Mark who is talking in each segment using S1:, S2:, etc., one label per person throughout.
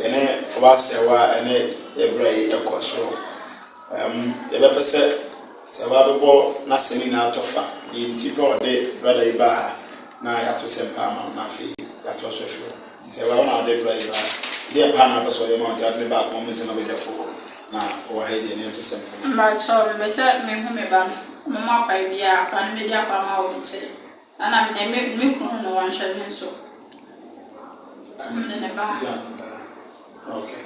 S1: Yɛne ɔbaa Sɛwa ne yɛn bra yi kɔ soro. Um, yɛbɛpɛ sɛ Sɛwa bɛbɔ n'asɛm nyinaa tɔ fa, deɛ nti pɛ ɔde brada yi baa ha na yɛato sɛm paa ama no na afei yɛatoa so afiri hɔ. Nti Sɛwa, wo na wode bra yi baa ha. Deɛ paa na wopɛ sɛ ɔyɛ ma wo nti wode no baa akoma mu nsɛm abadwafoɔ hɔ na ɔwɔ ha yi deɛ ne yɛnto sɛm paa.
S2: Mpakyɛw mepɛ sɛ mehu me ba no, momma kwan biara akwadaa no mɛdi akwadaa ma wɔ me nkyɛn. Ɛna me deɛ me me kunu no wanhwɛ me nso. Me de ne ba.
S1: Okay.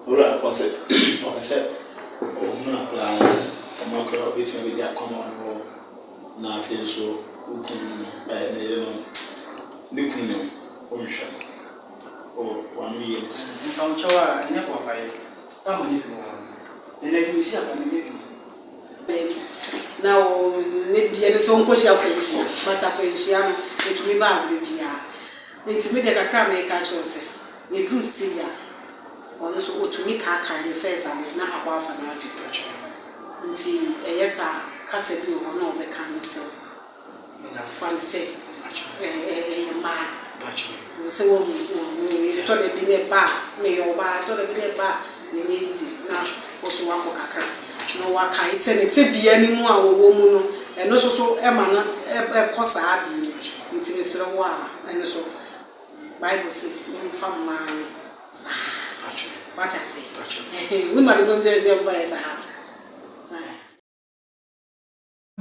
S1: Owura ɔsɛ ɔpɛ sɛ ɔhunu akwadaa no ɔmo akwadaa ɔbɛtumi abɛdi akɔma ɔno hɔ na afei nso wo kunu no ɛɛ ne yere no ne kunu no ɔnhwɛ no ɔ wano yie ne sɛ.
S3: Mpamokyɛw a ɛnyɛ boapayɛ a mo nyɛ bi wɔ hɔ no ɛnɛ bi mesi aba menyɛ bi.
S4: Baabi na wo ne deɛ ne sɛ wonkɔhyia akwanhyia but akwanhyia no ɛtumi ba aberɛ biara nti me deɛ kakra a meka akyerɛ wo sɛ ɛduru sei a ɔno nso ɔtumi kaakae ne first ade na akɔ afa n'adwene nti ɛyɛ saa kasa bi wɔ hɔ na ɔbɛka ne sɛ Fa no sɛ ɛyɛ mmaa. Sɛ woahu ɛtɔ da bi na ɛba a, meyɛ ɔbaa, ɛtɔ da bi na ɛba a, na ɛnyɛ easy na wo nso woakɔ kakra na woakae sɛ ne tebea no mu a wɔwɔ mu no, ɛno nso so ma no kɔ saa adeɛ no mu. Nti mesrɛ wo a, ɛno nso Bible se yɛmfa mmaa no saa. Wate aseɛ? Wonim ade ko nti a ɛsɛ sɛ yɛmfa yɛ saa no?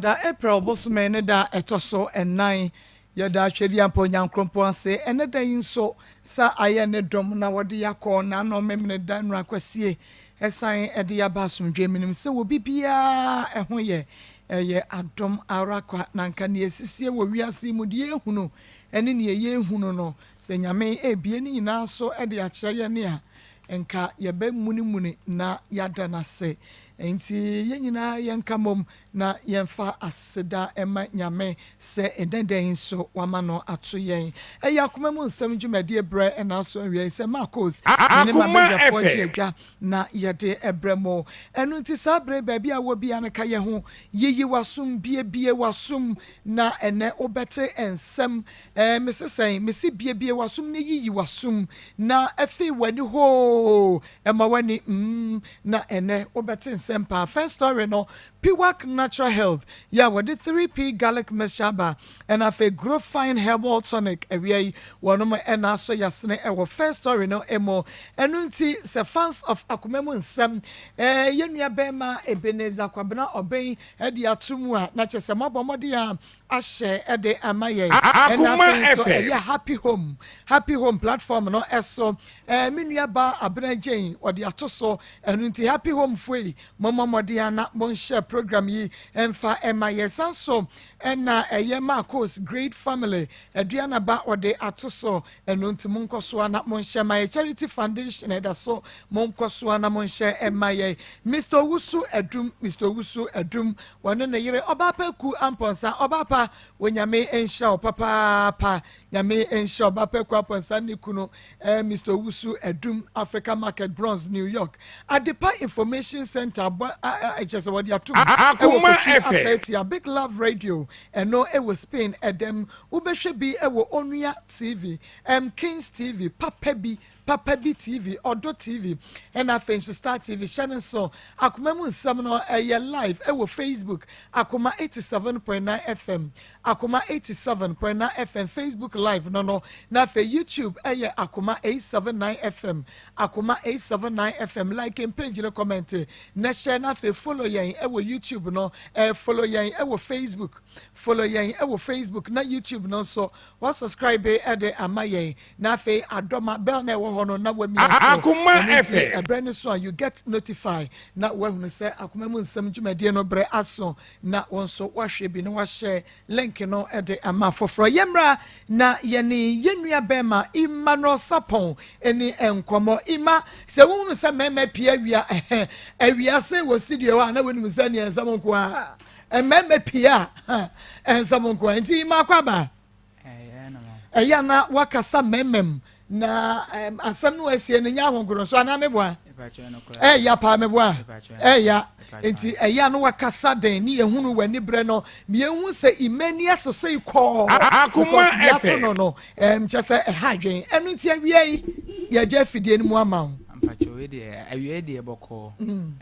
S5: Da April bosome ne da a ɛtɔ so nnan. Yɛda Twedeampa Onyankrompɔn ase ɛnɛ da yi nso sɛ ayɛ ne dom na wɔde yɛ akɔ n'ano Memeneda Nnora Kwasie ɛsan de yɛ aba asomdwoe. Menim sɛ wɔ bibiara ɛho yɛ ɛyɛ adom ara kwa na anka nea ɛsisie wɔ wiase yi mu deɛ yɛhunu ɛne nea yɛnhunu no sɛ Nyame ɛrebue ne nyinaa so de akyerɛ yɛn a nka yɛbɛmunimuni na yɛada no ase. Enti yɛn nyinaa yɛnka mmom na yɛmfa aseda mma Nyame sɛ ɛnnɛ da yi nso wama no ato yɛn. Ɛyɛ akoma mu nsɛm dwumadie berɛ na aso awiei sɛ Marcos me ne
S6: Akoma
S5: m'abadwafoɔ gye
S6: FM.
S5: adwa na yɛde brɛ mo. Ɛno nti saa berɛ yi baabi a wɔ biara no ka yɛn ho, yiyi w'asom, biebie w'asom na ɛnnɛ wobɛte nsɛm. Ɛɛ mese sɛn? Mese biebie w'asom na yiyi w'asom na afei w'ani hoo Ɛma w'ani mm na ɛnɛ wobɛte nsɛm paa. First story no, Piwak Natural Health yɛ a wɔde 3P Garlic Mixture aba ɛna afei Growfine Herbal Tonic awia yi wɔnom ɛna asɔ yasene ɛwɔ first story no mu. Ɛno nti sɛ fans of akoma mu nsɛm eh yɛn nua bɛɛma Ebenezer Kwabena Obeng ɛde ato mu a na kyerɛ sɛ moabɔ mmɔden a ahyɛ de ama yɛn. Ɛna
S6: Akoma
S5: afei nso
S6: FM.
S5: ɛyɛ Happy Home, Happy Home platform no ɛso. Ɛɛ me nua baa Abena Jane ɔde ato so. Ɛno nti Happy Home foɔ yi mommɔ mmɔden ara na monhyɛ program yi mfa ɛma yɛn. San so ɛna ɛyɛ Marcos Great Family Aduana ba ɔde ato so. Ɛno nti monkɔ so ara na monhyɛ ma yɛn. Charity Foundation ɛda so monkɔ so ara na monhyɛ ɛma yɛn. Mister Owusu Adum, Mister Owusu Adum Wɔne ne yere Ɔbaapa Aku Amponsah. Ɔbaapa, Onyame nhyira wo papaapa. Nyame nhyira Ɔbaapa Aku Amponsah ne kunu eh, Mister Owusu Adum, Africa Market, Bronx, New York. Adepa Information Center abɔ kyerɛ sɛ wɔde atom ɛwɔ
S6: Akoma
S5: Kotwi
S6: FM.
S5: Afɛɛtia. Big Love Radio, ɛno ɛwɔ Spain ɛdɛm. Wobɛhwɛ bi ɛwɔ Onua TV, M Kings TV, papa bi Papa Bi TV, Ɔdɔ TV, ɛna afei nso Star TV. Hyɛ no nso, Akoma mu nsɛm no ɛyɛ live ɛwɔ Facebook, Akoma 87.9 FM, Akoma 87.9 FM Facebook live no no, na afei YouTube ɛyɛ Akoma 879 FM, Akoma 879 FM. Like and page no, comment na hyɛ, na afei follow yɛn ɛwɔ YouTube no, ɛɛ follow yɛn ɛwɔ Facebook, follow yɛn ɛwɔ Facebook na YouTube no nso, wa subscribe ɛde ama yɛn. Na afei adɔma bell na ɛwɔ hɔ no na wamia so.
S6: Akoma
S5: Ɛno nti
S6: FM.
S5: ɛberɛ no so a you get notify na woahunu sɛ akoma mu nsɛm dwumadie no berɛ aso na wo nso woahwɛ bi na woahyɛ link no de ama afoforɔ. Yɛmmra na yɛne yɛn nua bɛrima Emmanuel Sarpong ɛni nkɔmmɔ. Emma, sɛ wohunu sɛ mmarima pii awia ɛhɛ awia se wɔ studio hɔ a na wonim sɛ neɛ nsɛm nko a mmarima pii a nsɛm nko a nti Emma akɔ aba. Ɛyɛ a na wakasa mmɛmmɛm na asɛm no asie no nyɛ ahonkoro nso anaa meboa? Ɛya paa meboa? Ɛya. Nti ɛyɛ a na wakasa den ne yɛhunu w'ani berɛ no yɛhu sɛ imani asesei kɔɔ because deɛ ato no no kyɛ sɛ ɛha adwen. Ɛno nti awia yi Yɛgye afidie no mu ama wo.
S6: Mpakyɛw wei deɛ awiei deɛ bɔkɔɔ.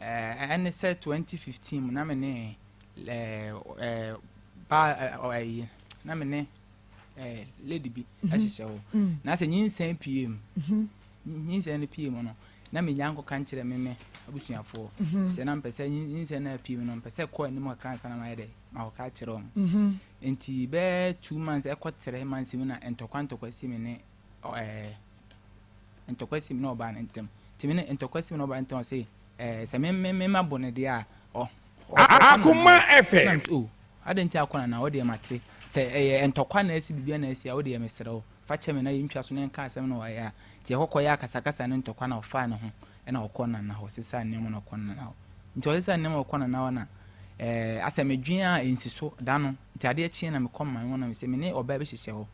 S6: Ɛɛ ɛne sɛ 2015 mu na me ne ɛɛ ɛɛ baa ɛyi na me ne ɛɛ lady bi ɛhyehyɛ hɔ. Na sɛ nyinsɛn pie mu. Nyinsɛn no pie mu no na me nya nkɔka nkyerɛ me me abusuafoɔ. Sɛ na mpɛ sɛ nyinsɛn no apue mu no mpɛ sɛ kɔ anim kakra ansa na mayɛ dɛ makɔka akyerɛ wɔn. Nti bɛyɛ 2 months ɛkɔ 3 months mu na ntɔkwa ntɔkwa si me ne ɛɛ ntɔkwa si me ne ɔbaa no ntam. Nti me ne ntɔkwa si me ne ɔbaa no ntam, ɔse sɛ me ma bɔ ne deɛ a ɔ
S7: Akoma FM.
S6: O adi nti akɔ na wo deɛ mate sɛ ɛyɛ ntɔkwa na asi biribi na asi a, wo deɛ mesrɛ wo fa kyɛ me na yɛntwa so na yɛnka asɛm no wɔ a. Nti yɛkɔkɔ yɛ akasakasa ne ntɔkwa na ɔfaa ne ho ɛna ɔkɔ nana hɔ sesa nneɛma na ɔkɔ nana hɔ. Nti ɔsesa nneɛma ɔkɔ nana hɔ na asɛ medwen a ɛnsi so da no. Nti adeɛ kyeɛ na mekɔ man hɔ na mesɛ me ne ɔbaa bi hyehyɛ hɔ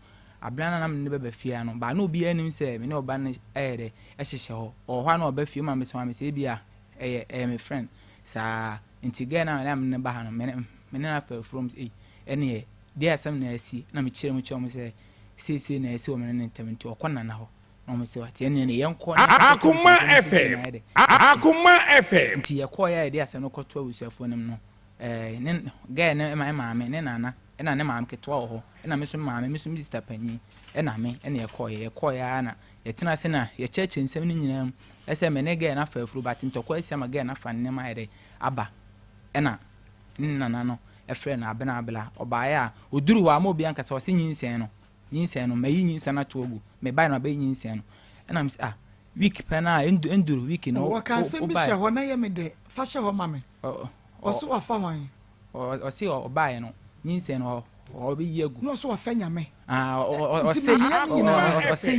S6: abena na na me ne bɛba fie no baa na obiara anim sɛ me ne ɔbaa no ɛyɛ dɛ ɛhyehyɛ hɔ. Ɔwɔ hɔ a na ɔba fie ma me sɛ ma me sɛ ebi a ɛyɛ me friend saa. Nti girl na me ne ba ha no me ne no afa afurom sɛ ei, ɛneɛ deɛ asɛm na asi na mekyerɛ mu kyerɛ mo sɛ seesei na asi wɔ me ne ne ntam. Nti ɔkɔ nana hɔ na ɔmo sɛ wate, ɛneɛ ne yɛnkɔ.
S7: Akoma FM, Akoma FM.
S6: Nti yɛkɔɔ yɛ a yɛde asɛm no kɔto abusuafoɔ no mu no, ne girl ne maame ne nana ɛna ne maame ketewa wɔ hɔ, ɛna me nso maame, me nso me sister panyin ɛna me ɛna yɛkɔɔ yɛ ara na yɛtena ase na yɛkyerɛkyerɛ nsɛm no nyinaa mu ɛsɛ me ne girl no afa afuro, but ntɔkwa asi ama girl no afa ne nneɛma ayɛ dɛ aba. Ɛna ne nana no ɛfrɛ no Abena Abela. Ɔbaeɛ a ɔduru hɔ a ama obi ankasa ɔse nyinsɛn no mayi nyinsɛn no ato agu, mebaeɛ no abɛyi nyinsɛn no. Ɛna me sɛ ah, week pɛ no a ɛnduru week no.
S5: Wɔka asɛm bi hyɛ hɔ na yɛ me dɛ, fa hyɛ hɔ ma me. Ɔso wafa hwan?
S6: Ɔse ɔbaeɛ no nyinsɛn no ɔbɛyi agu.
S5: Na ɔso wafa Nyame.
S6: Ɔse ɔse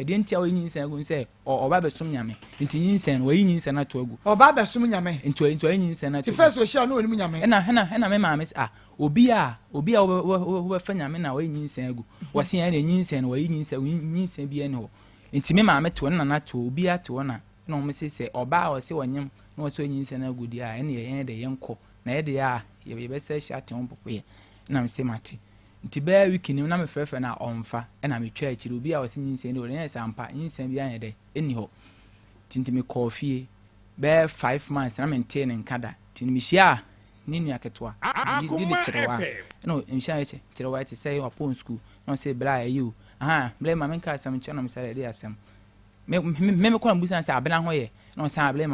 S6: deɛ nti a ɔyi nyinsɛn agu sɛ ɔba bɛsom Nyame, nti nyinsɛn no wɔyi nyinsɛn no ato agu.
S5: Ɔba bɛsom Nyame.
S6: Nti ɔyi nyinsɛn no ato
S5: agu. Ti first ohyia no onim Nyame.
S6: Ɛna me maame sɛ ah, obi a wobɛfa Nyame na wɔyi nyinsɛn agu, wɔse ɛna nyinsɛn no wɔyi nyinsɛn nyinsɛn bi ɛni hɔ. Nti me maame te hɔ, ne nana te hɔ, obiara te hɔ na wɔn se sɛ ɔbaa a ɔse ɔnyem na wɔsɛ ɔyi nyinsɛn no agu deɛ a, ɛna yɛn de yɛnkɔ na yɛ deɛ a yɛbɛsɛ ahyia ate ho popoyɛ. Ɛna me se mate. Nti bɛyɛ week nim na mefrɛfrɛ no a ɔmfa. Ɛna metwa akyire obi a ɔse nyinsɛn ni hɔ ɛnyɛ sɛ ampa nyinsɛn bi anyɛ dɛ ɛnni hɔ. Nti mekɔɔ fie bɛyɛ 5 months na mentee ne nka da. Nti mehyia a ne nua ketewa didi kyerɛwa ɛna mehyia kyerɛwa te sɛ wapɔn school na ɔsɛ bla ɛyi o aha bla ma menka asɛm nkyerɛ na mesɛ ɛde asɛm me me mekɔ na busa sɛ Abena ho yɛ, na ɔsɛ abla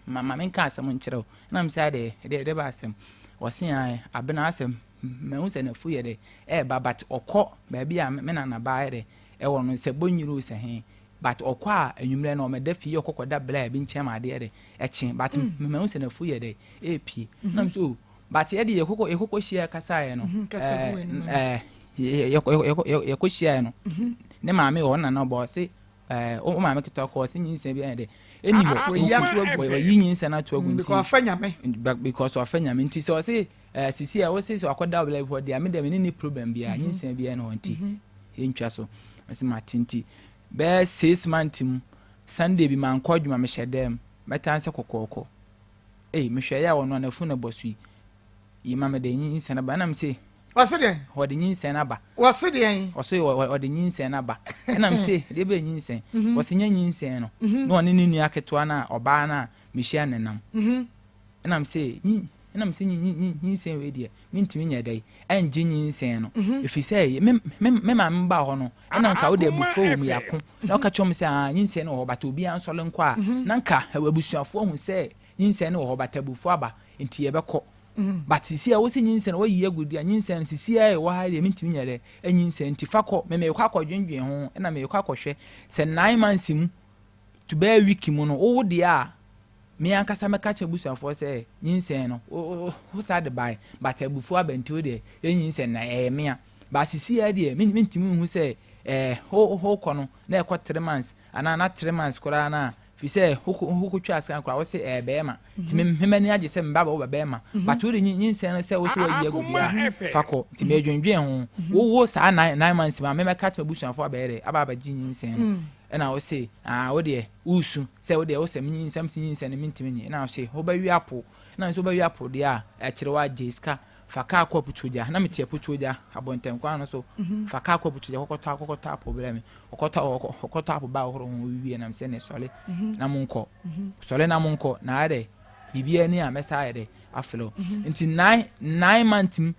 S6: ma menka asɛm nkyerɛ wo. Na mesɛ ade ɛde ba asɛm. Ɔse Abena asɛm mahu sɛ n'afu yɛ dɛ ɛɛba, but ɔkɔ baabi a me nana baa yɛ dɛ ɛwɔ no sɛ bɔnyiri sɛ he, but ɔkɔ a anwummerɛ no ɔmɛda fie, ɔkɔ kɔda bla bi nkyɛn ma adeɛ dɛ ɛkye, but mahu sɛ n'afu yɛ dɛ ɛɛpie. Na mesɛ o, but yɛde yɛkɔkɔ hyia kasaeɛ no, ɛɛ yɛkɔ hyiaeɛ no ne maame wɔ hɔ, nana ɔbɔ ɔse wo maame ketewa kɔ ɔsɛ nyinsɛn bi ayɛ dɛ ɛni hɔ, wɔyi nyinsɛn no ato agu.
S5: Nti because Nyame.
S6: Because ɔfɛ Nyame. Nti sɛ ɔse sisi a wɔse sɛ wakɔda ɔbɛla bi hɔ deɛ, me deɛ me ne ne problem biara, nyinsɛn biara ne hɔ, nti yɛntwa so. Ɔsɛ mate. Nti bɛyɛ 6 months mu, Sunday bi mankɔ adwuma, mehyɛ dɛm mɛtan sɛ kɔkɔɔkɔ ei, mehwɛ yɛ a ɔno anafunu na bɔ so yi ma mede nyinsɛn aba. Ɛna me se
S5: Wɔse deɛn?
S6: Ɔde nyinsɛn aba.
S5: Wɔse deɛn?
S6: Ɔse ɔde nyinsɛn aba. Ɛna me se deɛ bɛyɛ nyinsɛn? Wɔse nyɛ nyinsɛn no na ɔne ne nua ketewa no a ɔbaa no a mehyia ne nam. Ɛna me se nyinsɛn wei deɛ mentumi nyɛ dɛ ɛngye nyinsɛn no, ɛfiri sɛ me maame baa hɔ no ɛna nka wode abufuo wɔ mu yɛako na ɔka kyerɛ me sɛ ah, nyinsɛn no wɔ hɔ, but obiara nsɔre nkɔ a na nka abusuafoɔ hu sɛ nyinsɛn no wɔ hɔ, but abufuo aba nti yɛbɛkɔ. But sisi a wosi nyinsɛn wɔyi agu di a, nyinsɛn no sisi a ɛwɔ ha deɛ mentumi nyɛ dɛ nyinsɛn, nti fa kɔ. Mɛ mekɔ akɔdwendwen ho ɛna mekɔ akɔhwɛ sɛ 9 months mu to bɛyɛ week mu no wowo deɛ a, me ankasa mɛka kyerɛ abusuafoɔ sɛ nyinsɛn no wo saa de bae, but abufuo aba nti wo deɛ yɛ nyinsɛn na ɛyɛ mea. But sisi a deɛ mentumi nhu sɛ wokɔ no na ɛkɔ 3 months anaa na 3 months koraa na fi sɛ wokɔtwa asika koraa wo sɛ ɛyɛ bɛrima, nti memani agye sɛ meba bɛwo bɛrima, but wode nyinsɛn no sɛ wo sɛ wayi agu deɛ a, fa kɔ. Nti medwendwen ho wowo saa 9 months ma memɛka kyerɛ abusuafoɔ abɛyɛ dɛ aba abɛgye nyinsɛn no. Ɛna wo se ah, wo deɛ wosu sɛ wo deɛ wo sɛ nyinsɛm sɛ nyinsɛn no mentumi nye. Ɛna wo se wobɛwe apo, ɛna nso wobɛwe apo deɛ a ɛkyerɛ wo agye sika. Fa kaa kɔ Aputuogya. Na mete Aputuogya abɔntɛnkwan no so. Fa kaa kɔ Aputuogya kɔkɔtɔ kɔkɔtɔ apo brɛ me. Ɔkɔtɔ ɔkɔtɔ apo baa ɔhoro ho wie na mesɛ ne sɔre na monkɔ. Sɔre na monkɔ na ayɛ dɛ biribiara ni a mɛsa ayɛ dɛ afrɛ wo. Nti 9 months mu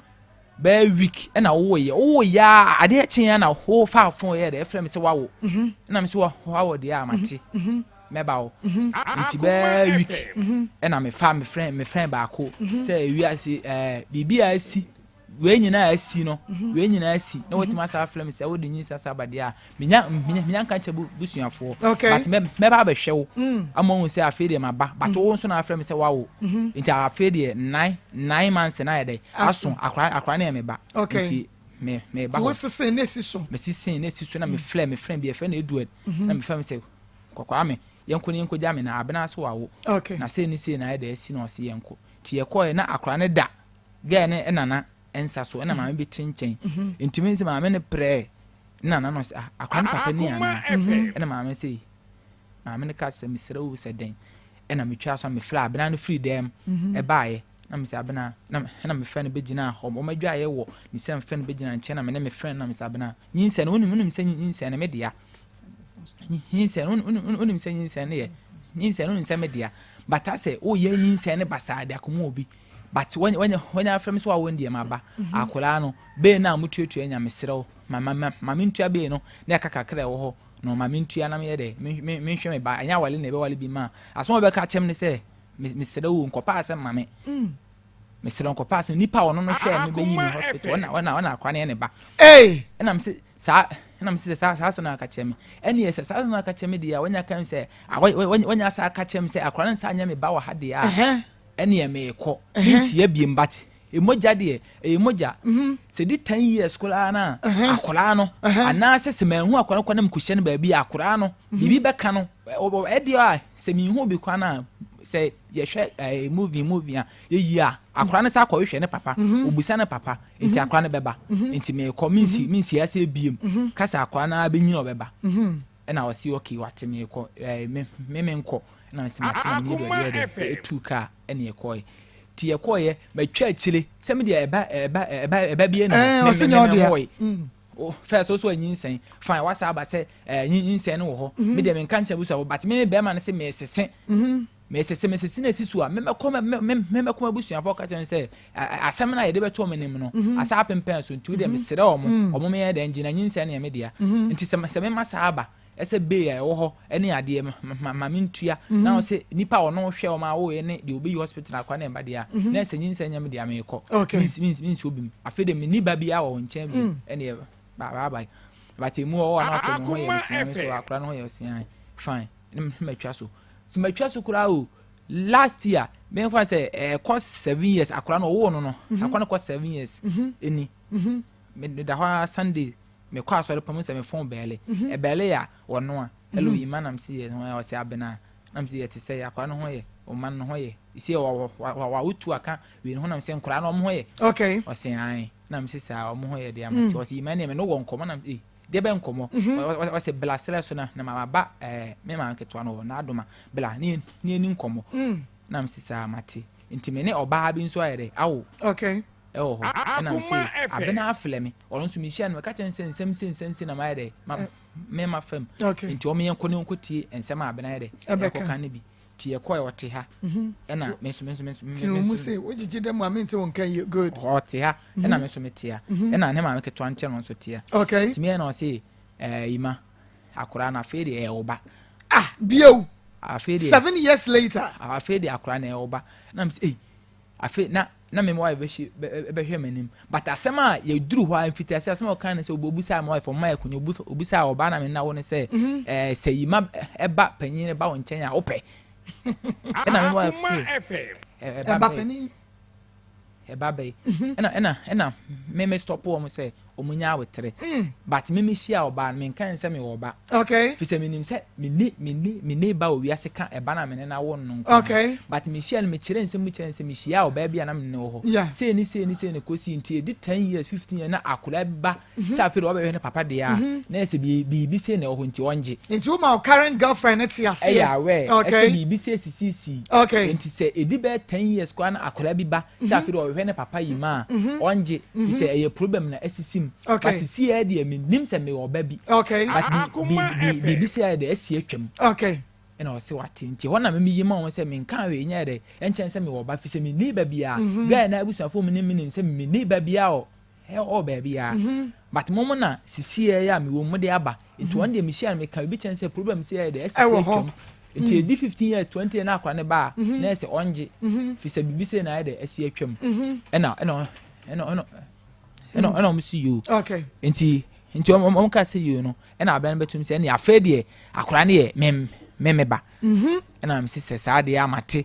S6: bɛyɛ week ɛna wowoyɛ wowoyɛ a adeɛ kye na wofa phone yɛ dɛ ɛfrɛ me sɛ wawo. Ɛna me sɛ wawo deɛ a mate mɛba wo. Nti bɛyɛ week ɛna mefa me friend baako sɛ ewiase biribi a asi wei nyinaa asi no, wei nyinaa asi na wɔtumi asa afrɛ me sɛ wode nyinsa sa aba deɛ a menya nka nkyɛ busuafoɔ, but mɛba abɛhwɛ wo ama wohu sɛ afei deɛ maba, but wo nso na afrɛ me sɛ wawo, nti afei deɛ 9 months na ayɛ dɛ aso akora ne yɛ me ba. Nti me meba hɔ.
S5: Wosesen na esi so.
S6: Mesisen na esi so na mefrɛ me friend bi, yɛfrɛ no Edward, na mefrɛ me sɛ kɔkɔa me yɛnkɔ ne yɛnkɔgya me na abena so wawo na sei ne sei na ayɛ dɛ asi, na ɔse yɛnkɔ. Nti yɛkɔɛ na akora ne da girl ne nana nsa so, ɛna maame bi te nkyɛn, nti mi sɛ maame ne prɛ nana no sɛ, "Ah, akora ne papa ni ana?" Ɛna maame sɛ, maame ne ka sɛ, "Mesrɛ wo sɛ dɛn?" Ɛna metwa so a mefrɛ abena no firi dɛm ɛbaayɛ na mesɛ abena na ɛna mefrɛ no bɛgyina hɔ, ɔmo adwaeɛ wɔ ne sɛ mefrɛ no bɛgyina nkyɛn na me ne me frɛ no na mesɛ, "Abena, nyinsɛn no, wonim sɛ nyinsɛn no me dea, nyinsɛn no wonim sɛ nyinsɛn no yɛ nyinsɛn no, wonim sɛ me dea, but asɛ woyɛ nyinsɛn no basaa de akɔma obi, but wɔnyɛ afrɛ me sɛ wawo deɛ maba akwaraa no bee no a motuatua nya, mesrɛ wo ma mentua bee no na ɛka kakra ɛwɔ hɔ no, ma mentua na meyɛ dɛ menhwɛ me ba. Ɛnyɛ awale na ɛbɛwale bi ma asɛm a wɔbɛka kyɛm ne sɛ mesrɛ wo, nkɔpa asɛm ma me, mesrɛ wo, nkɔpa asɛm. Nipa a ɔno no hwɛ me bɛyi me hospital, ɔna akora no yɛ ne ba." Ɛna mese saa, ɛna mese saa asɛm na aka kyerɛ me, ɛne yɛ sɛ saa asɛm na aka kyerɛ me deɛ a wɔnya ka sɛ wɔnya sa aka kyerɛ me sɛ akora no nsa nyɛ me ba wɔ ha deɛ a, ɛne yɛ meekɔ mensia biem, but emogya deɛ ɛyɛ mogya. Sɛ di 10 years koraa na akwaraa no anaasɛ sɛ manhu akwaraa no kɔ na mekɔhyia no baabi a, akwaraa no biribi bɛka no ɛdeɛ a sɛ menhu obi kwan a sɛ yɛhwɛ movie a yɛyi a akwaraa no sɛ akɔhwehwɛ ne papa, obusa ne papa, nti akwaraa no bɛba. Nti meekɔ mensi ase ebiem kasa akwaraa no abɛnyina ɔbɛba. Ɛna ɔsi okay, wate, meekɔ me menkɔ. Ɛna mesi mate na mene deɛ ɔdeɛ dɛ ɛtu kaa ɛne yɛkɔɛ. Nti yɛkɔɔyɛ matwa akyire sɛ me deɛ ɛba bie ne
S5: hɔ me me
S6: me hɔ first also anyinsɛn fine, wasa aba sɛ nyinsɛn no wɔ hɔ, me deɛ menka nkyɛn busuafo, but me bɛrima no sɛ mesese na esi so a memɛkɔ abusuafo ka kyerɛ sɛ asɛm no a yɛde bɛto ɔmo anim no asa apempɛn so, nti wo deɛ mesrɛ ɔmo meyɛ dɛ ngyina nyinsɛn no yɛ me dea. Nti sɛ mema saa aba ɛsɛ bee a ɛwɔ hɔ ɛne adeɛ ma me ntua na ɔsɛ nipa a ɔno hwɛ ɔmo awoyɛ ne deɛ obeyi hospital akora ne mba deɛ a na ɛsɛ nyinsɛn nyɛ me deɛ, meekɔ minsi obi mu. Afei de me ni ba bi a wɔ nkyɛn bi ɛne bye bye, but emu ɔwɔ na ɔsɛ ne ho yɛ mesia so akora ne ho yɛ ɔsia fine, ne matwa so, nti matwa so koraa o. Last year mɛnfa sɛ ɛkɔ 7 years akora no ɔwɔ no akora no kɔ 7 years ɛni. Meda hɔ a Sunday mekɔ asɔre pam sɛ me phone bɛɛle ɛbɛɛle a ɔno a, "Hello Yima," nam si yɛ ho ɔsɛ abena nam si yɛ te sɛ akora no ho yɛ ɔman no ho yɛ esi wɔ wɔ wɔ awotu aka wei no ho nam sɛ nkora no ɔmo ho yɛ. Ɔsɛ ae, nam si saa ɔmo ho yɛ deɛ ama ti. Ɔsɛ, "Yima ne me no wɔ nkɔmɔ," nam ee deɛ bɛ nkɔmɔ. Ɔsɛ bla srɛ so na ma ba me maame ketewa no wɔ n'adoma bla ne ni nkɔmɔ, nam si saa mate. Nti me ne ɔbaa bi nso ayɛ dɛ awo ɛwɔ hɔ, ɛna me sɛ abena aflɛ me, ɔno nso mehyia no meka kyerɛ no sɛ nsɛm se nsɛm se na mayɛ dɛ ma mema fam, nti ɔmo yɛnkɔ ne nkɔ tie nsɛm a abena yɛ dɛ ɛkɔka no bi. Nti yɛkɔɛ ɔte ha ɛna me nso
S5: me nso se wogyegye dɛ mu a mente wo nka yie good.
S6: Ɔte ha ɛna me nso mete ha ɛna ne maame ketewa nkyɛn no nso te ha. Nti meyɛ na ɔse Yima, akwaraa no afei deɛ ɛyɛ wo ba.
S5: Ah, bio.
S6: Afei deɛ
S5: 7 years later.
S6: Afei deɛ akwaraa no ɛyɛ wo ba, na me sɛ ei, afei na me wife bɛhwɛ bɛhwɛ m'anim, but asɛm a yɛduru hɔ a mfiti ase asɛm a ɔka ne sɛ obusa my wife ɔma yɛ konya obusa ɔbaa na me na wo ne sɛ sɛ Yima ɛba panyin ba wo nkyɛn a wopɛ, ɛna me wife sɛ
S5: ɛba panin.
S6: Ɛba bɛyi ɛna me stop wɔn sɛ ɔmo nya awotere. But me mehyia ɔbaa no, menka ne sɛ mewɔ ɔba. Fi sɛ menim sɛ menni menni menni ba wɔ wiase ka ɛba no a mene no awo no no nko ara. But mehyia no mekyerɛ nsɛm mu kyerɛ no sɛ mehyia ɔbaa bi a na mene no wɔ hɔ. Sei ne sei ne sei na ɛkɔsii nti ɛdi 10 years 15 years na akwadaa bi ba sɛ afei deɛ wabɛhwɛ ne papa deɛ a na ɛsɛ biribi sei na ɛwɔ hɔ nti ɔngye.
S5: Nti woma wo current girlfriend no te aseɛ.
S6: Ɛyɛ aware ɛsɛ biribi sei sisisii. Nti sɛ ɛdi bɛyɛ 10 years koraa na akwadaa bi ba sɛ afei deɛ ɔhwehwɛ ne papa yi ma a ɔngye fi sɛ ɛyɛ problem na asisi mu. But sisi yɛ deɛ menim sɛ mewɔ ɔba bi. But biribi sei ayɛ dɛ asi atwam. Ɛna ɔse wate nti hɔ na me meyi ma wɔn sɛ menka hwee nyɛ dɛ ɛnkyɛn sɛ mewɔ ɔba fi sɛ menni ba biara. Guy na abusuafoɔ mu ne menim sɛ menni ba biara wɔ ɛwɔ baabiara. But mo mo na sisi yɛ a mewɔ mu de aba nti wɔn deɛ mehyia no meka biribi kyɛn sɛ problem sɛ yɛ dɛ asi sɛ atwam. Nti ɛdi 15 years 20 years na akora ne ba a na ɛsɛ ɔngye fi sɛ biribi sɛ na ayɛ dɛ asi atwam. Ɛna ɛna ɛna ɛna ɛna ɛna ɔmo si yoo. Nti nti ɔmo ɔmo ka sɛ yoo no ɛna abɛn no bɛtum sɛ ɛna afei deɛ akora no yɛ mem me ba. Ɛna mesi sɛ saa deɛ amate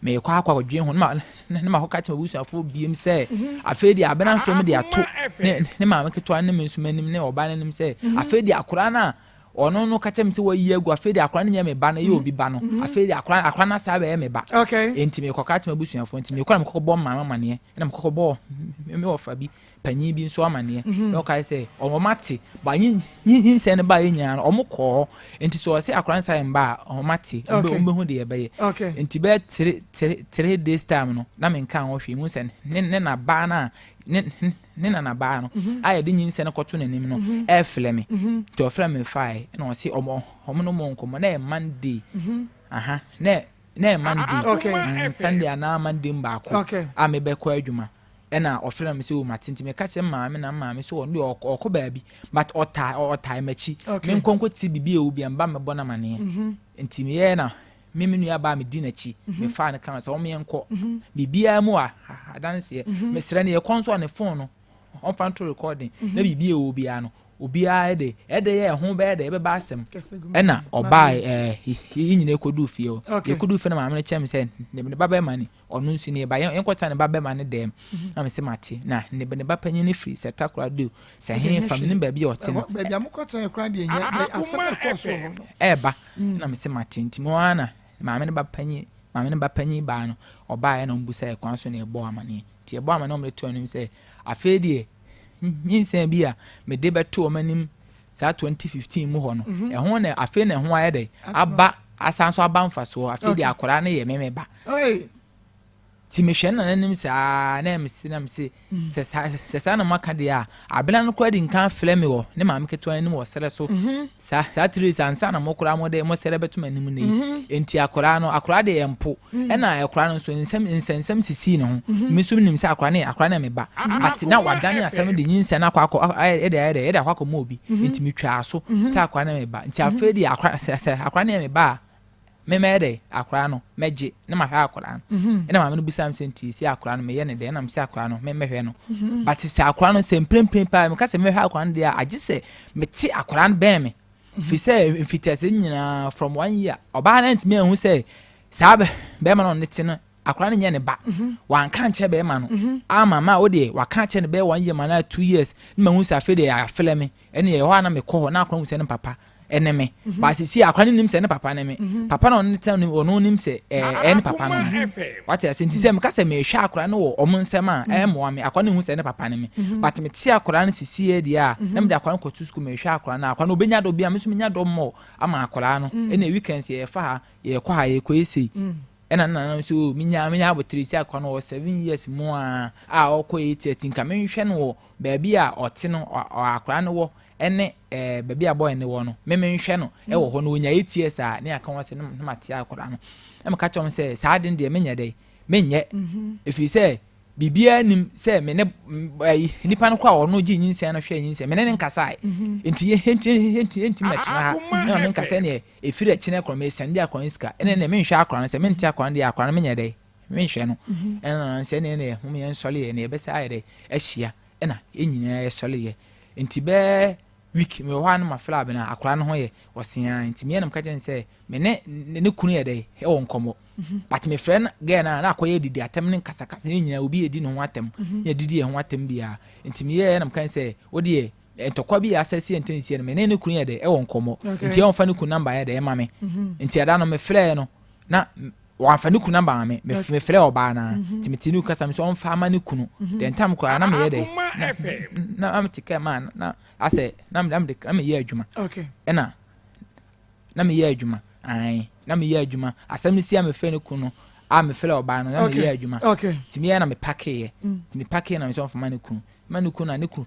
S6: mekɔ akɔ akɔdwen ho ne ne ma kɔka kyerɛ m'abusuafoɔ biem sɛ afei deɛ abɛn afei me de ato ne ne maame ketewa ne me nso m'anim ne ɔbaa n'anim sɛ afei deɛ akora no a ɔno no ka kyerɛ me sɛ wayi agu afei deɛ akora no nyɛ me ba no ɛyɛ obi ba no afei deɛ akora akora no asa bɛyɛ me ba. Nti mekɔka kyerɛ m'abusuafoɔ nti mekɔ na mekɔkɔ bɔ maame amaneɛ ɛna mekɔkɔ bɔ me wɔfa bi panyin bi nso amaneɛ na ɔkae sɛ wɔn ate ba nyinsɛn no baeɛ nyinaa no wɔn kɔɔ hɔ nti sɛ ɔsɛ akora nsa yɛn ba a wɔn ate wɔn bɛhu deɛ ɛbɛyɛ nti bɛyɛ 3 days time no na menka ho hwee mu sɛ ne na baa no a ne nana baa no a yɛde nyinsɛn no kɔto n'anim no ɛɛfrɛ me nti ɔfrɛ me fae na ɔse ɔmo no mo nkɔmmɔ na ɛyɛ Monday aha na ɛyɛ Monday Sunday anaa Monday mu baako a mebɛkɔ adwuma ɛna ɔfrɛ me sɛ o mate nti meka kyerɛ maame na maame sɛ ɔno deɛ ɔkɔ baabi but ɔtaa m'akyi menkɔ nkɔ bibi ewu bia mba mɛbɔ no amaneɛ nti meyɛ na me nua baa medi n'akyi mefaa no kama sɛ ɔmo yɛnkɔ biribiara mu a adanseɛ mesrɛ no yɛkɔ nso a ne phone no ɔmfa nto recording na biribi ewu biara no obiara de ɛde yɛ ɛho bɛyɛ de ɛbɛba asɛm ɛna ɔbaa yi nyinaa ekodu fie hɔ yɛkodu fie na maame no kyerɛ me sɛ ne ba bɛrima ni ɔno nso ni ba yɛnkɔta ne ba bɛrima ne dɛm na me sɛ mate na ne ba panyin no firi sɛ Takoradi o sɛ he fa me ne baabi a ɔte no
S5: baabi a mokɔtena kora deɛ nyɛ asɛm ɛkɔɔ so wɔ hɔ no
S6: ɛɛba na me sɛ mate nti mo ara na maame ne ba panyin baa no ɔbaa ɛna ɔmbusa ɛkwan so na ɛbɔ amaneɛ nti ɛbɔ amaneɛ ɔmo de to anim sɛ afei deɛ nyinsɛn bi a mede bɛto wɔn anim saa 2015 mu hɔ no ɛho na afei na ɛho ayɛ dɛ aba asan so aba mfasoɔ afei deɛ akwadaa no yɛ mɛmɛ ba ti mehwɛ no n'anim saa na mesi na mesi sɛ saa na maka deɛ a abena no koraa di nkan frɛ me wɔ ne maame ketewa anim wɔ srɛ so saa 3 days ansa na mo koraa mo de mo srɛ bɛto m'anim ne yi nti akwadaa no akwadaa deɛ mpo ɛna akwadaa no nso nsɛm nsɛnsɛm sisi ne ho me nso nim sɛ akwadaa no yɛ akwadaa no yɛ me ba but na wadane asɛm de nyinsɛn akɔ akɔ ɛde ayɛ dɛ ɛde akɔ akɔ ma obi nti metwaa so sɛ akwadaa no yɛ me ba nti afei deɛ akwadaa sɛ akwadaa no yɛ me ba a memɛyɛ dɛ akwadaa no mɛgye na mahwɛ akwadaa no ɛna maame no bisa me sɛ nti si akwadaa no meyɛ ne dɛ ɛna mesɛ akwadaa no mɛhwɛ no but sɛ akwadaa no sɛ mprempren paa meka sɛ mɛhwɛ akwadaa no deɛ a agye sɛ mete akwadaa no bɛn me fi sɛ mfitiase nyinaa from one year ɔbaa no ntumi ahu sɛ saa bɛrima no ɔne te no akwadaa no nyɛ ne ba wanka nkyɛ bɛrima no ama ma o deɛ waka kyɛ no bɛyɛ one year ma na 2 years ne ma hu sɛ afei deɛ afɛlɛ me ɛne ɛhɔ a na mekɔ hɔ na akwadaa hu sɛ ne papa ɛne me baasisi akwadaa no nim sɛ ne papa ne me papa na ɔno tɛn ɔno nim sɛ ɛɛ ne papa no wate ase nti sɛ meka sɛ mehwɛ akwadaa no wɔ ɔmo nsɛm a ɛmmoa me akwadaa no hu sɛ ne papa ne me but mete akwadaa no sisi yɛ deɛ a na mede akwadaa no kɔto sukuu mehwɛ akwadaa no akwadaa no obɛnya dɔ bi a me nso menya dɔ mmɔ ama akwadaa no ɛna weekends yɛfa ha yɛkɔ ha yɛkɔ esei ɛna nana nso menya abotire si akwadaa no wɔ 7 years mu a ɔkɔ 8 years nka menhwɛ no wɔ baabi a ɔte no akwadaa no wɔ ɛne baabi a bɔyɛ ne wɔ no meme nhwɛ no ɛwɔ hɔ no onya 8 years a ne aka wɔn sɛ ne ma te akwadaa no ɛna ka kyerɛ wɔn sɛ saa de deɛ menyɛ dɛ menyɛ efiri sɛ biribiara nim sɛ me ne ɛyi nipa no kɔ a ɔno gye nyinsɛn no hwɛ nyinsɛn me ne ne nkasa nti nti mɛtena ha ɛna me nkasa neɛ efiri akyi no korɔ me sɛn de akɔrɔ sika ɛna ne menhwɛ akɔrɔ no sɛ mente akɔrɔ no deɛ akɔrɔ no menyɛ dɛ menhwɛ no ɛna sɛ ne ne ho yɛn nsɔle yɛ ne yɛbɛsɛ ayɛ dɛ ahyia ɛna yɛn nyinaa yɛsɔle yɛ nti bɛɛ. Week mewɔ hɔ a na mafrɛ Abena, akwadaa no ho yɛ, ɔse aane, nti meyɛ na meka kyerɛ no sɛ me ne ne kunu yɛ dɛ ɛwɔ nkɔmmɔ. But mefrɛ no girl no a na akɔyɛ didi atɛm ne nkasakasa ne nyinaa obi edi ne ho atɛm, ne yɛdidi yɛn ho atɛm biara. Nti meyɛɛ na meka ne sɛ wo deɛ ntɔkwa bi a asɛ si yɛn ntam sie no me ne ne kunu yɛ dɛ ɛwɔ nkɔmmɔ. Nti ɔmfa ne kunu number yɛ dɛ ɛma me. Nti ɛda no mefrɛɛ no na wamfa ne kunu number ama me. Mefrɛɛ ɔbaa no ara. Nti metee ne kasa me sɛ ɔmfa ama ne kunu. Deɛ ntam koraa na meyɛ dɛ na mete kaa mu a na asɛ na meyɛ adwuma. Ɛna na meyɛ adwuma ae na meyɛ adwuma asɛm no si a mefrɛ no kun no a mefrɛ ɔbaa no na meyɛ adwuma nti meyɛ na mepakeeɛ mm. nti mepakeeɛ na mesɛ ɔmfama ne kunu ma ne kunu na ne kunu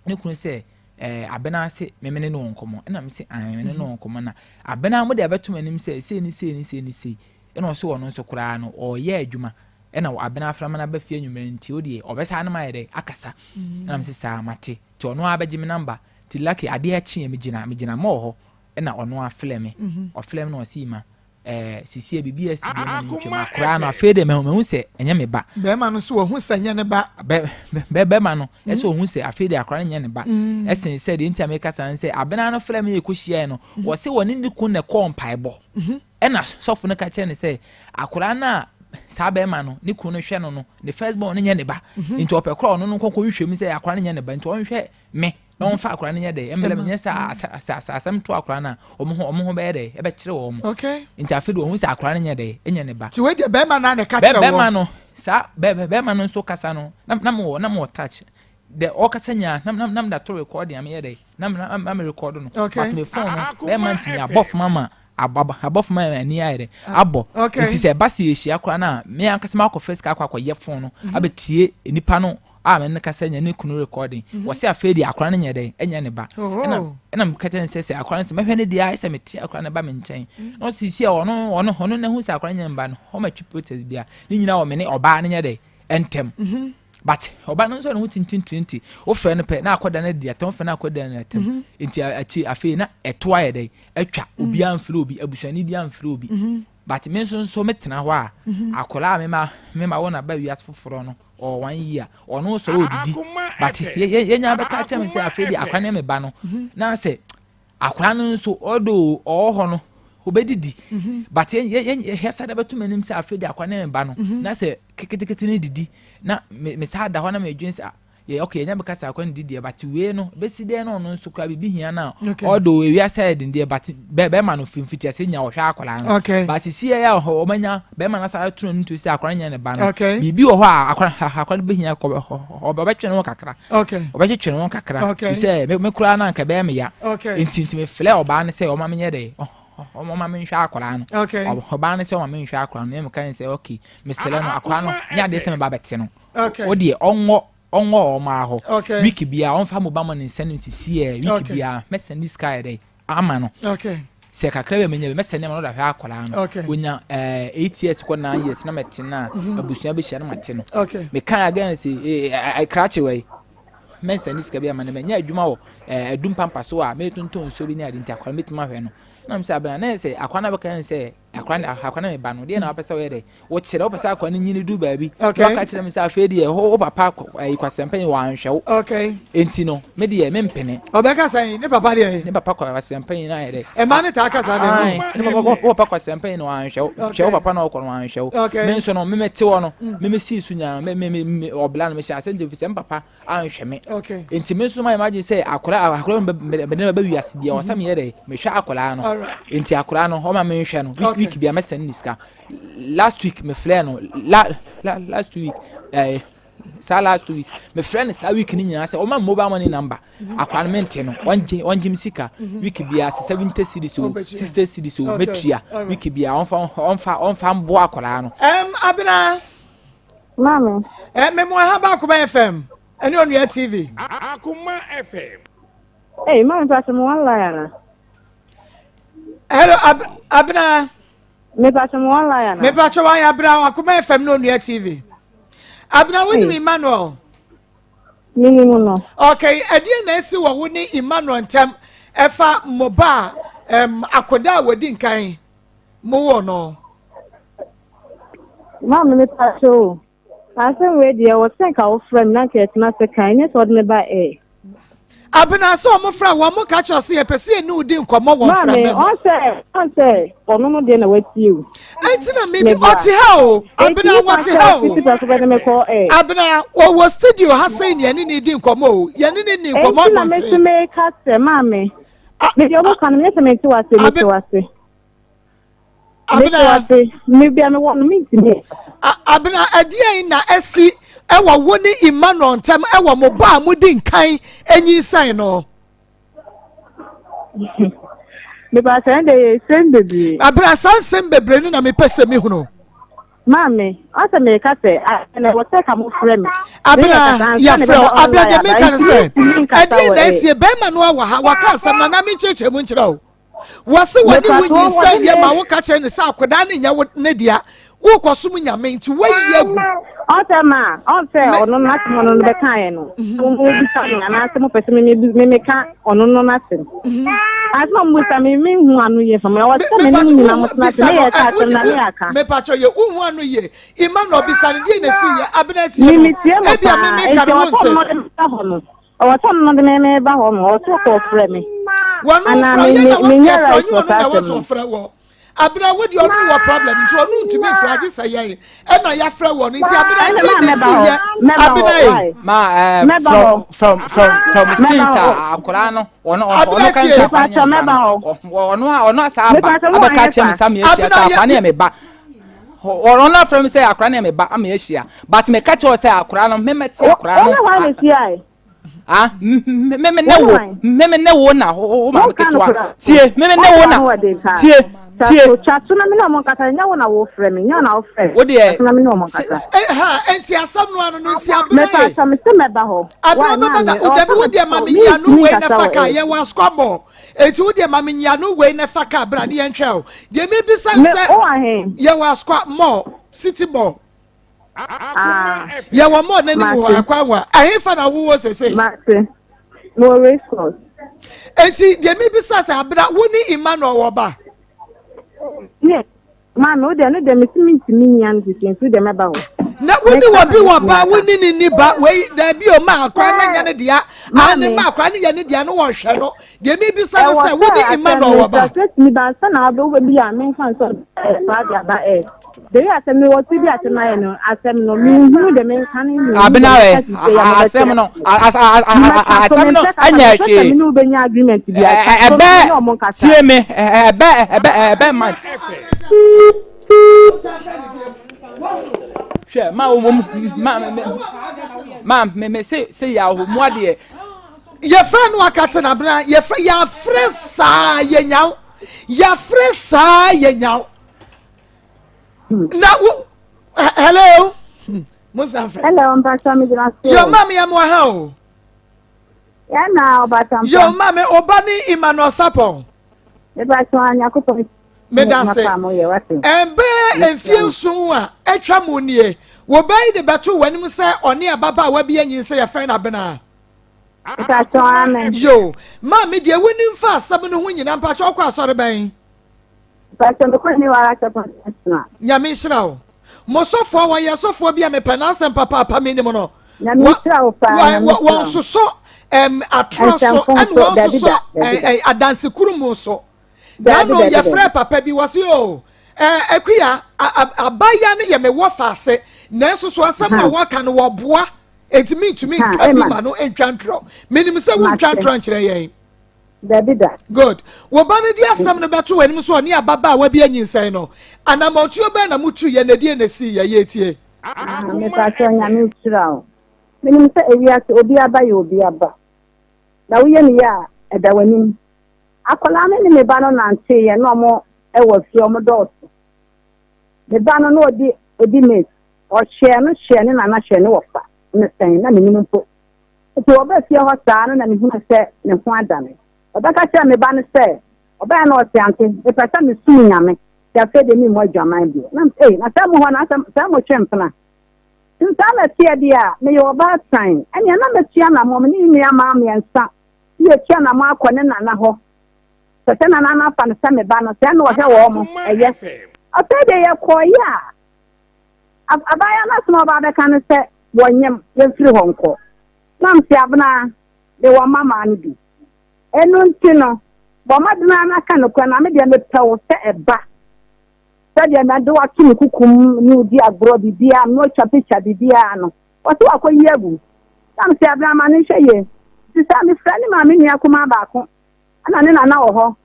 S6: ne kunu sɛ ɛɛ eh, abena ase memene ne wɔn nkɔmɔ ɛna mese ae memene ne wɔn nkɔmɔ na abena mo de abɛto m'anim sɛ sei ne sei ne sei ne sei ɛna ɔsɛ ɔno nso koraa no ɔyɛ adwuma ɛna abena aframa no aba fie anwummerɛ nti o deɛ ɔbɛsa no ma yɛ dɛ akasa mm. ɛna mese saa mate nti ɔno abɛgye me namba nti lucky adeɛ akyeɛ megyina megyina mɔɔ hɔ ɛna ɔno aflɛ me ɔflɛ me na ɔsi ma ɛɛ sisi a biribi asi bi ma ne ntwam akoraa no afei de mahu mahu sɛ ɛnyɛ me ba.
S5: Bɛrima no nso wahu sɛ ɛnyɛ ne ba.
S6: Bɛ bɛ bɛrima no ɛsɛ ohu sɛ afei de akoraa no nyɛ ne ba ɛsen sɛ deɛ nti a meka saa ne sɛ abena no frɛ me yɛ kɔhyiaeɛ no wɔse wɔne ne kun na ɛkɔɔ mpaebɔ ɛna sɔfo no ka kyerɛ ne sɛ akoraa no a saa bɛrima no ne kun no hwɛ no no ne first born no nyɛ ne ba nti ɔpɛ koraa ɔno no nkɔnkɔ hwehwɛ mu sɛ akoraa no nyɛ ne ba nti ɔnhwɛ me na wɔmfa akwadaa no nyɛ dɛ mmerɛ menyɛ sɛ sɛ asɛm to akwadaa no a wɔn ho wɔn ho bɛyɛ dɛ ɛbɛkyerɛ wɔn
S5: okay
S6: nti afei de wɔn sɛ akwadaa no nyɛ dɛ ɛnyɛ ne ba
S5: ti wei deɛ bɛrima no na ɛka kyerɛ wɔn
S6: bɛrima no saa bɛ bɛrima no nso kasa no na na mo na mo touch dɛ ɔkasa nyinaa na na na da to recording a meyɛ dɛ na na na me record no
S5: okay
S6: but me phone no bɛrima ntumi abɔ fam ama abɔ fam ama ani ayɛ dɛ abɔ nti sɛ ɛba sɛ yɛhyia koraa no a me ankasa makɔ first akɔ akɔyɛ phone no mhm. abɛtie nipa no a me ne kasa nya ne kunu recording mhm. wɔsɛ afei deɛ akora no nyɛ dɛn ɛnyɛ ne ba oh. ɛna ɛna meka kyerɛ no sɛ sɛ akora no sɛ mɛhwɛ ne deɛ ayɛ sɛ mete akora no ba me nkyɛn mhm. na ɔsi si a ɔno ɔno ɔno na hu sɛ akora no nyɛ ne ba no ɔma twi protest bia ne nyinaa wɔ me ne ɔbaa no nyɛ dɛn ɛntɛm mhm. but ɔbaa no nso ne ho tintintinti wofrɛ no pɛ na akɔda no adi atɛm wofrɛ no akɔda no atɛm nti akyi afei na ɛto ayɛ dɛn atwa obiara mfiri obi abusuani biara mfiri obi but me nso nso metena hɔ a akwadaa a mema mema wɔn aba wiase foforɔ no ɔwɔ one year ɔno sɔrɔ odidi but yɛnya bɛka kyerɛ me sɛ afei deɛ akwadaa no yɛ me ba no mhm. na sɛ akwadaa no nso ɔdo ɔwɔ hɔ no obɛdidi mhm. but yɛsa da bɛto m'anim sɛ afei deɛ akwadaa no yɛ me ba no mhm. na sɛ ketekete no didi na me saa da hɔ na medwen sɛ yɛ okay yɛnya bɛka sɛ akwa no di deɛ but wei no bɛsi dɛn na ɔno nso koraa biribi hia no a ɔdo ewiase ayɛ den deɛ but bɛrima no mfiti ase nya ɔhwɛ akwadaa no but sisi yɛ a ɔmanya bɛrima no asa ato no nto sɛ akwadaa no nyɛ ne ba no biribi wɔ hɔ a akwadaa akwadaa no bɛhia ɔbɛtwe ne ho kakra ɔbɛtwetwe ne ho kakra fi sɛ me koraa no anka ɛbɛyɛ me ya nti nti mefrɛ ɔbaa no sɛ ɔma menyɛ dɛ ɔma menhwɛ akwadaa no ɔbaa no sɛ ɔma menhwɛ akwadaa no ɛmu kan sɛ okay mesrɛ no akwadaa no nyɛ adeɛ sɛ meba bɛte no
S5: Okay.
S6: O deɛ ɔngɔ ɔngɔ ɔmaa hɔ.
S5: Okay.
S6: Week biara ɔnfa mobile money nsɛn no sisi ɛ week
S5: Okay.
S6: biara mɛsɛn ne sika yɛ dɛ ama no.
S5: Okay.
S6: Sɛ kakra bɛ menya bi mɛsɛn ne ama no ɔde ahwɛ akwadaa no.
S5: Okay.
S6: Onya ɛɛ eh, 8 years kɔ 9 years na mɛte no a mhm. abusua bɛhyia no mate no.
S5: Okay.
S6: Meka again sɛ ee eh, eh, krakye wɔ yi mɛnsɛn ne sika bi ama no mɛnya adwuma wɔ ɛɛ adum pampa so a mɛtontɔn nsuo bi ne ade nti akwadaa mɛtumi ahwɛ no. Na mesɛ abena na yɛ sɛ akwadaa no bɛka sɛ akora ne akora ne ba no deɛ na wapɛ sɛ ɔyɛ dɛ wokyerɛ wopɛ sɛ akora no nyini du baabi na waka kyerɛ me sɛ afei deɛ wo papa ayi kwasɛmpa yi wanhwɛ wo enti no me deɛ mempene
S5: ɔbɛka sɛ ne papa deɛ
S6: ne papa kwasɛmpa yi na ayɛ dɛ
S5: ɛma ne taa kasa
S6: deɛ ne papa wo papa kwasɛmpa yi na wanhwɛ wo hwɛ wo papa na ɔkɔ no wanhwɛ wo me nso no memete hɔ no mm. memesii so nyinaa me me me ɔbla no mehyɛ asɛ nti sɛ me papa anhwɛ me nti me nso mayɛ m'adwene sɛ akwadaa akwadaa no bɛde no bɛba wiase bia ɔsɛ meyɛ dɛ mehwɛ akwadaa no nti akwadaa no ɔma menhwɛ no week week bia mɛsɛn ne sika last week mefrɛ no la la last week ɛɛ eh, saa last weeks mefrɛ no saa week no nyinaa sɛ ɔma mobile money number mhm. akwadaa no mente no ɔngye ɔngye me sika mhm. week bia sɛ 70 cedis o 60 cedis o mɛtua week bia ɔmfa ɔmfa ɔmfa mboa akwadaa no.
S5: ɛm abena.
S8: Maame.
S5: Ɛ me mo aha ba Akoma FM ɛne Onua TV.
S7: Akoma FM.
S8: Hey, maame pa mo one line ana.
S5: Hello Ab Abena.
S8: Me pa mo one line ana.
S5: Me pa cho wan Abena Akoma FM ne Onua TV. Abena wo ni Emmanuel.
S8: Mini mu no.
S5: Okay, ɛdeɛ na esi wɔ wo ne Emmanuel ntɛm ɛfa mo ba um, akoda a wɔdi nkan mo wɔ no.
S8: Maame mepakyɛ o, asɛm wei deɛ ɛwɔ sɛ nka wofrɛ me na nka yɛtena ase ka, ɛnyɛ sɛ wode me ba air.
S5: Abena sɛ ɔmo frɛ wɔn mo ka kyerɛ sɛ yɛpɛ sɛ yɛne wo di nkɔmmɔ wɔ mframa mu.
S8: Maame ɔnsɛ ɔnsɛ ɔno no deɛ na watie o.
S5: Enti na mebi ɔte ha o Abena wɔte ha o Abena ɔwɔ studio ha sɛ ne yɛne ne di nkɔmmɔ o yɛne ne ni nkɔmmɔ abɔnten.
S8: Enti na mesi meka sɛ maame me deɛ ɔmo ka no nyɛ sɛ mente wase mete wase.
S5: Abena.
S8: Mebia mewɔ no mentumi.
S5: Abena ɛdeɛn na asi ɛwɔ wo ne Emmanuel ntam ɛwɔ mo ba a modi nkan anyinsɛn no?
S8: Mepa sɛ ɛnde yɛ nsɛm bebree.
S5: Abena saa nsɛm bebree no na mepɛ sɛ mehunu.
S8: Maame, ɔsɛ meka sɛ ɛna ɛwɔ sɛ ka mo frɛ me.
S5: Abena yɛfrɛ wo. Abena deɛ meka no sɛ ɛdeɛn na asie bɛrima no awɔ ha waka asɛm na na menkyerɛkyerɛ mu nkyerɛ wo. Wɔse wɔne wo nyinsɛn yɛ ma woka kyerɛ no sɛ akwadaa no nyɛ wo ne dea wokɔsom nyame nti woayi agu.
S8: Ɔsɛ ma ɔsɛ ɔno n'asɛm ɔno no bɛkaeɛ no mhm. mo bisa me anaasɛ mopɛ sɛ memeka ɔno no n'asɛm mhm. asɛm a mobisa me menhu ano yie fa me ɔwɔ sɛ me ne mo nyina motena ase ne yɛka asɛm na ne yɛaka
S5: mepakyɛ yɛ wohu ano yie Emmanuel bisa no deɛ na ɛsi yɛ abena tie no ebia me meka no wonte
S8: Ɔwɔ sɛ ɔno de me me ba hɔ no, ɔwɔ sɛ ɔkɔ ɔfrɛ me.
S5: Wɔn
S8: Anaa
S5: frɛ
S8: me
S5: yɛn
S8: me
S5: na wɔsi
S8: menyɛ
S5: ɛfrɛ
S8: right
S5: ɔnye
S8: wɔ
S5: ɔno
S8: saa
S5: na
S8: asɛm
S5: wɔsi
S8: no.
S5: ɔfrɛ wɔ. Abena wo deɛ ɔno wɔ problem nti ɔno ntumi nfrɛ agye sɛ yɛn ɛna yɛafrɛ wɔ no nti abena
S8: Ɛnna
S5: deɛ
S8: maa
S5: na
S8: mɛba
S5: esi
S8: hɔ,
S5: yɛ
S8: mɛba hɔ,
S5: abena yi.
S8: why?
S6: Ma ɛɛ
S8: Mɛba
S6: from
S8: hɔ.
S6: from from from
S8: Mɛba
S6: since
S8: hɔ.
S6: a akwadaa no ɔno ɔno
S5: Abena
S6: ɔno ka
S5: tie.
S6: nkyɛn akwadaa no
S8: Mepakyɛ
S6: yɛ me ba
S8: mɛba
S6: no
S8: hɔ.
S6: ɔno a ɔno asa aba
S8: Mepakyɛ mo wɔ
S6: abɛka
S8: he
S6: kyerɛ me
S8: fa?
S6: sa me ahyia
S5: Abena
S6: sɛ
S5: yɛ
S6: akwadaa no yɛ me ba ɔno afrɛ me sɛ akwadaa no yɛ me ba ama ahyia but meka kyerɛ sɛ akwadaa no mɛmɛte akwadaa
S8: no.
S6: Wɔn
S8: na wɔn na hyia
S6: ah meme ne wo meme ne wo na wo maame ketewa tie meme ne wo na tie tie.
S8: Twa so na me na ɔmo nkasa nyɛ wo na wo frɛ me nyɛ wo na wo frɛ.
S6: Wo deɛ
S8: so na me na ɔmo nkasa.
S5: Ha nti asɛm no ano no nti abena
S8: ye. Mepa asɛm sɛ mɛba hɔ.
S5: Abena bɛba na dabi wo deɛ ma me nyanu wei na fa ka yɛ wɔ asukɔmɔ eti wo deɛ ma me nyanu wei na fa ka abira ne yɛn twɛ o deɛ mi bisa sɛ yɛ wɔ asukɔ mɔ city mall.
S8: Ah.
S5: Yɛwɔ mall n'anim hɔ ɛkwan wa ɛhefa na wowɔ sese.
S8: Mate. Mewɔ race course.
S5: Eti deɛ mebisa sɛ abena wo ne Emmanuel wɔ ba?
S8: Ne maame wo deɛ no deɛ mesi mentumi nyia no sisi nso deɛ mɛba hɔ.
S5: Na wo ne wɔ bi wɔ ba wo ne ne ni ba wei daabi o ma akora no nyɛ ne dea ane ma akora no yɛ ne dea no wɔhwɛ no deɛ mebisa ne sɛ wo ne Emmanuel wɔ ba?
S8: Ɛwɔ sɛ asɛm ba ansa na wobɛbi a memfa nsɔ saa de aba ɛ. Bɛyi asɛm no wɔte bi asɛm ayɛ no asɛm no menhunu de menka no menhunu
S6: abena wɛ asɛm no asɛm no ɛnyɛ hwee ɛbɛ tie me ɛbɛ ɛbɛ ɛbɛ month hwɛ ma wo ma ma me me se se yɛ ahomu adeɛ
S5: yɛfrɛ no akate na abena yɛfrɛ yɛafrɛ saa yɛnyaw yɛafrɛ saa yɛnyaw na wo hello hmm, musa fɛ.
S8: hello mpasa mi gyina so.
S5: yɔ maame yɛ mu aha o.
S8: yɛ na ɔbata mpa.
S5: yɔ maame ɔba ni Emmanuel Sapon.
S8: mepatwa anyakopɔn.
S5: meda se ɛbɛɛ mfie nson a atwa mu nie wɔbɛyi de bɛto w'anim sɛ ɔne ababaawa bi anyin sɛ yɛfrɛ no abena.
S8: Mpatsɔ amen.
S5: Yo maame deɛ wonim fa asɛm no ho nyina mpatsɔ ɔkɔ asɔre bɛn.
S8: Pastor mekɔ New Ara Chapel International.
S5: Nyame nhyira wo. Mo sɔfoɔ wɔyɛ sɔfoɔ bi a mepɛ n'asɛm papaapa menim no.
S8: Nyame nhyira wo paa. Nyame nhyira wo.
S5: Wɔnsosɔ ɛm atorɔ so ɛna wɔnsosɔ ɛɛ adansekuru mu so. N'ano yɛfrɛ papa bi wɔsi o oh, ɛɛ akuya abaya no yɛ me wɔ faase nanso so asɛm a wɔka no wɔboa eti mi ntumi nka bi ma no ntwa ntorɔ menim sɛ wontwa ntorɔ nkyerɛ yɛn.
S8: Dabi da.
S5: Good. Wo ba no de asɛm no bɛto w'anim sɛ ɔne ababaawa bi anyinsɛn no, anammɔntuo bɛn na motuiɛ na ɛdeɛn na ɛsiiɛ? Yɛretie.
S8: Ah, mepakyɛw Nyame nhyira wo. Menim sɛ ewiase obi aba yɛ obi aba. Na woyɛ no yie a, ɛda w'anim. Akwadaa no ne me ba no nanteeɛ na ɔmo wɔ fie, ɔmo dɔɔso. Me ba no na ɔdi ɔdi mate. Ɔhyɛɛ no hyɛɛ ne nana hyɛɛ ne wɔfa no sɛn na menim mpo. Enti wɔbaa fie hɔ saa no na mehunuu sɛ ne ho adane. Ɔbɛka kyerɛɛ me ba no sɛ, ɔbaeɛ na ɔse, Ante, mepɛ sɛ mesom Nyame, nti afei deɛ memmɔ adwaman bio. Na mese, Ei, na sɛ mo hɔ no asɛ sɛ motwe mpena? Nti saa na ɛteɛ deɛ a, meyɛ ɔbaatan, ɛnneɛ na mɛtu anammɔn, me ne me nua mmaa mmiɛnsa ne yɛtu anammɔn akɔ ne nana hɔ. Sɛ sɛ nana no afa no sɛ me ba no, sɛ ɛna ɔhwɛ wɔn, ɛyɛ. Afei deɛ yɛkɔeɛ a, Abaayewa no asɛm a ɔba abɛka ne sɛ, Wɔnyem, yɛmfiri hɔ nkɔ. Na mese, Abena, Mewɔ mmammaa no bi. Ɛno nti no, bɔ mmɔden ara na ka nokorɛ, na me deɛ mepɛ wo sɛ ɛba. Sɛdeɛ mede wo ato me kuku mu ne wo di agorɔ biribiara, me ne wo atwa pikya biribiara no, ɔse wakɔyi agu. Na mese Abena ma no nhwɛ yie. Nti saa mefrɛ ne maame nua kumaa baako, ɛna ne nana wɔ hɔ,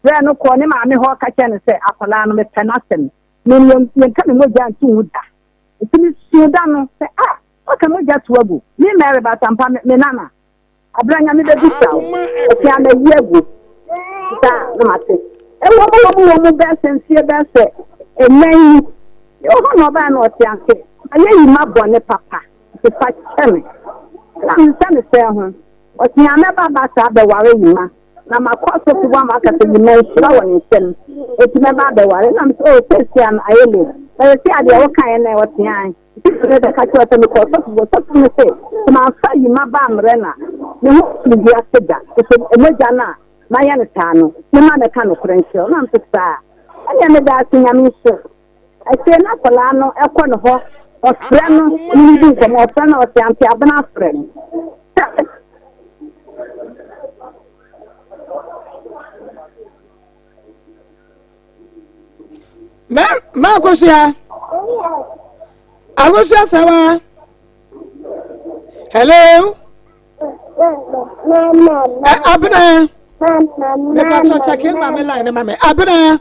S8: frɛɛ no kɔɔ ne maame hɔ ka kyerɛɛ no sɛ akwadaa no mepɛ n'asɛm, me yɛnka me mogya nto ngu da. Nti mesuu da no sɛ ah, waka mogya to agu, me Mary Batampa me nana. Abena Nyame bɛbisa wo. Ɔse a mayi agu. Saa na mate. Ɛwɔ mu wɔ mu wɔ mu bɛyɛ sɛ mfie bɛyɛ sɛ ɛnan yi. Mewɔ hɔ na ɔbaa na ɔte ase. Mayɛ yi ma bɔne papa. Nti fa kyɛ me. Na mensa ne sɛn ho. Ɔse a mɛba aba saa abɛware yi ma. Na makɔ asɔfo hɔ ama aka sɛ yi ma nhyira wɔ ne nsam. Enti mɛba abɛware. Na mesɛ oh seesei a no ayɛ late. Na seesei a deɛ wokaeɛ no ɔte ae. Nti na mebɛka kyerɛ wo sɛ mekɔɔ sɔfo hɔ, sɔfo no se, sɛ mamfa yima ba ammrɛ no a, me ho nni ase da, efisɛ mogya no a mayɛ no saa no, memma mɛka nokorɛ nkyerɛ wo. Na mese, Saa? Ɛnneɛ meda ase, Nyame nhyira wo. Akyire no akwadaa no kɔ ne hɔ, ɔfrɛ no, ne no di nkɔmmɔ, ɔfrɛ no a ɔse, Auntie Abena afrɛ me.
S5: Ma akosua akosua sawa hello eh, abena mepatɔ kyɛke ma me line ma me abena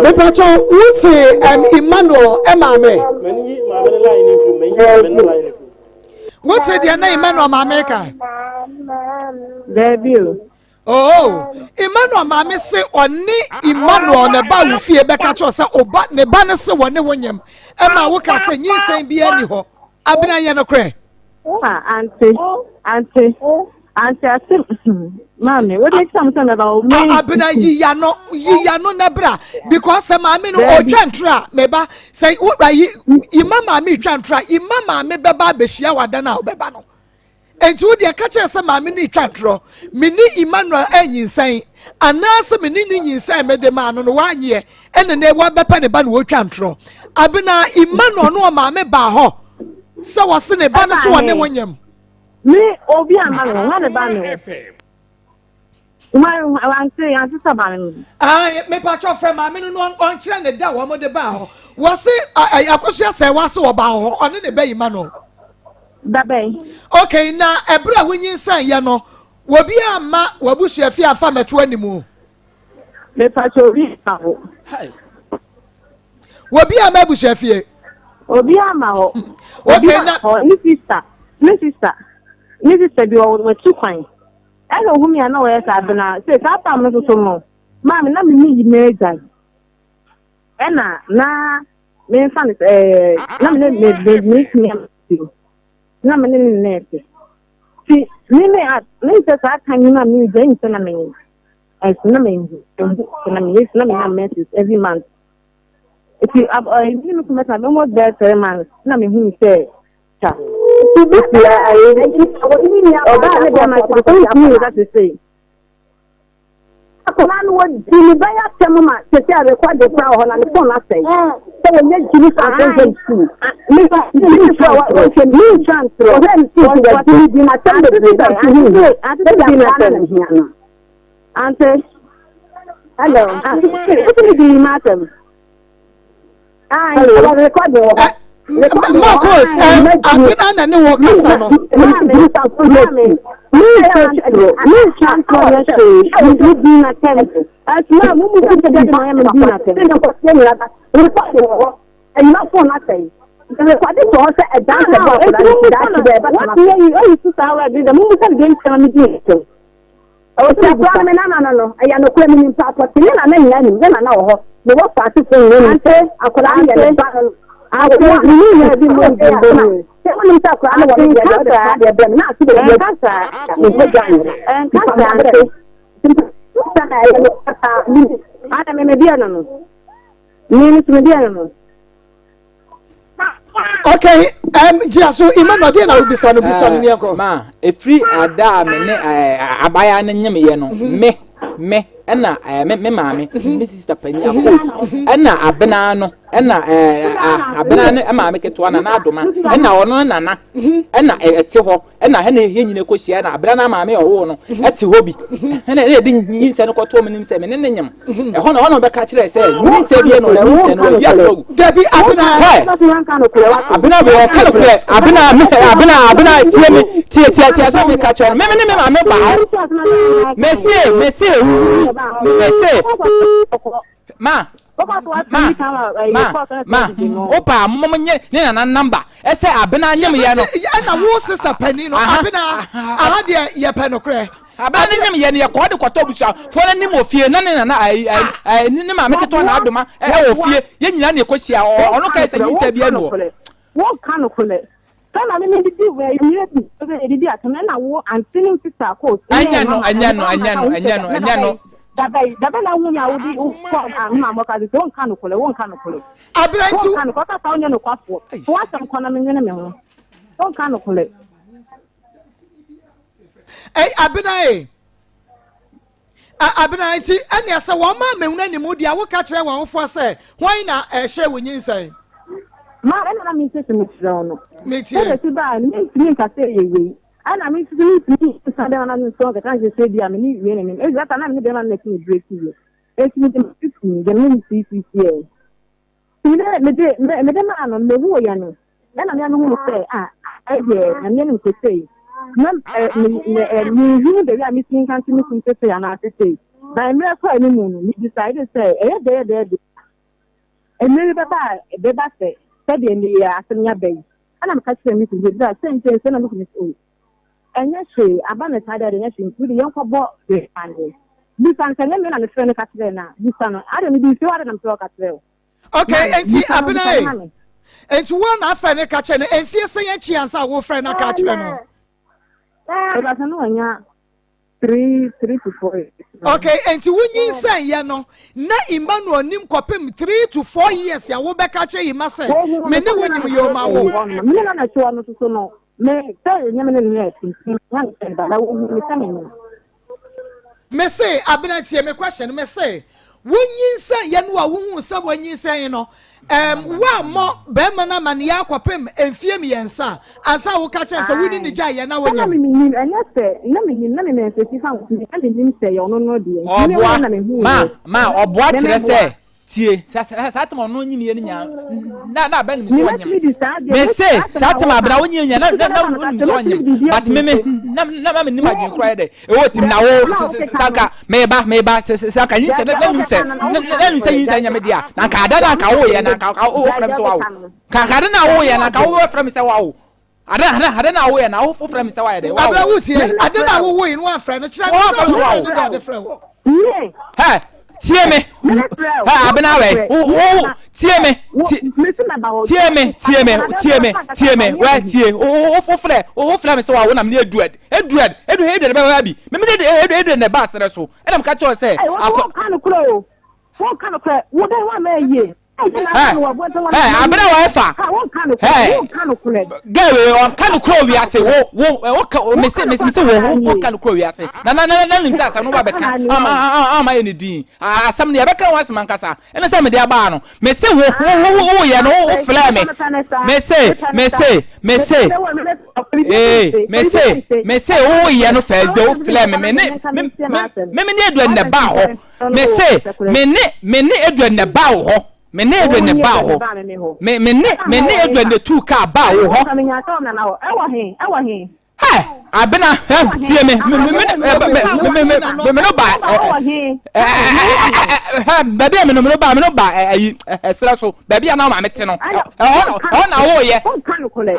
S5: mepatɔ wote um, emmanuel ɛma me wote deɛ na emmanuel maame ka
S9: Daabi o.
S5: Oh, Emmanuel maame se ɔne Emmanuel na ɛba wo fie bɛka kyerɛ sɛ ɔba ne ba no se wɔne wo nyem ɛma woka sɛ nyinsɛn biara ni hɔ. Abena yɛ nokorɛ.
S9: Ah, ante, ante, ante ase, maame, wo de kyerɛ sɛ mɛba wo me.
S5: Abena yiya no, yiya no na bra because sɛ maame no ɔtwa ntura a mɛba sɛ wo ayi ima maame twa ntura ima maame bɛba abɛhyia wadan a ɔbɛba no. Enti wo deɛ ka kyerɛ sɛ maame no retwa ntorɔ. Me ne Emmanuel anyinsɛn, anaasɛ me ne no nyinsɛn mede maa no no wanyeɛ, ɛna nɛ wabɛpɛ ne ba na wɔretwa ntorɔ. Abena, Emmanuel no ɔmaame baa hɔ sɛ wɔse ne ba no so wɔne wo nyem.
S9: Me obi ama me ho, ne ba me ho.
S5: Mepatwɔ frɛ maame no no ɔnkyerɛ ne da wɔn de baa hɔ. Wɔse akosua sɛ wɔase wɔbaa hɔ ɔne ne bɛyi ma no.
S9: Dabɛn.
S5: Okay, na ɛberɛ a wonyinsɛn yɛ no, wɔbi amma w'abusua fie afa mɛto animu.
S9: Mepatwɔ obi ma hɔ.
S5: Wɔbi amma abusua fie.
S9: Obi ama hɔ. Okay, na. Ne sista, ne sista, ne sista bi wɔ wɔatu kwan. Ɛna ohun mi a na ɔyɛ saa bena sɛ saa tam no soso no maame na me ne yi m'agya ɛna na me nfa no sɛ ɛɛ na me ne me me me tumi ama na me ne ne nɛɛse ti me me a me nsɛ saa tam yi na me gya nsɛ na me ɛnso na me nhu nhu na me yɛ na me nya menses every month ti ab ɛɛ me ne me kuma sa almost bɛyɛ 3 months na me hu sɛ ta. Ɔbaa ne bɛma sɛ ɔntumi nka sesei.
S8: Akwadaa no wɔdi ne ba yɛ asɛm ma sɛsɛ a rekɔde koraa wɔ hɔ na ne fon asɛe sɛ wɔnyɛ gyimi fa nkɔhwɛ ne sukuu gyimi fa wɔhwɛ ne sukuu wɔhwɛ ne sukuu nti wɔdi ne di n'asɛm bebree na nso hu sɛdeɛ akwadaa no na hia no.
S9: Ante.
S8: Hello.
S9: Wotumi di m'asɛm.
S5: Marcus, abena na ne wɔ kasa no.
S8: Ɔsɛ me nana no no, ɛyɛ nokorɛ menim paa pɔte ne nana nyinaa nim, ne nana wɔ hɔ, ne wɔ faase fo nyinaa nim sɛ akwadaa no yɛ ne ba no. Akwadaa no ne nyinaa bi mu bi mbɔ mu. Sɛ wonim sɛ akwadaa no wɔ ne deɛ deɛ ɔde saa deɛ brɛ me na ase bɛ yɛ ne ho gya ne.
S9: Ɛnka saa ante.
S8: Sɛ na ɛyɛ nokorɛ paa menim.
S9: Ana me medeɛ no no. Me me so medeɛ no no.
S5: Okay, gyina so Emmanuel deɛ na wobisa no bisa no neɛ kɔ.
S6: Ma ɛfiri ada a me ne abaayewa no nyemeyɛ no me me ɛna me me maame me sista panyin akos ɛna abena no. Ɛna ɛɛ abena ne maame ketewa nana adoma ɛna ɔno ne nana ɛna ɛte hɔ ɛna ɛna yɛn nyina kɔ hyia ɛna abena na maame ɔwoo no ɛte hɔ bi ɛna ɛna yɛde nyinsɛn no kɔto ɔmo nim sɛ mene ne nyam ɛhɔ na ɛhɔ na ɔbɛka kyerɛ sɛ nyinsɛn bi ɛna ɔyɛ nyinsɛn no ɔyi ato agu.
S5: Dabi abena.
S6: Hɛ abena bɛ ɔka no korɛ abena abena abena tie me tie tie tie sɛ meka kyerɛ no meme ne me maame ba hɔ mese mese mese ma ma ma ma opa mo mo nye ne nana namba ɛsɛ abena nyem yɛ no.
S5: Ɛna wo sista panin no abena aha deɛ yɛpɛ nokorɛ.
S6: Abena ne nyem yɛ no yɛkɔɔ de kɔtɔ abusua foɔ no anim wɔ fie na ne nana ayi ayi ne maame ketewa na adoma ɛwɔ fie yɛn nyinaa na yɛkɔ hyia ɔno kae sɛ nyinsɛn bi ɛnu hɔ.
S9: Wɔka nokorɛ sɛ na me medidi wɔ mmerɛ bi sɛ yɛdidi atam ɛna wo ante ne sista kɔɔ
S6: ɛnyɛ no ɛnyɛ no ɛnyɛ no ɛnyɛ no ɛnyɛ no.
S9: Dabɛyi dabɛ na wohu me a wode wokɔ ahoma mɔka sɛ wonka nokorɛ wonka nokorɛ
S5: Aberɛ nti
S9: wonka nokorɛ ɔkasa wonyɛ nokwafoɔ fo asɛm kɔ na menwene me ho wonka nokorɛ.
S5: Ei Abena ei Abena nti ɛnea sɛ wɔn ma mehunu anim deɛ a woka kyerɛ wɔn awofoɔ sɛ hwan na ɛhyɛ wo nyinsɛn.
S9: Ma ɛna na mente sɛ mekyerɛ wo no.
S5: Metie.
S9: Sɛdeɛ ɛsi baa no mentumi nka sɛ ɛyɛ wei ɛna me nso mentumi nsa bɛrima no nso nkɛka nkyerɛ sɛ bi a me ne wei na nim ɛfiri sɛ na me ne bɛrima no na ɛte me berɛ si yɛ enti mede me tumi deɛ me ne sisiiɛ Nti me mede me mede maa no no mehuu yɛ no ɛna me a mehuu sɛ ah ɛdeɛ Nyame anim sesei na ɛ me me ɛ menhunu baabi a mesi nka nto me kunu sesei anaa sesei but mmerɛ kɔ anim no me decide sɛ ɛyɛ dɛ yɛ dɛ de mmerɛ bi bɛba a ɛbɛba sɛ sɛdeɛ meyɛ asɛm yi aba yi ɛna meka kyerɛ me kunu sɛ bra sɛ nti sɛ na me kunu sɛ oh ɛnyɛ hwee aba no saa deɛ ɛnyɛ hwee nti wode yɛnkɔbɔ amanneɛ bisa no sɛ ɛnyɛ me na mefrɛ no ka kyerɛɛ no a bisa no ade mede nsuo ade na mefrɛ wo ka kyerɛ wo
S5: okay enti abena e enti wo na afrɛ no ka kyerɛ no mfie sɛn akyi ansa a wofrɛ no aka kyerɛ no
S9: ɛbɛsɛ no wanya 3 to 4 years.
S5: Okay, enti wonyinsɛn yɛ no na Emmanuel nim kɔpem 3 to 4 years a wobɛka kyerɛ Emma sɛ me ne wo nyim yɛ ɔma wo.
S9: Me ne na na ɛte no soso no me sɛ ɛnyɛ me ne ne yɛ nti na ne sɛ ba na wohu me sɛ me nyim.
S5: Me se Abena tie me question me se wonyinsɛn yɛ no a wohu sɛ wanyinsɛn no woammɔ bɛrima no amanneɛ akɔpem mfie 3 ansa woka kyerɛ sɛ wone ne gya yɛ na
S9: wonyam. Na menim ɛnyɛ sɛ na menim na memɛnsɛsi fa ho na menim sɛ yɛ ɔno no deɛ.
S6: Ɔboa ma ma ɔboa kyerɛ sɛ tie saa tɛm ɔno nyim yɛ no nya na na abɛn nim sɛ ɔnyim me se saa tɛm abena wo nyim nya na na na wonim sɛ ɔnyim but me me na na na menim adwene koraa yɛ dɛ ɛwɔ tim na wo sanka meba meba sanka nyinsɛ na na nim sɛ na na nim sɛ nyinsɛ nyɛ me dea na nka ada na nka wo yɛ na nka wo frɛ me sɛ wawo ka ka ada na wo yɛ na nka wo frɛ me sɛ wawo ada ada ada na wo yɛ na wo frɛ me sɛ wayɛ dɛ wawo
S5: abena wo tie ada na wo wo yi no wamfrɛ no kyerɛ no
S6: wamfrɛ me sɛ wawo
S5: no dɛ ɔde frɛ wo
S6: hɛ tie me hɛ abena wɛ wo wo tie me tie me tie me tie me tie me wɛ tie wo wo frɛ wo frɛ me sɛ wawo na me ne Edward Edward Edward Edward bɛba bi me me ne Edward Edward na ɛba asrɛ so ɛna me ka kyerɛ sɛ
S9: akɔ. Wɔn ka no korɛ o wɔn ka no korɛ wo dɛ wɔn ama yie.
S6: Hɛ abena wa ɛfa hɛ gɛɛ wei ɔnka no kuro wiase wo wo wo ka mese mese mese wo wo ka no kuro wiase na na na na nim sɛ asɛm no ba bɛka ama ama yɛ ne din asɛm no yɛbɛka ho asɛm ankasa ɛne sɛ mede abaa no mese wo wo wo wo yɛ no wo flɛ me mese mese mese ee mese mese wo yɛ no first day wo flɛ me me ne me me me ne Edward na ɛbaa hɔ mese me ne me ne Edward na ɛbaa wo hɔ me ne Edward na ɛbaa wo hɔ me me ne me ne Edward na tu kaa baa wo hɔ. Hɛ abena hɛ tie me me me me me me me no ba ɛ ɛ baabi a me no me no ba me no ba ɛyi ɛsrɛ so baabi a na maame te no ɛhɔ ɛhɔ na wo yɛ. Wonka nokorɛ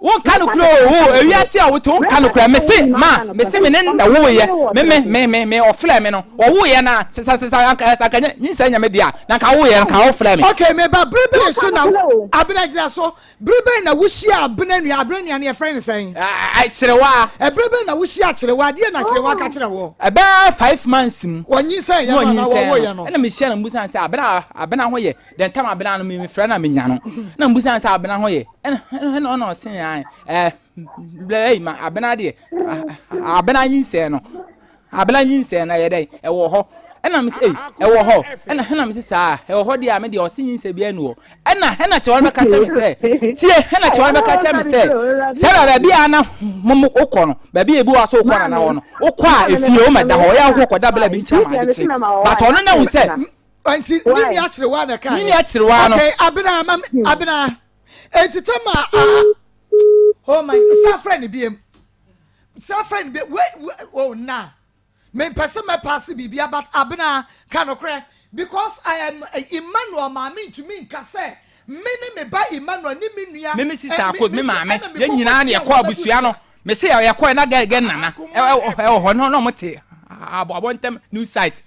S6: o wo ewiase a wote wonka nokorɛ mese ma mese me ne na woyɛ me me me me me ɔfrɛ me no ɔwoyɛ na sesa sesa anka anka nyinsɛn nyɛ me dea na anka woyɛ anka wofrɛ me.
S5: Okay me ba bere bɛn so na abena gyina so bere bɛn na wohyia abena nua abena nua no yɛfrɛ no sɛn.
S6: Kyerewa.
S5: Ɛbere bɛn na wohyia kyerewa adeɛ na kyerewa ka kyerɛ wɔ.
S6: Ɛbɛɛ 5 months mu.
S5: Wɔnyinsɛn yɛ no anaa wɔwoyɛ no.
S6: Ɛna mehyia no mbusa sɛ abena abena ho yɛ dɛn tam abena no mefrɛ na menya no na mbusa sɛ abena ho yɛ ɛna ɛna ɔna ɔse ɛɛ blɛ ma abena deɛ abena nyinsɛn no abena nyinsɛn no ɛyɛ dɛn ɛwɔ hɔ. Ɛna mese ei ɛwɔ hɔ ɛna hɛna mese saa ɛwɔ hɔ deɛ a me deɛ ɔse nyinsɛ biara ni hɔ ɛna hɛna kyɛwa no bɛka kyerɛ me sɛ tie hɛna kyɛwa no bɛka kyerɛ me sɛ sɛ bɛ baabi a na mo mo wokɔ no baabi a ebi wɔ so wokɔ nana hɔ no wokɔ a efie wo mɛda hɔ ɔyɛ wokɔ kɔda bla bi nkyɛn ma ade kye but ɔno na hu sɛ
S5: nti ne nua kyerewa na ɛka
S6: ne nua kyerewa no
S5: okay abena ma abena enti tɛ ma a oh my sa frɛ ne biem sa frɛ ne biem we we oh na Mempɛ sɛ mɛ paase biribia but Abena ka nokorɛ because I am Emmanuel maame ntumi nka sɛ me ne me ba Emmanuel ne me nua
S6: Me me sister ako me maame yɛn nyinaa na yɛkɔ abusua no me se yɛkɔ na gɛ gɛ nana ɛwɔ hɔ no na wɔn te abɔntɛm new site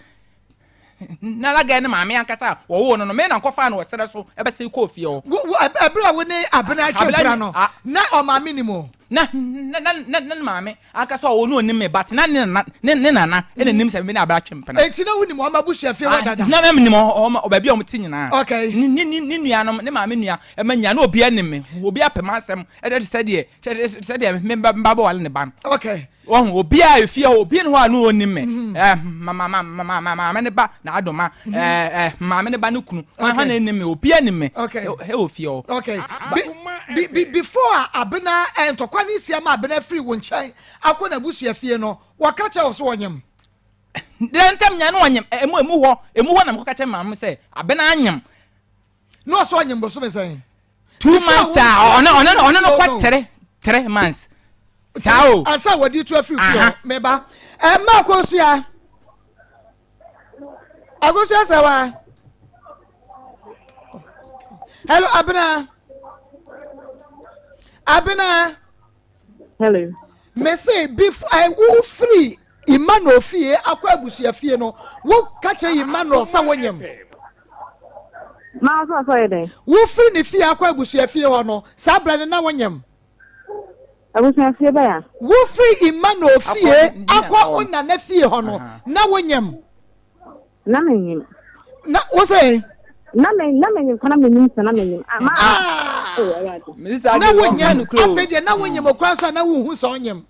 S6: na na gɛ ne maame ankasa a wɔwoo no no me na nkɔfaa no wɔ serɛ so ɛbɛsɛ kɔɔ fie hɔ.
S5: Wo wo ɛberɛ a wo ne Abena atwa mpira no na ɔmaame nim o.
S6: Na na na na ne maame ankasa ɔwɔ no onim me but na ne nana ne ne nana ɛna nim sɛ me ne Abena atwe mpena.
S5: Enti na wonim wɔn abusua fie hɔ dada.
S6: Na na menim wɔn baabi a wɔn te nyinaa.
S5: Okay.
S6: Ne ne ne nuanom ne maame nua ɛma nyinaa na obiara nim me obiara pɛ m'asɛm ɛde sɛdeɛ sɛdeɛ me ba bɛwale ne ba no.
S5: Okay.
S6: Wahu, obiara a efie hɔ, obi ne hɔ a no onim me. Mm-hmm. Eh, ma ma ma ma ma maame ne ba na adoma. Mm-hmm. Eh, eh, maame ne ba ne kunu. Okay. Hwan na enim me? Obiara nim me.
S5: Okay.
S6: E wɔ fie hɔ.
S5: Okay. Be, be, be, before a abena eh, ntɔkwa ne si ama abena firi wo nkyɛn akɔ n'abusua fie no, wɔka kyerɛ wo so wɔnyem.
S6: Dɛ ntam nya no wɔnyem. Emu emu hɔ, emu hɔ na mekɔka kyerɛ maame sɛ abena anyem.
S5: Na ɔsɛ ɔnyem bosome sɛn?
S6: 2 months a ɔne ɔne ɔne no kɔ 3 3 months saa o.
S5: Ansa wɔde tu afiri fie hɔ meba ɛmma Akosua Akosua sɛ wa hello Abena Abena.
S9: Hello.
S5: Mese before ɛ wo firi Emmanuel fie akɔ abusua fie no wo ka kyerɛ Emmanuel sɛ wonyem.
S9: Maa sɛ ɔsɔ yɛ dɛn?
S5: Wofiri ne fie akɔ abusua fie hɔ no saa berɛ no na wonyem.
S9: Abusua fie bɛn a?
S5: Wofiri Emmanuel fie akɔ wo nana fie hɔ no na wonyem.
S9: Na menyim.
S5: Na wo sɛ?
S9: Na me na menyim kɔ na menyim sɛ na menyim. Ah ma.
S5: Ah.
S9: Oh ɛyɛ ade.
S5: Na wonyem afei deɛ na wonyem okura nso a na wohu sɛ ɔnyem.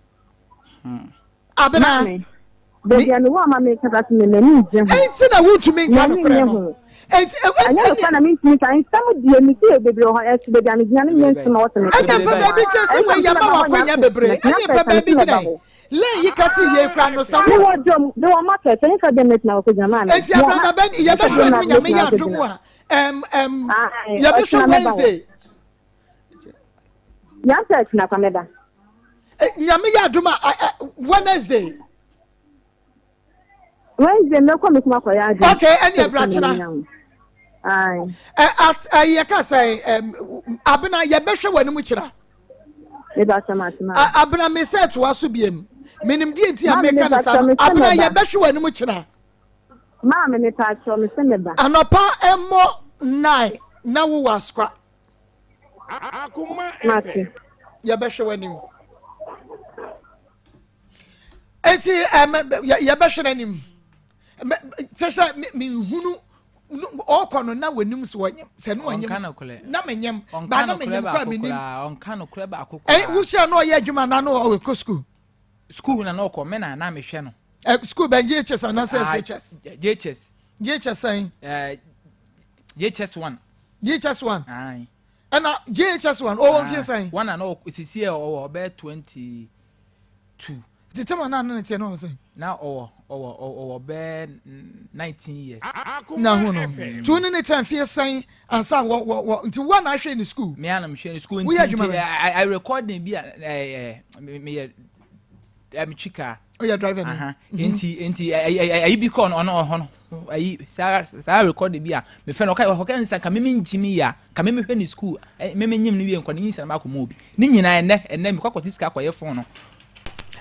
S5: Abena.
S9: Maame, baabi a mewɔ ama me kasa so me m'ani ngye ho.
S5: Enti na wontumi nka nokorɛ no. Enti
S9: ɛnyɛ nokorɛ na mentumi nka nsɛm deɛ mesi yɛ bebree wɔ hɔ ɛso baabi a megyina no nyɛ nsɛm a wɔsɛ me.
S5: Ɛna mpɛ baabi kyerɛ sɛ wei yɛma wakwanya bebree ɛne mpɛ baabi gyina yi lɛn yi ka te yei kora no sɛ wo.
S9: Mewɔ dwom mewɔ market ɛnyɛ sɛ dɛm mɛtumi akɔkɔ gyina maame.
S5: Enti abrada bɛn yɛbɛhwɛ no Nyame yɛ adom a ɛm ɛm yɛbɛhwɛ Wednesday.
S9: Nyansa akyina kwa mɛba.
S5: Nyame yɛ adom a Wednesday.
S9: Wednesday mɛkɔ me kuma kɔyɛ adwuma.
S5: Okay, ɛne ɛbra kyena. At yɛ ka sɛ abena yɛbɛhwɛ w'anim kyena. Abena me sɛ toa so biem. Menim deɛ nti a meka no saa. Abena yɛbɛhwɛ w'anim kyena.
S9: Maame mepa kyɛw me sɛ mɛba.
S5: Anɔpa ɛmmɔ 9 na wowɔ asokwa.
S9: Mate.
S5: Yɛbɛhwɛ w'anim. Eti yɛbɛhwɛ n'anim. Kyɛ sɛ menhunu ɔkɔ no na w'anim sɛ wɔnyem sɛ no ɔnyem na menyem ba na menyem kora menim.
S6: Ɔnka nokorɛ baako koraa.
S5: Ɛ wohyia na ɔyɛ adwuma na no ɔkɔ sukuu.
S6: Sukuu na na ɔkɔ me na na mehwɛ no.
S5: Ɛ sukuu bɛn JHS anaasɛ SHS?
S6: JHS.
S5: JHS sɛn?
S6: Ɛɛ JHS 1.
S5: JHS 1. Ɛna JHS 1 ɔwɔ mfie sɛn?
S6: One na ɔwɔ sisi ɛ ɔwɔ ɔbɛyɛ 22.
S5: Tete ma na ne teɛ na ɔwɔ sɛn?
S6: Na ɔwɔ ɔwɔ ɔwɔ bɛyɛ 19 years.
S5: Na ho no tu ne ne kyɛn mfie sɛn ansa wɔ wɔ wɔ nti wo na ahwɛ ne school.
S6: Me anam hwɛ ne school nti nti I I recording bi a ɛɛ ɛɛ meyɛ metwi kaa.
S5: Oyɛ driver ni.
S6: Nti nti ayi bi kɔɔ no ɔno ɔhɔ no ayi saa saa record bi a mefɛ no ɔka ɔka nsa ka meme ngyi mi ya ka meme hwɛ ne school meme nyim no wie nkɔ ne nyinsɛn baako mu obi ne nyinaa ɛnɛ ɛnɛ mekɔ akɔte sika akɔyɛ phone no.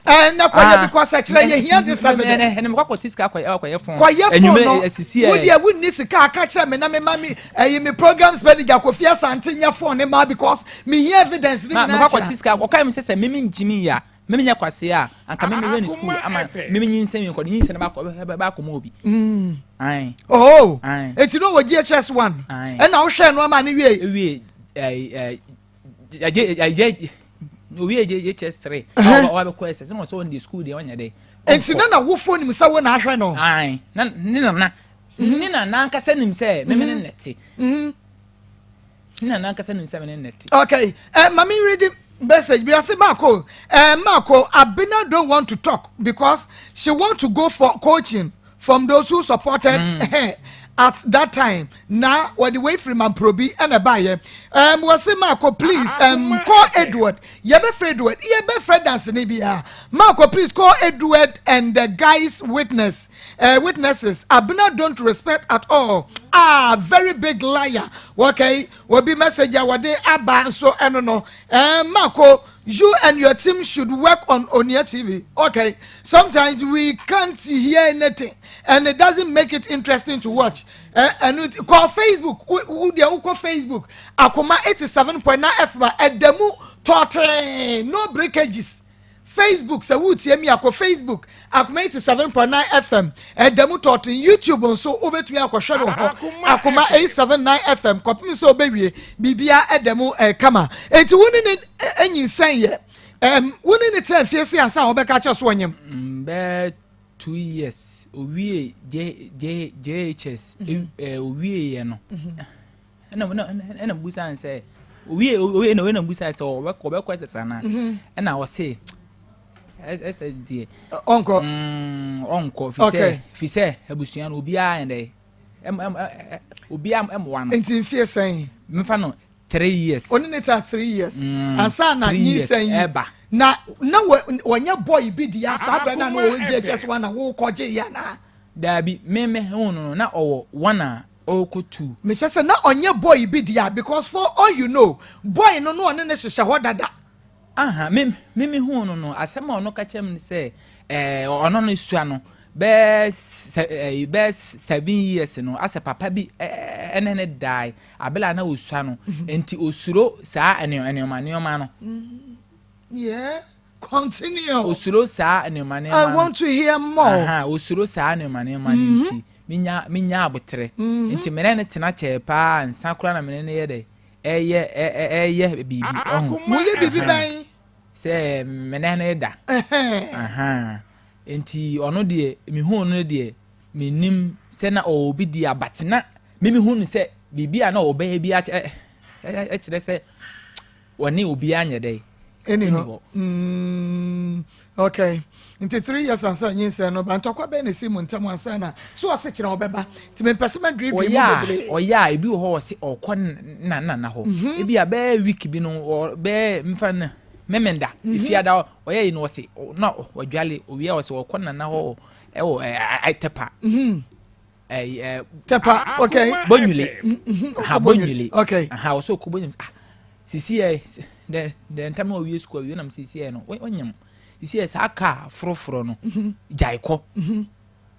S5: Ɛnɛ kɔyɛ because ɛkyerɛ yɛ hia this evidence.
S6: Ɛnɛ mekɔ akɔte sika akɔyɛ akɔyɛ phone.
S5: Kɔyɛ phone no wo deɛ wonni sika aka kyerɛ me na me ma me ɛyi me programs manager Kofi Asante nyɛ phone ne ma because me hia evidence ne nyinaa
S6: kyerɛ. Mekɔ akɔte sika ɔka mi sɛ sɛ meme ngyi mi ya Meme nyɛ kwasea a, anka meme hwɛ ne sukuu ama meme nyinsɛn mi nkɔ ne nyinsɛn baakɔ baakɔ mu obi. Ayi.
S5: Oh. Ayi. Eti no wɔ GHS 1.
S6: Ayi.
S5: Ɛna wohwɛ no ama ne wie.
S6: Ewie ɛɛ ɛɛ ɛgye ɛgye owie GHS 3. Ɔba bɛkɔ SS na ɔsɛ ɔn de sukuu deɛ ɔnyɛ dɛ.
S5: Nti na n'awofoɔ nim sɛ wo na ahwɛ no?
S6: Ae, na ne nana, ne nana ankasa nim sɛ me me ne no te. Ne nana ankasa nim sɛ me ne no te.
S5: Okay, ma me read message bi ɔse Marco, Marco, Abena don't want to talk because she want to go for coaching from those who supported her at that time. Na wɔde wei firi Mamprobi ɛna ɛbaayɛ. Wɔse Marco please call Edward. Yɛbɛfrɛ Edward, yɛbɛfrɛ danseni biara. Marco please call Edward and the guys witness, witnesses. Abena don't respect at all. Ah, very big liar. Okay, obi message a wɔde aba nso ɛno no. Marco, you and your team should work on Onia TV. Okay, sometimes we can't hear anything and it doesn't make it interesting to watch. And it, call Facebook. Wo deɛ wokɔ Facebook. Akoma 87.9 FM a ɛda mu tɔɔtee no breakages. Facebook sɛ wotie mi akɔ Facebook Akoma 87.9 FM ɛda mu tɔɔtee. YouTube nso wobɛtumi akɔhwɛ no hɔ Akoma 879 FM kɔpem sɛ wobɛwie biribia ɛda mu kama. Enti wo ne ne anyinsɛn yɛ wo ne ne tena mfie se ansa a wobɛka kyerɛ so ɔnyem?
S6: Bɛɛ 2 years owie J J JHS owie yɛ no ɛna busa sɛ owie owie na owie na busa sɛ ɔbɛkɔ ɛsɛ sana ɛna ɔse ɛsɛ deɛ
S5: ɔnkɔ
S6: ɔnkɔ fisɛ fisɛ abusua no obiara yɛn dɛ obiara ɛmoa no.
S5: Nti mfie sɛn?
S6: Mfa no 3 years.
S5: Oni ne ta 3 years. Ansa na nyinsɛn yi
S6: ɛba.
S5: Na wɔnyɛ boy bi di asa abɛ na na wɔwɔ JHS 1 na wɔkɔ gye ya na.
S6: Daabi me me ho no na ɔwɔ 1 a ɔkɔ 2.
S5: Me hyɛ sɛ na ɔnyɛ boy bi di a because for all you know boy no no ɔne ne hyehyɛ hɔ dada.
S6: Aha me me me ho no no asɛm a ɔno ka kyerɛ me sɛ ɔno no sua no bɛɛ 7 years no asɛ papa bi ɛne ne die abela na osua no nti osuro saa nneɛma nneɛma no.
S5: Yeah, continue.
S6: Osuro saa nneɛma nneɛma.
S5: I want to hear more.
S6: Aha, osuro saa nneɛma nneɛma no nti minya abotere. Nti mene ne tena kyɛ paa nsa kora na mene ne yɛ dɛ ɛyɛ biribi ɔho.
S5: Mo yɛ biribi bɛn?
S6: Sɛ mene ne da. Aha. Nti ɔno deɛ mehu no deɛ menim sɛ na ɔwɔ bi di abatena mimi hu no sɛ biribi a na ɔbɛyɛ bi akyerɛ sɛ wɔne obi anyɛ dɛ.
S5: Ɛni hɔ. Okay. Nti 3 years ansa nyinsɛn no ba ntɔkwa bɛn na esi mu ntam ansa na so ɔse kyerɛ ɔbɛba. Nti mempɛ sɛ mɛdwedwe mu bebree.
S6: Ɔyɛ a ebi wɔ hɔ ɔse ɔkɔ na na hɔ. Ebi a bɛɛ week bi no bɛɛ mfa no memenda. Efiada ɔyɛ yi no ɔse na ɔdwale owia ɔse ɔkɔ na na hɔ ɛwɔ Tepa.
S5: Tepa, okay.
S6: Bonyule. Ha Bonyule.
S5: Okay.
S6: Ha ɔse ɔkɔ Bonyule. Ah. Sisi yɛ dɛ dɛ ntam na ɔwie sukuu awie nam sisi yɛ no ɔnyam. Sisi yɛ saa kaa foroforo no gyae kɔ.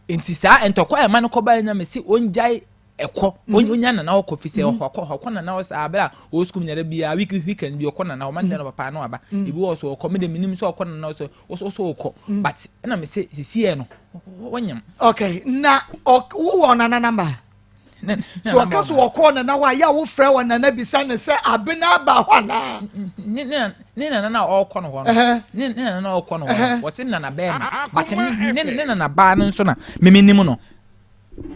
S6: Nti saa ntɔkwa ɛma no kɔba nya me se ɔngyae ɛkɔ. Ɔnya nana ɔkɔ fi sɛ ɔkɔ nana hɔ saa abere a ɔwɔ sukuu nyara biara week weekend bi ɔkɔ nana hɔ Monday no papa no aba. Ebi wɔ so ɔkɔ me de menim sɛ ɔkɔ nana hɔ so ɔso ɔkɔ. But ɛna me se sisi yɛ no ɔnyam.
S5: Okay, na wowɔ nana number? So ɔka so ɔkɔɔ nana hɔ a yɛ a wofrɛ wɔ nana bisa ne sɛ abena aba hɔ anaa?
S6: Ne nana na ɔkɔ no hɔ no. Ne nana na ɔkɔ no hɔ no. Wɔse nana bɛɛma. But ne nana baa no nso na memenim no.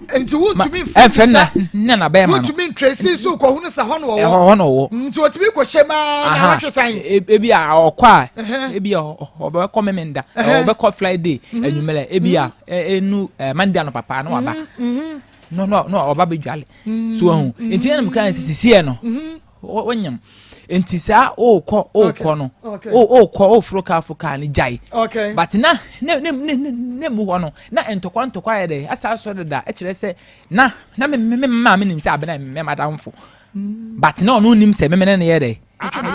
S5: Nti wontumi mfrɛ
S6: nana bɛɛma no.
S5: Wontumi ntresi so kɔhu no sɛ hɔ na ɔwɔ.
S6: Hɔ na ɔwɔ.
S5: Nti otumi kɔhyɛ maa na watwe san.
S6: Ebi a ɔkɔ a ebi a ɔbɛkɔ memenda. Ɔbɛkɔ Friday anwummerɛ ebi a enu Monday no papa na waba. No no no ɔba bɛdwale. So ahu. Nti ɛna meka sɛ sisi yɛ no. Wonyam. Nti saa ɔkɔ no. Ɔkɔ ɔforo kaa fo kaa ne gyae. But na ne ne ne ne mu hɔ no na ntɔkwa ntɔkwa yɛ dɛ asa asɔ deda ɛkyerɛ sɛ na na me me maame nim sɛ abena me madamfo. But na ɔno nim sɛ me me ne yɛ dɛ.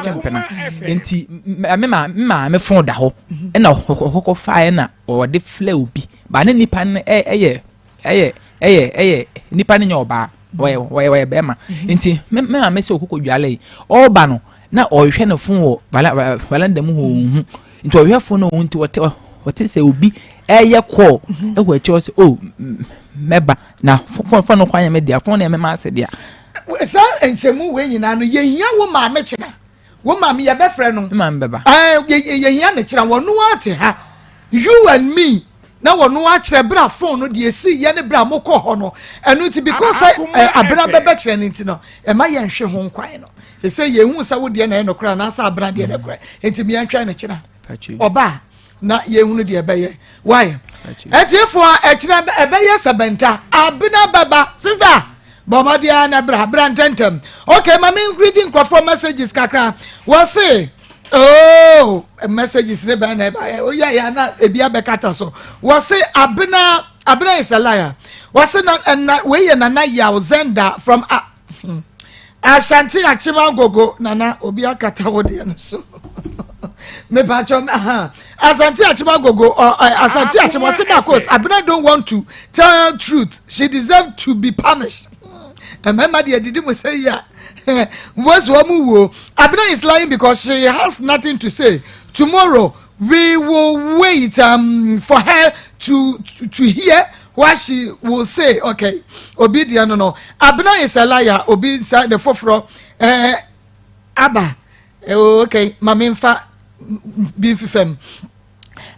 S6: Twempena. Nti me ma me maame phone da hɔ. Ɛna ɔkɔkɔ fa ɛna ɔde flɛ obi. Ba ne nipa no ɛyɛ ɛyɛ ɛyɛ ɛyɛ nipa no nyɛ ɔbaa. Ɔyɛ bɛrima. Nti me maame sɛ ɔkɔkɔ dwale yi. Ɔba no na ɔhwɛ ne phone wɔ valanda mu hɔ ɔnhu. Nti ɔhwɛ phone no ɔnhu nti ɔte sɛ obi ɛyɛ call ɛwɔ akyire ɔsɛ oh mɛba na phone no kwan yɛ me dea phone no yɛ me ma ase dea.
S5: Saa nkyɛmu wei nyinaa no yɛhia wo maame kyena. Wo maame yɛbɛfrɛ no.
S6: Me maame bɛba.
S5: Yɛhia ne kyena wɔn no ate ha. You and me. Na wɔn akyerɛ bere a phone no deɛ esi yɛ ne bere a mokɔ hɔ no. Ɛno nti because sɛ abena bɛbɛkyerɛ no nti no, ɛma yɛn hwɛ ho nkwan no. Ɛsɛ yɛn hu sɛ wo deɛ na ɛyɛ nokorɛ anaasɛ abena deɛ na ɛkorɛ. Nti mi yɛn twɛn no kyena. Ɔbaa na yɛn hunu deɛ ɛbɛyɛ. Why? Ɛtiefoɔ ɛkyerɛ ɛbɛyɛ sɛ bɛnta abena bɛba sister. Bɔ mmɔden ara na bra, bra ntɛntɛm. Okay, ma me nkredi nkurɔfoɔ messages kakra. Wɔse, oh, messages ne bɛn na ɛba yɛ, oyɛ yɛ na ebi abɛkata so. Wɔse, Abena, Abena is a liar. Wɔse, na, na, wei yɛ Nana Yaw Zenda from a, Ashanti Akyema Gogo. Nana, obi akata wo deɛ no so. Mepakyɛ, aha. Asante Akyema Gogo, Asante Akyema, ɔse Marcos, Abena don't want to tell truth. She deserve to be punished. Mmarima deɛ didi mu sɛ yi a. Wɔsi wɔn wuo. Abena is lying because she has nothing to say. Tomorrow we will wait for her to hear what she will say. Okay. Obi deɛ no. Abena is a liar. Obi nsa ne foforɔ. Aba. Okay. Maame nfa bi fifam.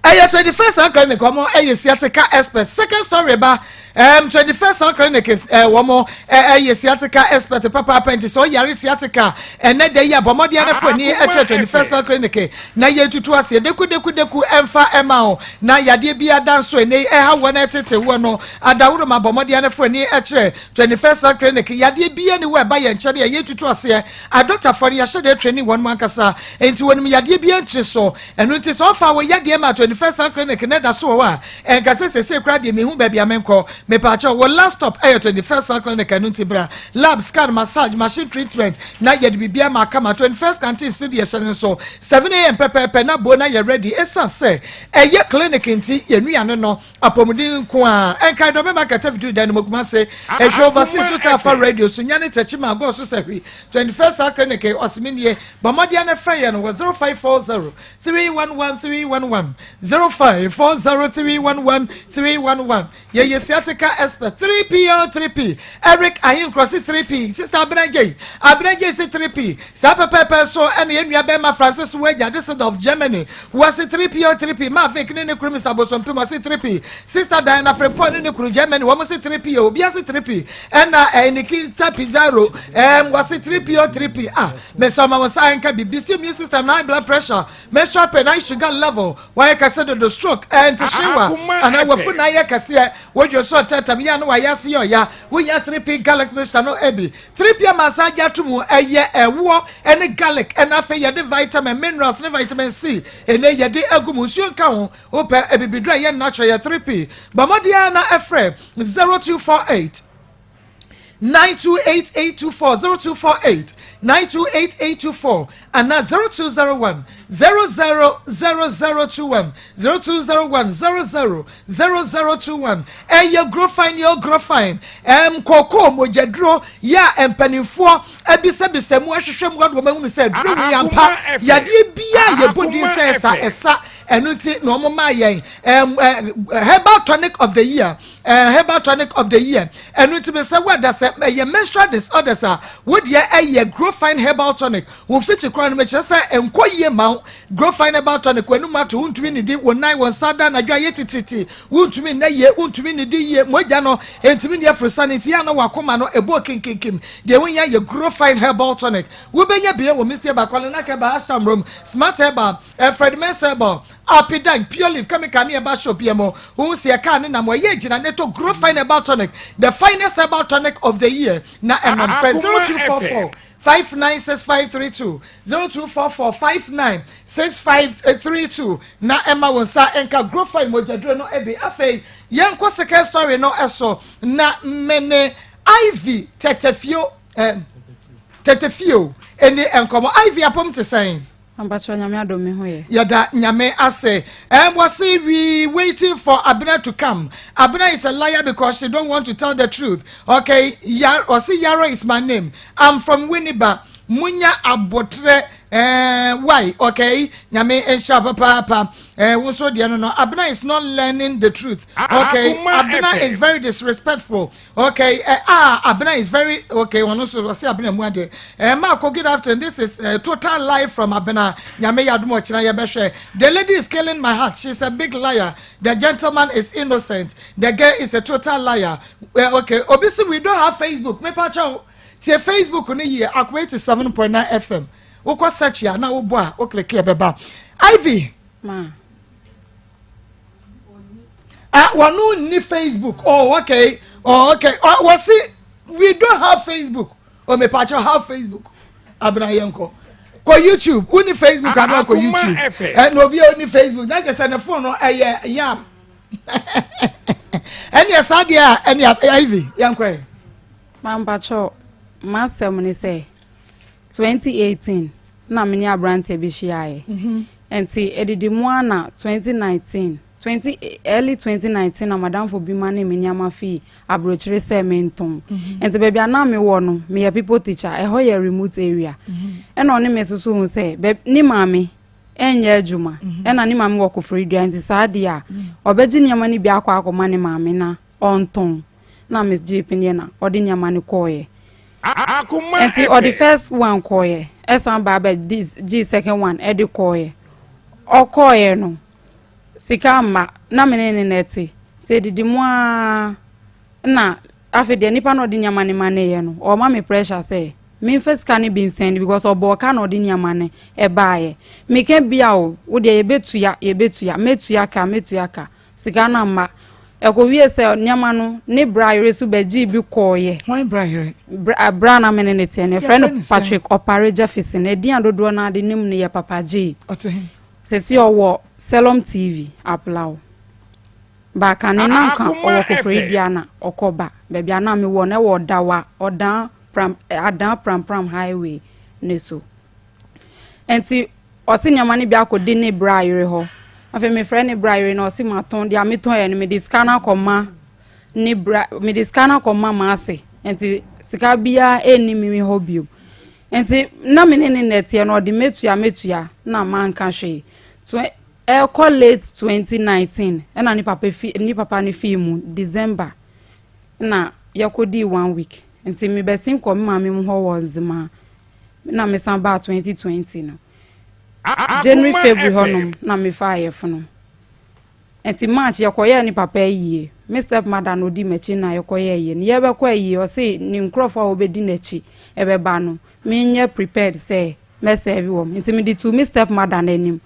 S5: Ɛyɛ 21st Health Clinic, wɔn ɛyɛ sciatica expert. Second story ba 21st Health Clinic is wɔn ɛyɛ sciatica expert papaapa. Nti sɛ ɔyare sciatica ɛnɛ da yi a, bɔmmɔden anafo ani ɛkyerɛ 21st Health Clinic na yɛ tutu aseɛ deku deku deku ɛmfa ɛma o. Na yadeɛ bi ada nso ɛnɛ ɛha wɔn ɛtete wɔ no adaworo ma, bɔmmɔden anafo ani ɛkyerɛ 21st Health Clinic. Yadeɛ bi ani wɔ ɛba yɛn nkyɛn yɛ tutu aseɛ. Adɔktafoɔ no yɛahyɛ de training wɔn mu ankasa, nti wɔn yadeɛ bi nkyere so. Ɛno nti sɛ ɔfa wɔ yadeɛ ma 21st Health Clinic ne da so wɔ hɔ a, ɛnka sɛ sɛsɛ kora deɛ mehu baabi a menkɔ. Mepaakyɛw, wɔ last stop ɛyɛ 21st Health Clinic. Ɛno nti bra, lab, scan, massage, machine treatment na yɛde biribi ama kama. 21st Canteen so deɛ hyɛ ne nso 7 a.m. pɛpɛɛpɛ na bo na yɛ ready. Ɛsiane sɛ ɛyɛ clinic nti, yɛnnuane no apɔmuden nko a ɛnkra dɔbɛ market afidiri dan no mu Kumase ɛhwɛ overseas so ta radio so nyane tɛkyi ma agɔɔ so sɛ hwi. 21st Health Clinic ɔsemi nie. Bɔmmɔden no frɛ yɛn no wɔ 0540 311 311, 0540 311 311. Yɛyɛ sciatica expert. 3P o 3P. Eric Ahenkorɔsi 3P. Sister Abenagye, Abenagye si 3P saa pɛpɛɛpɛ so. Ɛna yɛn nua bɛrima Francis Wagya Düsseldorf, Germany, wɔsi 3P o 3P. Mavic ne ne kuru Mr Bosompem wɔsi 3P. Sister Diana Frimpong ne ne kuru Germany, wɔn si 3P o. Obi ase 3P. Ɛna Nikita Pizarro wɔsi 3P o 3P. Ah, mɛsɛ ɔma wɔn sa nka bibi still immune system, high blood pressure, menstrual pain, high sugar level, wɔayɛ kɛse dodo, stroke, ntehyewa anaa wafu na ayɛ kɛseɛ, wodwo so ɔtɛtɛm yɛ ano wayɛ ase yɛ ɔya, wonya 3P garlic mixture no ebi. 3P ama asa agye ato mu. Ɛyɛ ɛwoɔ ɛne garlic, ɛna afei yɛde vitamin, minerals ne vitamin C ɛnɛ yɛde agu mu. Nsuo nka ho. Wopɛ ebibiduro a ɛyɛ natural, yɛ 3P. Bɔmmɔden na ɛfrɛ 0248 928824, 0248 928824 ana 0201 000021, 0201 000021. Ɛyɛ Grofine yɛ Grofine kɔkɔɔ mogyaduro yɛ a mpanimfoɔ abisabisa mu ahwehwɛ mu adoɔ mahunu sɛ duro wei ampa yadeɛ biara yɛbɔ din sɛ ɛsa ɛsa. Ɛno nti na wɔn maa yɛn herbal tonic of the year, herbal tonic of the year. Ɛno nti sɛ wɔda sɛ ɛyɛ menstrual disorders a, wodeɛ ɛyɛ Grofine herbal tonic. Wɔn fikyi koraa no mekyerɛ sɛ nkɔ yie ma wo. Grofine herbal tonic, wɔn anum ato, wontumi nidi, wɔn nan wɔn nsa da anadwo ayɛ tititi, wontumi nna yie, wontumi nidi yie, mogya no ntumi ni afurisa ne nti yɛ ano wɔ akoma no ɛbɔ kinkinkim deɛ wonya yɛ Grofine herbal tonic. Wobɛnya bea wɔ Misty Herbal, Kwalena Herbal, Asham Room, Smart Herbal, Fred Mens Herbal, Apidan, Pure Leaf Chemical ne ɛba shop yɛ mo wohu sɛ yɛkaa ne nam wɔyɛ gyina ne to. Grofine herbal tonic, the finest herbal tonic of the year, na ɛnam frɛ 0244 596532, 0244 596532 na ɛma wɔn nsa nka Grofine mogyaduro no bi. Afei yɛnkɔ second story no ɛso na mene Ivy Tɛtɛfio, Tɛtɛfio ɛni nkɔmɔ. Ivy, apɔm te sɛn?
S2: Ampatwa, Nyame adom, me ho yɛ.
S5: Yɛda Nyame ase. Wɔse we waiting for Abena to come. Abena is a liar because she don't want to tell the truth. Okay, ɔse Yaro is my name. I'm from Winneba. Munya abotrɛ eh, why okay nyame nhyira papaapa eh, wo so deɛ no no Abena is not learning the truth okay Abena is very disrespectful okay eh, ah Abena is very okay ɔno so ɔse Abena mu adeɛ eh, Marco good afternoon this is uh, total lie from Abena nyame yɛ adom ɔkyena yɛbɛhwɛ the lady is killing my heart she's a big liar the gentleman is innocent the girl is a total liar eh, okay obi si we don't have Facebook mepa kyɛw Tie Facebook no yie, Akoma 87.9 FM. Wokɔ search a na wobɔ a wo click ɛbɛba. Ivy.
S10: Ma.
S5: Ah, wɔn nni Facebook. Oh, okay. Oh, okay. Oh, wɔsi we don't have Facebook. Oh, me pakyɛ have Facebook. Abena yɛn kɔ. Kɔ YouTube. Wonni Facebook abena kɔ YouTube. Ɛna obi a onni Facebook. Na kyerɛ sɛ ne phone no ɛyɛ yam. Ɛnna saa deɛ a ɛnna Ivy yɛn kɔ yɛ.
S10: Mampakyɛw, m'asɛm ne sɛ, 2018 na me ne aberanteɛ bi hyiaeɛ. Nti ɛdidi mu ara na 2019, 20, early 2019 na m'adamfo bi manee me nneɛma fii aburokyire sɛ mentɔn. Nti baabi a na mewɔ no, meyɛ people teacher, ɛhɔ yɛ remote area. Ɛna ɔne me susu ho sɛ, bɛ, ne maame ɛnyɛ adwuma, ɛna ne maame wɔ Koforidua, nti saa deɛ a, ɔbɛgye nneɛma no bi akɔ akɔma ne maame na ɔntɔn. Na Miss gyee piniɛ na ɔde nneɛma no kɔɔeɛ. Nti ɔde first one kɔɔeɛ, ɛsan baa bɛ gyee second one ɛde kɔɔeɛ. Ɔkɔɔeɛ no, sika amma, na me ne ne na ɛte. Nti ɛdidi mu ara na afei deɛ nipa na ɔde nneɛma no ma ne yɛ no, ɔma me pressure sɛ memfa sika no bi nsɛn because ɔbɔɔ ka na ɔde nneɛma no ɛbaeɛ. Meka bia o, wo deɛ yɛbɛtua, yɛbɛtua, mɛtua ka, mɛtua ka. Sika no amma. Ɛkɔwiee sɛ nneɛma no, ne bra yere nso bɛgyee bi kɔeɛ.
S5: Hwan bra yere?
S10: Bra, bra a na me ne no teɛ no, yɛfrɛ no Patrick Opare Jefferson. Edin a dodoɔ no ara de nim no yɛ Papa Jay.
S5: Ɔte he?
S10: Seesei ɔwɔ Selom TV, Aplaw. Ba kane na anka ɔwɔ Koforidua na ɔkɔ ba. Baabi a na mewɔ no, ɛwɔ Dawa, Ɔdan, Pram, Adan Prampram Highway no so. Nti ɔse nneɛma no bi akɔdi ne bra yere hɔ. Afei mefrɛ ne bra yere no ɔse matɔn deɛ metɔn yɛ no mede sika no akɔma ne bra mede sika no akɔma m'ase nti sika biara ɛnni me hɔ bio. Nti na me ne ne nɛteɛ no ɔde mɛtua mɛtua na manka hwee. So ɛkɔ late 2019 ɛna ne papa fi ne papa no fii mu December na yɛkɔdii one week nti mebɛsen kɔ me maame mu hɔ wɔ Nzema. na mesan baa 2020 no January February hɔnom na mefaa yɛfono nti March yɛkɔyɛɛ ne papa ayie me step mother na ɔdi m'akyi na yɛkɔyɛɛ ayie no yɛbɛkɔ ayie ɔse ne nkurɔfoɔ a wɔbɛdi n'akyi ɛbɛba no menyɛ prepared sɛ mɛsɛve wɔn nti mede tuu me step mother no anim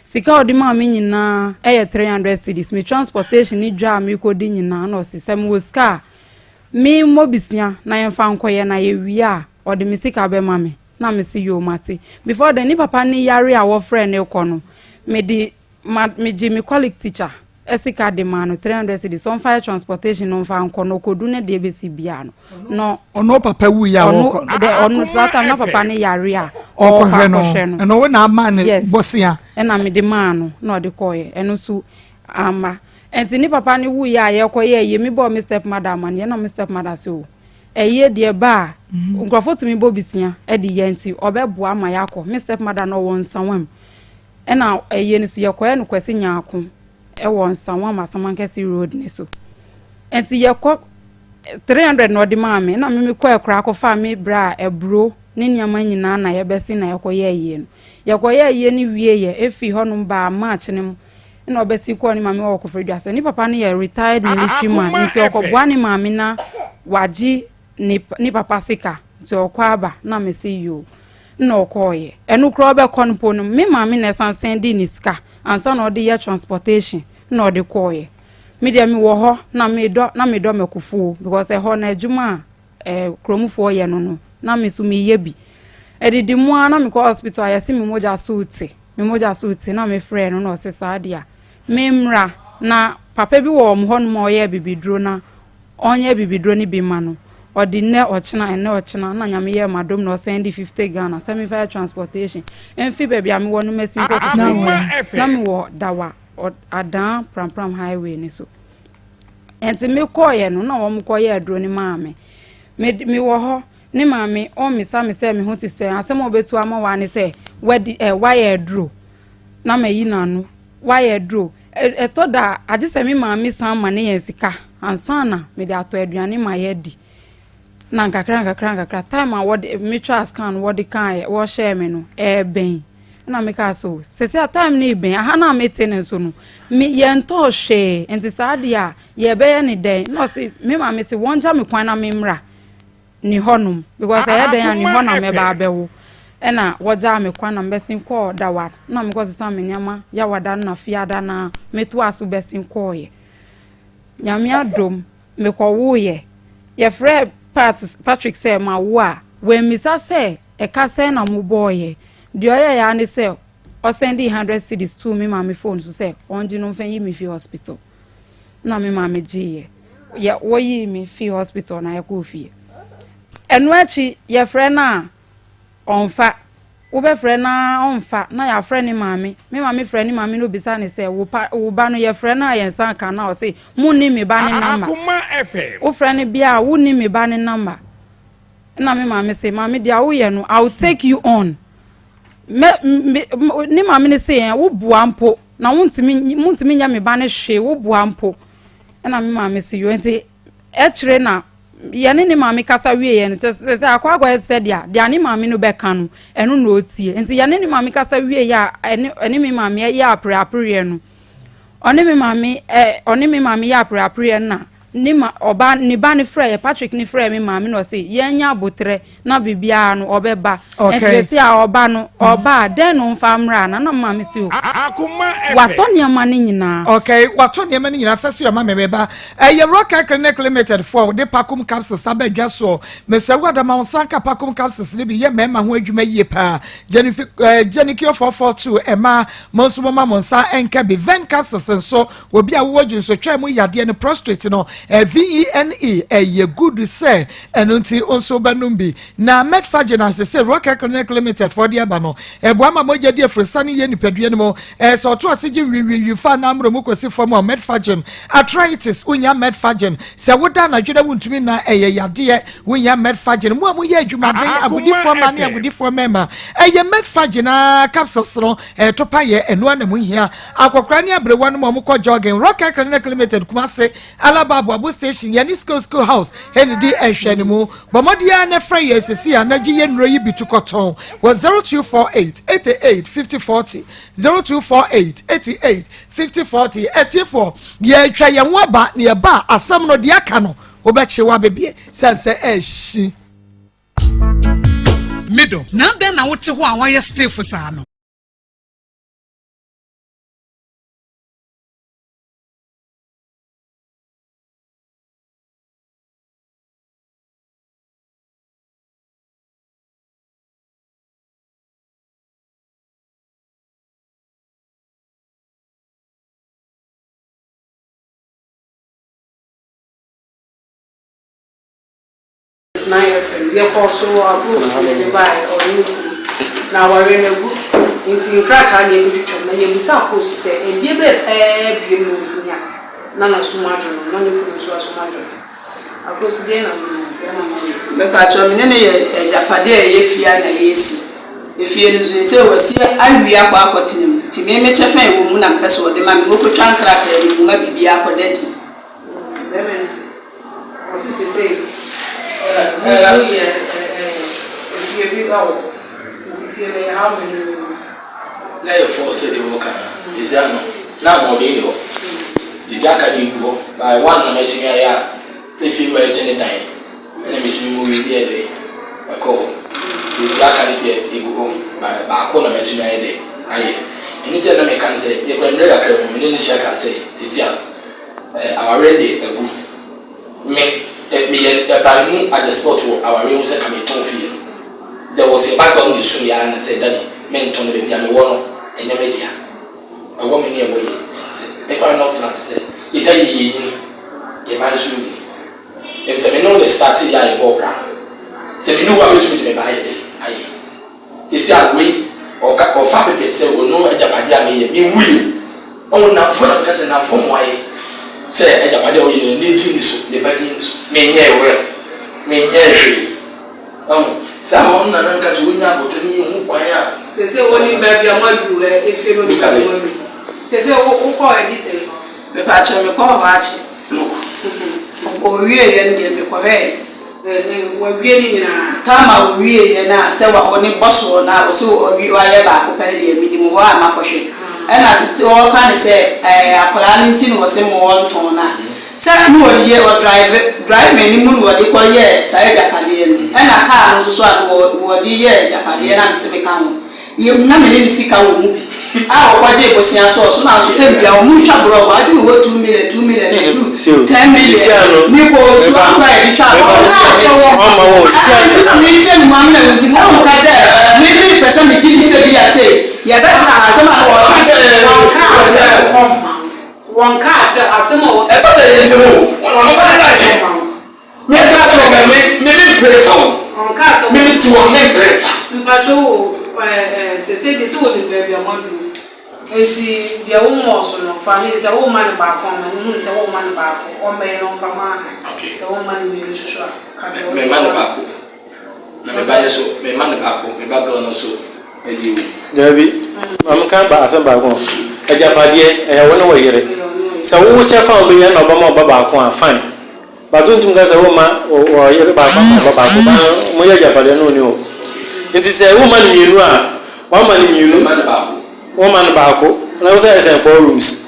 S10: sika a ɔde maa me nyinaa ɛyɛ 300 cedis me transportation ne dwa a mekɔdi nyinaa na ɔse sɛ mewɔ sika a Me mmɔ bisia na yɛmfa nkɔyɛ na yɛwie a ɔde me sika bɛma me na me se yoo mate. Before then ne papa ne yare a wɔfrɛɛ no rekɔ no mede ma megye me colleague teacher sika de maa no 300 cedis sɛ ɔmfa yɛ transportation na ɔmfa nkɔ na ɔkɔdu no deɛ ɛbɛsi biara no na
S5: ɔno papa wuiɛ a ɔrekɔ no
S10: ɔno saa time na papa ne yare a
S5: ɔrekɔhwɛ no ɛno wo na ama ne bɔsia
S10: ɛna mede maa no na ɔde kɔɔyɛ ɛno nso amma Ɛnti ne papa no wuiɛ a yɛkɔyɛɛ ayie, me bɔɔ me step mother amaneɛ na me step mother se o ayie deɛ ɛba a nkurɔfoɔ tumi bɔ bisia de yɛ nti ɔbɛboa ama yɛakɔ. Me step mother no ɔwɔ Nsawam ɛna ayie no so yɛkɔyɛ no Kwasi Nyarko ɛwɔ Nsawam Asamankɛse road ne so. Ɛnti yɛkɔ 300 na ɔde maa me na me mekɔɛ koraa kɔfaa me bra aburo ne nneɛma nyinaa na yɛbɛse na yɛkɔyɛ ayie no. Yɛkɔyɛ ayie no wieɛ ɛfiri hɔnom baa March no mu na ɔbɛsi kɔɔ ne maame wɔ Koforidua sɛ ne papa no yɛ retired military man nti ɔkɔboa ne maame na wagye ne ne papa sika nti ɔkɔ aba na me se yoo na ɔkɔɔyɛ ɛno koraa ɔbɛkɔ no po no me maame na ɛsan sɛn de ne sika ansa na ɔde yɛ transportation na ɔde kɔɔyɛ me deɛ mewɔ hɔ na medɔ na medɔ mɛkofuo because ɛhɔ na adwuma a eh, kuromfoɔ yɛ no no na me so meyɛ bi ɛdidi mu ara na mekɔ hospital a yɛse me mogya so te Me mogya so rete na me frɛɛ no na ɔse saa deɛ a me mmra na papa bi wɔ wɔn hɔ nom a ɔyɛ abibiduro na ɔnyɛ abibiduro no bi ma no ɔde nnɛ ɔkyena ɛnnɛ ɔkyena na nyame yɛɛ m'adom na ɔsɛn de 50 Ghana sɛ memfa yɛ transportation mfi baabi a mewɔ no masi nkɔ Koforidua na mewɔ Dawa Adan Prampram highway no so ɛnti mekɔɔyɛ no na wɔn kɔyɛ aduro no maa me mewɔ hɔ. Ne maame ɔmmisa me sɛ me ho te sɛn, asɛm a ɔbɛtu ama wo ara ne sɛ wadi ɛ wayɛ aduro na mayi n'ano, wayɛ aduro. Ɛ ɛtɔ da a, agye sɛ me maame san ma ne yɛn sika ansa na mede atɔ aduane ma yɛadi. Na nkakra nkakra nkakra, time a wɔde metwaa scan no wɔde kaeɛ wɔhyɛɛ me no ɛrebɛn. Ɛna mekaa sɛ o sɛsɛ a time no rebɛn, aha no a mete no nso no me yɛntɔɔ hwee nti saa deɛ a yɛbɛyɛ ne dɛn? Na ɔse me maame se wɔngya me kwan na memmra ne hɔnom because ɛyɛ dɛn a ne hɔ na mɛba abɛwo. Ɛna wɔgyaa me kwan na mebɛsen kɔɔ Dawa na mekɔsesa me nneɛma Yawada no na Fiada no a metoaa so bɛsen kɔɔeɛ. Nyame adom mekɔwoeɛ. Yɛfrɛɛ Pat, Patrick sɛ mawo a, wammisa sɛ ɛka sɛn na mobɔeɛ. Deɛ ɔyɛeɛ ara ne sɛ ɔsɛndee hundred cedis too me maame phone so sɛ ɔngye no mfa nyi me mfi hospital. Na me maame gyeeɛ. Yɛ, wɔyii me fii hospital na yɛkɔɔ fie. Ɛno akyi yɛfrɛ no a, ɔmfa. Wobɛfrɛ no ara ɔmfa, na yɛafrɛ ne maame. Me maame frɛ ne maame na obisa no sɛ, wo pa, wo ba no yɛfrɛ no a yɛn nsa nka no a, ɔse, monni me ba ne namba. Wofrɛ no bia a, wonni me ba ne namba. Ɛna me maame se, maame deɛ woyɛ no, I will take you on. Mɛ, me, ne maame no se, ɛn, woboa mpo, na wontumi, montumi nyɛ me ba no hwee, woboa mpo. Ɛna me maame se, yo, nti ɛkyerɛ na yɛne ne maame kasa wieɛ no kyɛ sɛ sɛ akɔ akɔyɛ te sɛ deɛ deɛ ne maame no bɛka no ɛno na ɔtie nti yɛne ne maame kasa wieɛ a ɛne ɛne me maame yɛ apereapereɛ no ɔne me maame ɛ ɔne me maame yɛ apereapereɛ no na ne ma ɔba ne ba no frɛ yɛ Patrick ne frɛ me maame na ɔse yɛnyɛ abotrɛ na biribiara no ɔbɛba nti sɛ sɛ a ɔba no ɔba a dɛn na ɔmfa mmra na na maame so watɔ nneɛma no nyinaa.
S5: Okay, watɔ nneɛma no nyinaa fɛ so yɛ ma me ba. Ɛyɛ Rock Clinic Limited foɔ a wɔde Pacom capsules aba dwa soɔ. Mesrɛ wo adama wo nsa nka Pacom capsules no bi yɛ mmarima ho adwuma yie paa. Genicure 442 mmaa mo nso momma mo nsa nka bi. Ven capsules nso obi a wowɔ dwonsotwaa mu yadeɛ no prostrate no VENE ɛyɛ good sɛ ɛno nti wo nso wobɛnom bi. Na Metforgen a sese Rock Clinic Limited foɔ de aba no ɛboa ma mogya di afurusa ne yɛ nipadua no mu. Ɛyɛ sɛ ɔto ase gye nwiinwii fa anaa mu kɔsi fam a Metforgen. Arthritis, wonya Metforgen. Sɛ woda anadwo na wontumi nna, ɛyɛ yadeɛ, wonya Metforgen. Mo a moyɛ adwumaden, agodifoɔ mmaa ne agodifoɔ mmarima, ɛyɛ Metforgen ara capsules no, ɛto pa yɛ, ɛno ara na mohia. Akɔkora ne aberewa no mu a wɔkɔ jogging, Rock Clinic Limited, Kumasi, Alaba Aboabo Station, yɛne Skill Skill House ɛna di nhwɛanimu. Bɔ mmɔden ara na frɛ yɛn seesei a na gye yɛn nnuro yi bi tu kɔtɔn wɔ 0248 88 50 40, 0248 88 50 40. Atiefoɔ, yɛretwa yɛn ho aba na yɛba a, asɛm no deɛ aka no wobɛkye w'abebeɛ sane sɛ ɛhyi.
S11: Middle. Na adɛn na wote hɔ a woayɛ stiff saa no?
S4: Tena yɛ fɛ no yɛkɔɔ so wɔ agorɔ si yɛde baeɛ ɔne ne kunu na awareɛ no agu nti nkrataa na yɛkɔtwitwa mu na yɛbisaa post sɛ ɛdeɛ bɛɛ pɛɛ biom na ɔhia na n'asom adwo no na ne kunu nso asom adwo no Akosi deɛn na wo ne bɛrima no yɛ?
S12: Mepakyɛw me ne no yɛ agyapadeɛ a ɛyɛ fie a na yɛresi. Efie no nso seesei wasi awie akɔ akɔtena mu nti me me kyɛfa a ɛwɔ mu na mepɛ sɛ ɔde ma me na ɔkɔtwa nkrataa no mu ma biribiara akɔda adi.
S4: Bɛrima no ɔse seesei mo yɛ efie bi wɔ hɔ nti fie no ɛyɛ how many rooms?
S13: Na yɛ fɔɔ sɛ deɛ wɔka no ɛsi ano na ahoɔden nni hɔ nti deɛ aka deɛ gu hɔ by one na matumi ayɛ a sɛ fie wura gye ne dan ɛna metumi mu wie deɛ de ɛkɔ hɔ nti deɛ aka no deɛ ɛgu hɔ by baako na matumi ayɛ dɛ ayɛ ɛno nti na meka no sɛ yɛkura mmerɛ kakra mu me ne no hyia kaa sɛ sisi a awareɛ deɛ agu me meyɛ ɛbaa mu at the spot wɔ awareɛ ho sɛ ka metɔn fie no There was a background ne su yɛ ara ne sɛ daddy mentɔ no baabi a mewɔ no ɛnyɛ me dea ɛwɔ me ne ɛwɔ yɛ nsɛ me koraa na ɔtena ase sɛ yɛsɛ yɛ yɛ nyini yɛ ba nso nyini efisɛ me ne wo na starte yɛ a yɛbɔɔ bra no sɛ me ne wo a mɛtumi de me ba ayɛ dɛ ayɛ sɛsi a wei ɔka ɔfa pɛpɛ sɛ ɔno agyapadeɛ a meyɛ menwui o ɔho nnamfoɔ na meka sɛ nnamfoɔ mmoa yɛ sɛ agyapadeɛ a ɔyɛ no ne din ni so ne ba din ni so menyɛɛ well menyɛɛ hwee. Ɔho, saa hɔ no na na meka sɛ wɔnya abotire ne yɛhu kwan a.
S4: Seesei wonim baabi a moaduru ɛ, efie no
S13: Bisa me.
S4: moaduru. Seesei wo wokɔɔ adi sɛn?
S12: Mepaakyɛw mekɔɔ hɔ akyɛ.
S13: Look.
S12: Ɔwieeɛ no deɛ mekɔhwɛɛ.
S4: Ɛhɛn, wawie ne nyinaa.
S12: Time a ɔwieeɛ no a sɛ wa ɔne bɔ soɔ no a ɔse ɔwie wayɛ baako pɛ no deɛ menim hɔ a makɔhwɛ. Ɛna ɔɔka no sɛ ɛɛ akwadaa no nti na ɔse mo ɔntɔn no a sɛ na ɔyɛ ɔdrive driving no mu na ɔde kɔ yɛɛ saa agyapadeɛ no ɛna car no nso so a na ɔde yɛɛ agyapadeɛ no a mese meka ho. Yɛ na me ne ne sika wɔ mu bi a ɔkɔgyee bosea sɔɔ so nanso tɛm biara ɔmo ntwa borɔg ɔagye me hɔ 2 million 2 million na ɛduru 10 million me kɔ nsuo akora yɛde twa borɔg no deɛ mete ɛno nti na mehyɛ ne mu amena mu nti mo nka sɛ me me pɛ sɛ megye di sɛ bi a sei yɛbɛtena ha asɛm a na wɔka.
S4: Wɔnkaa sɛ ɔmma wo. Wɔnkaa sɛ asɛm a wɔka.
S13: Ɛba da yɛn ntam o, ɔno ba no akyi. Me ka sɛ ɔka me me me mpere nfa wo.
S4: Ɔnka sɛ
S13: Me me ti wɔ me mpere nfa.
S4: Mpakyɛw o ɛɛ ɛɛ sese deɛ sɛ wɔnim baabi a moaduru nti deɛ wo mmɔɔ so no fa ne sɛ wo mma no baako a ma no hunu sɛ wo mma no baako ɔmmɛyɛ no ɔmfa ma ha sɛ wo mma no mmienu nso so a ka deɛ
S13: Me
S4: wode
S13: ma no
S4: ma no.
S13: baako na me ba no so me ma no baako me ba girl no so ɛdeɛ wɔ mu.
S14: Daabi, ma menka ba asɛm baako. Agyapadeɛ, ɛyɛ wo ne wo yere. Sɛ wo kyɛfa a wobɛnya na ɔbɛma wo ba baako a, fine. But wontumi nka sɛ womma ɔyere baako ama ɔba baako, ba no moyɛ agyapadeɛ no ɔnni hɔ. Nti sɛ woma no mmienu a, wama no mmienu, woma no baako, na wo sɛ ɛsɛn four rooms.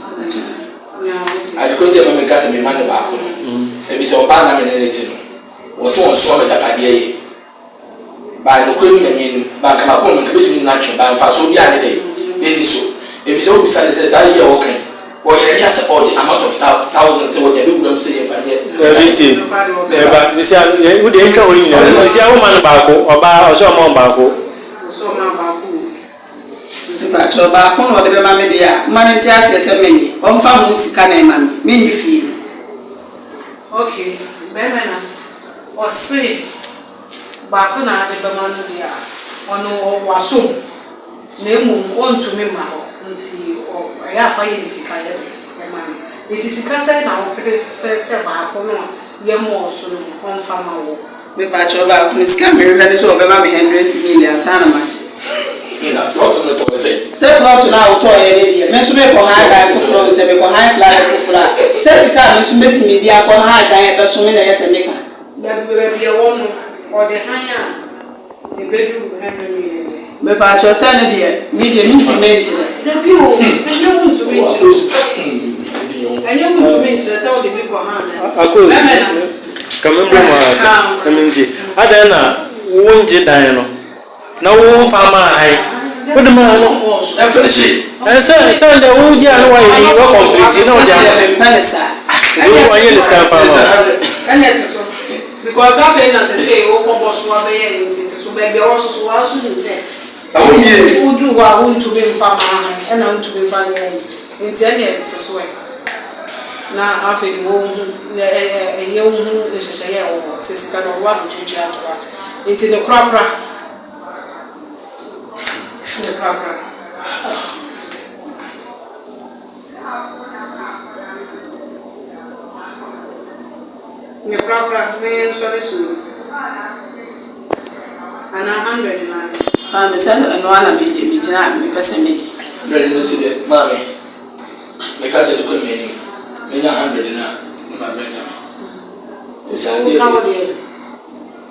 S13: Ade koro nti a ɛma meka sɛ mema no baako no, efisɛ ɔbaa na me ne no te no, wɔse wɔnsoa m'agyapadeɛ yɛ. By nokorɛ mu Nyame anim, by anka m'akoma mu anka mɛtumi ne no atwe, by mfasoɔ biara anyɛ dɛn? Ɛnni so. Ɛfiri sɛ wobisa no sɛ saa adeɛ yi a ɔreka yi, ɔyɛ ne ya sɛ ɔregye amount of thousands sɛ wɔde abɛwura mu sɛ yɛmfa nyɛ
S14: Daabi tie, me ba, sisi a, wo deɛ ntwa hɔ no nyinaa mu, sisi a woma no baako, ɔbaa, ɔsɛ ɔma wo baako.
S4: Ɔsɛ ɔma baako o.
S12: Mpakyɛw, baako na ɔde bɛma me deɛ a, mma no nte aseɛ sɛ mennye, ɔmfa ho sika na ɛma me, mennye fie no.
S4: Okay, bɛrima na ɔse baako na ade bɛma no deɛ a, ɔno wasɔ mu, na mmom ɔntumi mma hɔ, nti ɛyɛ a fa yɛ ne sika yɛ dɛn ma no. Nti sika sɛn na wopere fɛ sɛ baako no a yɛmmɔɔ so no ɔmfa ma wo?
S12: Mepakyɛw, baako no sika a merehwɛ ne sɛ ɔbɛma me hundred million ansa na magye.
S13: Na plot no metɔɔ no sɛn?
S12: Sɛ plot no a wotɔeɛ no deɛ, me nso merekɔ han dan foforɔ o, sɛ mekɔ han flat foforɔ a, sɛ sika a me nso mɛtumi de akɔ han dan a ɛbɛso me na ɛyɛ sɛ meka.
S4: Baabi baabi ɛwɔ no, ɔde han a ɛbɛduru hundred million deɛ.
S12: Mepakyɛw, sɛ ɛno deɛ, me deɛ mentumi nkyerɛ.
S4: Dabi o, ɛnyɛ wontumi nkyerɛ o, ɛnyɛ wontumi nkyerɛ sɛ wode bi kɔ han dan.
S14: Akos, ka me mbra mu ara na mentie. Adɛn na wongye dan no? Na wo fa maa han. Wo de maa no. Ɛsɛ sɛ ndɛ wo gye a na wayɛ ni wa complete na ɔde ama.
S12: Mempɛ ne saa.
S14: Nti wo wanyɛ ne sika nfa ama wo.
S4: Ɛna ɛte so because afei na sesei wokɔ bɔ so abɛyɛ no nti te so baabi a wɔso so waa so nim sɛ woduru hɔ a wontumi mfa maa han ɛna wontumi mfa nyɛ ayi nti ɛne ɛte so ɛ na afei de wɔhu na ɛyɛ wohunu nhyehyɛeɛ a ɛwɔ hɔ sɛ sika no ɔwɔ abɛtuatua ato hɔ a nti ne korakora ne korakora. Ne korakora na yɛnsɔre so no anaa hundred no ara.
S12: Maame sɛ ɛno ara na megye megyina a mepɛ sɛ megye.
S13: Hundred no nso deɛ maame meka sɛ nokorɛ m'anim menya hundred no a na mabrɛ Nyame.
S4: Nti woka wo deɛ no.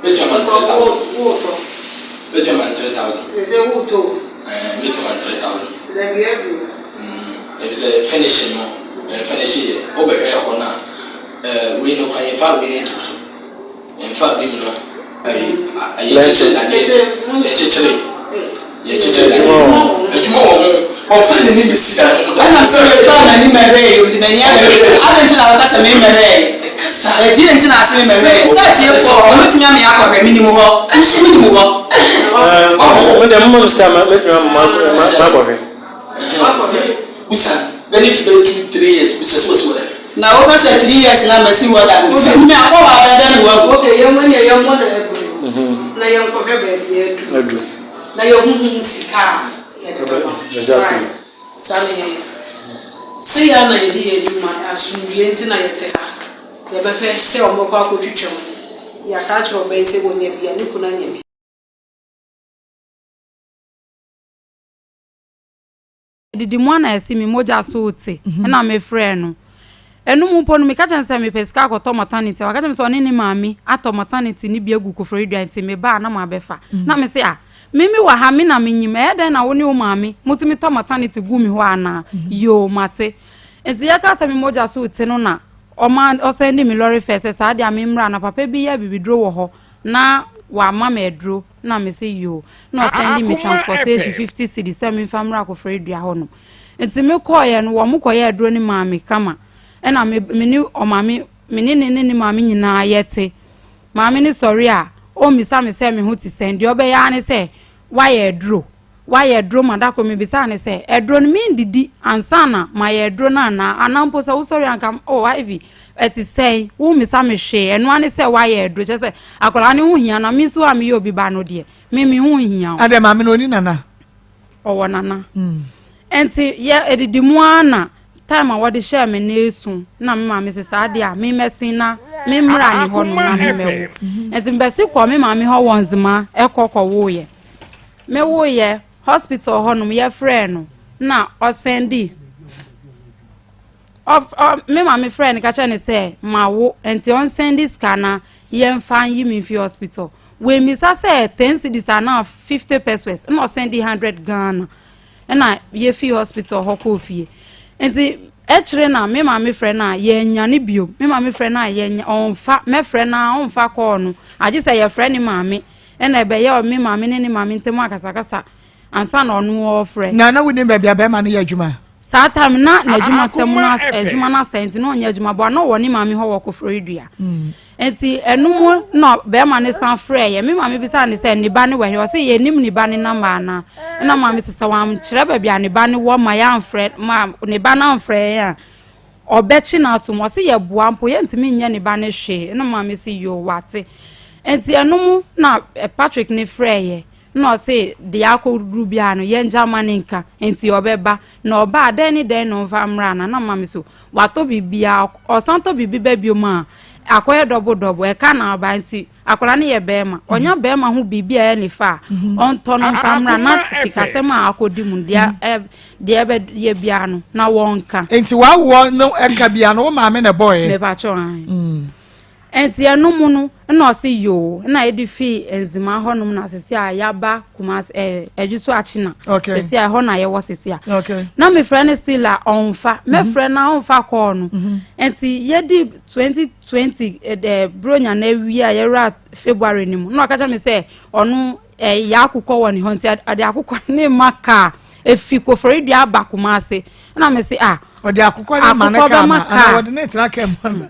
S13: Mɛtua ma no 3000.
S4: Wotɔ.
S13: Mɛtua ma no 3000.
S4: Ɛsɛ wotɔ o.
S13: Ɛɛ mɛtua ma no 3000.
S4: Dabi aduro.
S13: Mm efisɛ finishing no ɛn finish yɛ wobɛhwɛ ɛhɔ no a ɛɛ wei no koraa yɛnfa wei no nto so yɛnfa beam no ɛyi yɛkyekyere dadeɛ yɛkyekyere yɛkyekyere dadeɛ adwuma wɔ ho ɔnfa n'ani bɛsi dan no mu da.
S12: Ɛna sɛ memfa m'ani mmɛhwɛɛ o, mede m'ani abɛhwɛ o, adɛn nti na woka sɛ memmɛhwɛɛ? Ɛdeɛn nti na ase memmɛhwɛɛ? Sɛ atiefoɔ wɔ hɔ, wɔbɛtumi ama yɛakɔhwɛ, menim hɔ, wo nso wonim hɔ.
S14: Me deɛ moma me sika a mɛtumi ama makɔhwɛ.
S13: Bisa no, bɛde tu bɛyɛ two three years, bisa sɛ wasi hɔ da.
S12: Na woka sɛ three years na masi hɔ da no, wobɛtumi akɔ hɔ abɛyɛ dɛn na woahu?
S4: Okay, yɛn ɛnneɛ yɛmmɔ no agu no na yɛnkɔhwɛ baabi a aduru na yɛhuhu sika a. Yɛde bɛma wo.
S14: Exactly.
S4: Saa na yɛyɛ. Sei ara na yɛde yɛ adwuma. Asomdwoeɛ nti na yɛte ha. Yɛbɛpɛ sɛ wɔbɛkɔ akɔtwitwa mu. Yɛaka akyerɛ ɔbaa yi sɛ wɔnya bi a, ne kunu anya bi.
S10: Didi mu a na ɛse me mogya so rete ɛna me frɛɛ no. Ɛno mu mpo no meka kyerɛ no sɛ mepɛ sika akɔtɔ maternity a waka kyerɛ me sɛ ɔne ne maame atɔ maternity no bi agu Koforidua nti meba a na mabɛfa. Na mese ah me me wɔ ha me na menyim ɛyɛ dɛn na wo ne wo maame motumi tɔ maternity gu me hɔ anaa? Yoo mate. Nti yɛka sɛ me mogya so rete no na ɔma ɔsɛnde me lɔre fare sɛ saa deɛ a memmra na papa bi yɛ abibiduro wɔ hɔ na wama me aduro na me se yoo na ɔsɛnde me transportation 50 cedis sɛ memfa mmra Koforidua hɔ nom nti me kɔɔyɛ no wɔn kɔyɛ aduro no maa me kama ɛna me me ne ɔmaame me ne ne ne ne maame nyinaa yɛte maame ne sɔre a ɔmmisa me sɛ me ho te sɛn deɛ ɔbɛyɛ ara ne sɛ wayɛ aduro Wayɛ aduro ma da koro mebisaa no sɛ, aduro no mendidi ansa na mayɛ aduro no anaa? Anaa mpo sɛ wosɔre anka oh Ivy ɛte sɛn? Wommisa me hwee, ɛno ara ne sɛ wayɛ aduro. Kyerɛ sɛ akwadaa no ho hia na me nso a meyɛ obi ba no deɛ, me me ho nhia o.
S5: Adɛn maame no ɔni nana?
S10: Ɔwɔ nana. Nti yɛ ɛdidi mu ara na time a wɔde hyɛɛ me no esu na me maame sɛ saa deɛ a memmɛsen na memmra ne hɔ nom na memmɛwo. Nti mebɛse kɔɔ me maame hɔ wɔ Nzema ɛkɔ kɔwoeɛ. Me woeɛ hospital hɔ nom yɛfrɛɛ no na ɔsɛndi ɔf ɔ me maame frɛɛ no ka kyerɛ no sɛ mawo nti ɔnsɛndi sika na yɛmfa nyi me mfi hospital wemmisa sɛ ten cedis anaa 50 pesos na ɔsɛndi 100 Ghana ɛna yɛfii hospital hɔ kɔɔ fie nti ɛkyerɛ na me maame frɛ no a yɛanya ne bio me maame frɛ no a yɛnya ɔmfa mɛfrɛ no a ɔmfa kɔɔ no agye sɛ yɛfrɛ ne maame Ɛna ɛbɛyɛ me maame ne ne maame ntam akasakasa ansa na ɔno ɔrefrɛ.
S5: Na na wonim baabi a bɛrima no yɛ adwuma?
S10: Saa time na n'adwuma sɛm no adwuma no asɛe nti na ɔnyɛ adwuma bɔ na ɔwɔ ne maame hɔ wɔ Koforidua. Mm. Nti ɛno mu na bɛrima no san frɛ yɛ. Me maame bisa ne sɛ ne ba no wɔ he? Ɔse yɛnim ne ba ne namba anaa? Ɛna maame sɛ sɛ wamkyerɛ baabi a ne ba no wɔ ma yɛamfrɛ ma ne ba no amfrɛ yɛn a Ɔbɛkye no atom. Ɔse yɛboa mpo yɛntumi nyɛ ne ba no hwee. Ɛna maame se yoo wate. Nti ɛno mu na Patrick ne frɛɛyɛ. Na ɔse deɛ akɔduru biara no yɛngya ma no nka. Nti ɔbɛba. Na ɔba a dɛn ne dɛn na ɔmfa mmra no. Na maame so watɔ biribiara. Ɔsan tɔ biribi ba biom a akɔyɛ dɔbo dɔbo. Ɛka na aba nti Akwadaa no yɛ bɛrima. Ɔnya bɛrima ho biribi a ɛyɛ ne fɛ a, ɔntɔ no mfa mmra na sikasɛm a akɔdi mu no, deɛ ɛ deɛ ɛbɛyɛ biara no, na wɔnka.
S5: Nti w'awoɔ no ɛka biara no, wo maame na ɛbɔeɛ?
S10: Mepakyɛw, ae. Nti ɛno mu no, ɛna ɔse yoo, ɛna yɛde fii Nzema hɔnom na sisi a yɛaba Kumasi ɛɛ Adwusu Akyena.
S5: Okay.
S10: Sisi a ɛhɔ na yɛwɔ sisi a.
S5: Okay.
S10: Na mefrɛ no still a ɔnfa. Mɛfrɛ no a ɔnfa kɔɔ no. Nti yɛdi 2020 eh, bronya no awie a yɛwura February no mu na ɔka kyerɛ me sɛ ɔno eh, yɛ akokɔ wɔ ne hɔ nti ɔde akokɔ ne ma kaa efi Koforidua aba Kumase na me se ah
S5: ɔde akokɔ ne ma ne kaa ma anaa ɔde ne tra kaa mu ama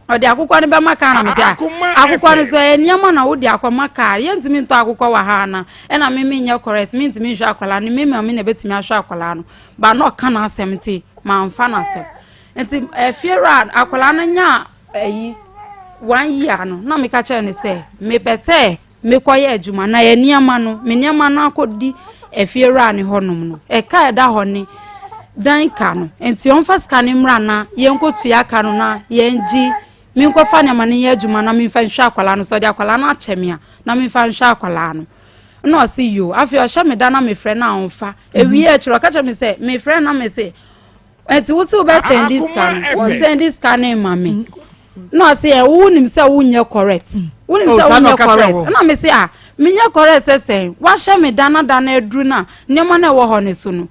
S10: ɔde akokɔ no bɛma kaa na me se ah akokɔ no so ɛyɛ nneɛma na wode akɔma kaa yɛntumi ntɔ akokɔ wɔ ha ana ɛna me menyɛ correct mentumi nhwɛ akwadaa no me maame na ɛbɛtumi ahwɛ akwadaa no ba na ɔka n'asɛm nti mamfa n'asɛm Nti ɛfiewura akwadaa no nyaa ayi one year no na meka kyerɛ no sɛ mepɛ sɛ mekɔyɛ adwuma na yɛ nneɛma no me nneɛma no akɔdi ɛfiewura ne hɔnom no ɛka ɛda hɔ ne dan ka no nti ɔmfa sika no mmra na yɛnkɔtua ka no na yɛngye menkɔfa nneɛma no nyɛ adwuma na memfa nhwɛ akwadaa no sɛ ɔde akwadaa no akyɛ me a na memfa nhwɛ akwadaa no na ɔse yoo afei ɔhyɛ me da na mefrɛ no a ɔmfa ewie akyerɛ ɔka kyerɛ me sɛ mefrɛ na mese Ɛnti wo se wobɛ sɛndi sika no wo nsɛndi sika no ma me mm. na ɔse ɛ wo nim sɛ wonyɛ correct mm. wo nim oh, sɛ wonyɛ correct ɛna me se a menyɛ correct sɛ sɛn wahyɛ me da na da na aduru no a nneɛma no ɛwɔ hɔ no so no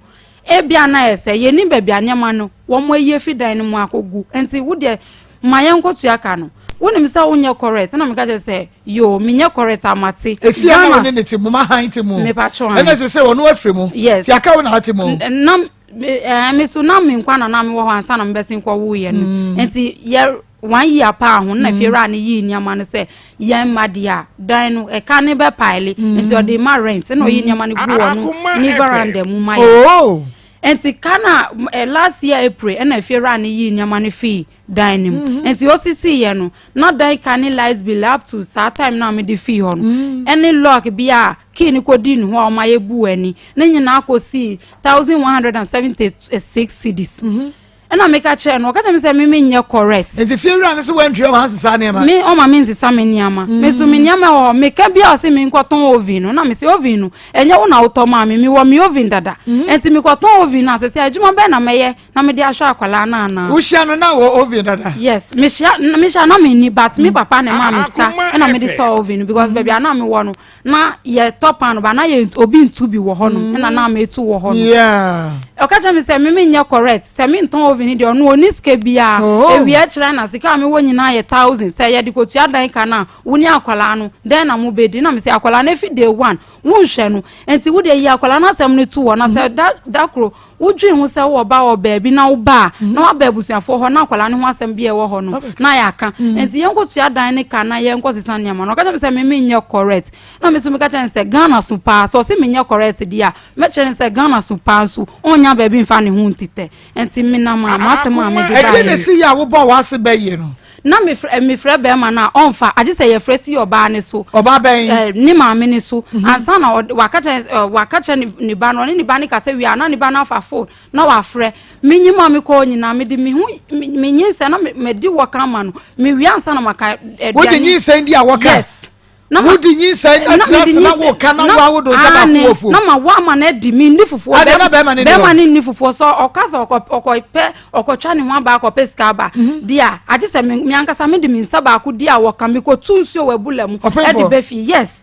S10: ebia na yɛ sɛ yɛnim baabi a nneɛma no wɔn ayi afi dan no mu akɔgu nti wo deɛ ma yɛn nkɔtua ka no wonim sɛ wonyɛ correct ɛna meka kyerɛ sɛ yo menyɛ correct amate.
S5: Efie na wo ne ne te mu ma han te mu
S10: mepatwɔn
S5: ɛna sɛ sɛ ɔno afiri mu
S10: yes
S5: ti aka wo na ate mu
S10: nam ɛɛ me so na me nkwa na na me wɔ hɔ ansa na mebɛsen kɔ woyɛ no mm. nti yɛ one year paa ho na mm. fiewura no yii nneɛma no sɛ yɛn mma deɛ a dan no ɛka ne bɛ paele mm. nti ɔde ma rent na ɔyi nneɛma no gu wɔ no ne veranda mu ma yɛ
S5: oh.
S10: nti ka na eh, last year april ɛna fiewura no yii nneɛma no fii dan no mu mm-hmm. nti osisi yɛ no na dan ka ne light bill up to saa time na mede fii hɔ no mm. ɛne lock bi a key no kɔdii ne hɔ a ɔma yɛbu ani ne nyinaa kɔsii 1176 cedis mm-hmm. Ɛna meka kyerɛɛ no, ɔka kyerɛ me sɛ me menyɛ correct.
S5: Nti fie wura no sɛ wantua wɔn asesa nneɛma?
S10: Me ɔma me nsesa me nneɛma. Me so me nneɛma wɔ hɔ, meka bi a ɔse menkɔtɔn oven no, na mese oven no, ɛnyɛ wo na wotɔ maa me, mewɔ me oven dada. Nti mekɔtɔn oven no a, sɛsɛ adwuma bɛn na mɛyɛ na mede ahwɛ akwadaa no anaa?
S5: Wohyia no na wɔ oven dada?
S10: Yes, mehyia mehyia na menni but me papa na ɛmaa me sika ɛna mede tɔɔ oven no because baabi a na mewɔ no na yɛtɔ paano ba na yɛ obi ntu bi wɔ hɔnom ɛna na metu wɔ hɔ no ɔka kyerɛ me sɛ me menyɛ correct sɛ mentɔn oven deɛ ɔno ɔni sika biara oh. ewia kyerɛ na sika a mewɔ nyinaa yɛ thousand sɛ yɛde kɔtua dan ka no a wo ne akwadaa no dɛn na mobɛdi na mesɛ akwadaa no efi day one wonhwɛ no nti wode yi akwadaa no asɛm no to hɔ na sɛ da da koro Wodwen ho sɛ wowɔ ba wɔ baabi na woba a, na waba abusuafoɔ hɔ na akwadaa no ho asɛm bi a ɛwɔ hɔ no na yɛaka. Nti yɛnkɔtua dan ne ka na yɛnkɔsesa nneɛma no. Ɔka kyerɛ me sɛ me menyɛ correct. Na me nso meka kyerɛ no sɛ Ghana so paa sɛ ɔse menyɛ correct deɛ a, mɛkyerɛ no sɛ Ghana so paa nso ɔnnya baabi mfa ne ho ntitɛ. Nti menam a m'asɛm a mede baeɛ
S5: Ɛdeɛn na ɛsi yɛ a wobɔɔ w'ase bɛyie no?
S10: Na mefrɛ mefrɛ bɛrima no a ɔnfa agye sɛ yɛfrɛ si ɔbaa no so.
S5: Ɔbaa bɛn?
S10: Ɛɛ ne maame no so. Mhm. Ansa na ɔde waka kyerɛ ɛ waka kyerɛ ne ne ba no ɔne ne ba no kasa wie a na ne ba no afa phone na wafrɛ. Menyi mu a mekɔ hɔ nyinaa mede me ho me me nyinsɛn na me medi wɔka ama no. Mewie ansa na maka aduane.
S5: Wode nyinsɛn di a wɔka?
S10: Yes.
S5: Na ma wodi nyinsɛn na tena ase na woka na woawo do nsa baako wɔ fuo.
S10: Na ma wo ama no adi mi nni fufuo.
S5: Adɛn na bɛrima no nni hɔ?
S10: Bɛrima no nni fufuo sɛ ɔka sɛ ɔkɔ ɔkɔpɛ ɔkɔtwa ne ho aba akɔpɛ sika aba mhm. di a agye sɛ me ankasa me de me nsa baako di a wɔka me kɔtu nsuo wɔ abula mu ɛde bɛ fie yes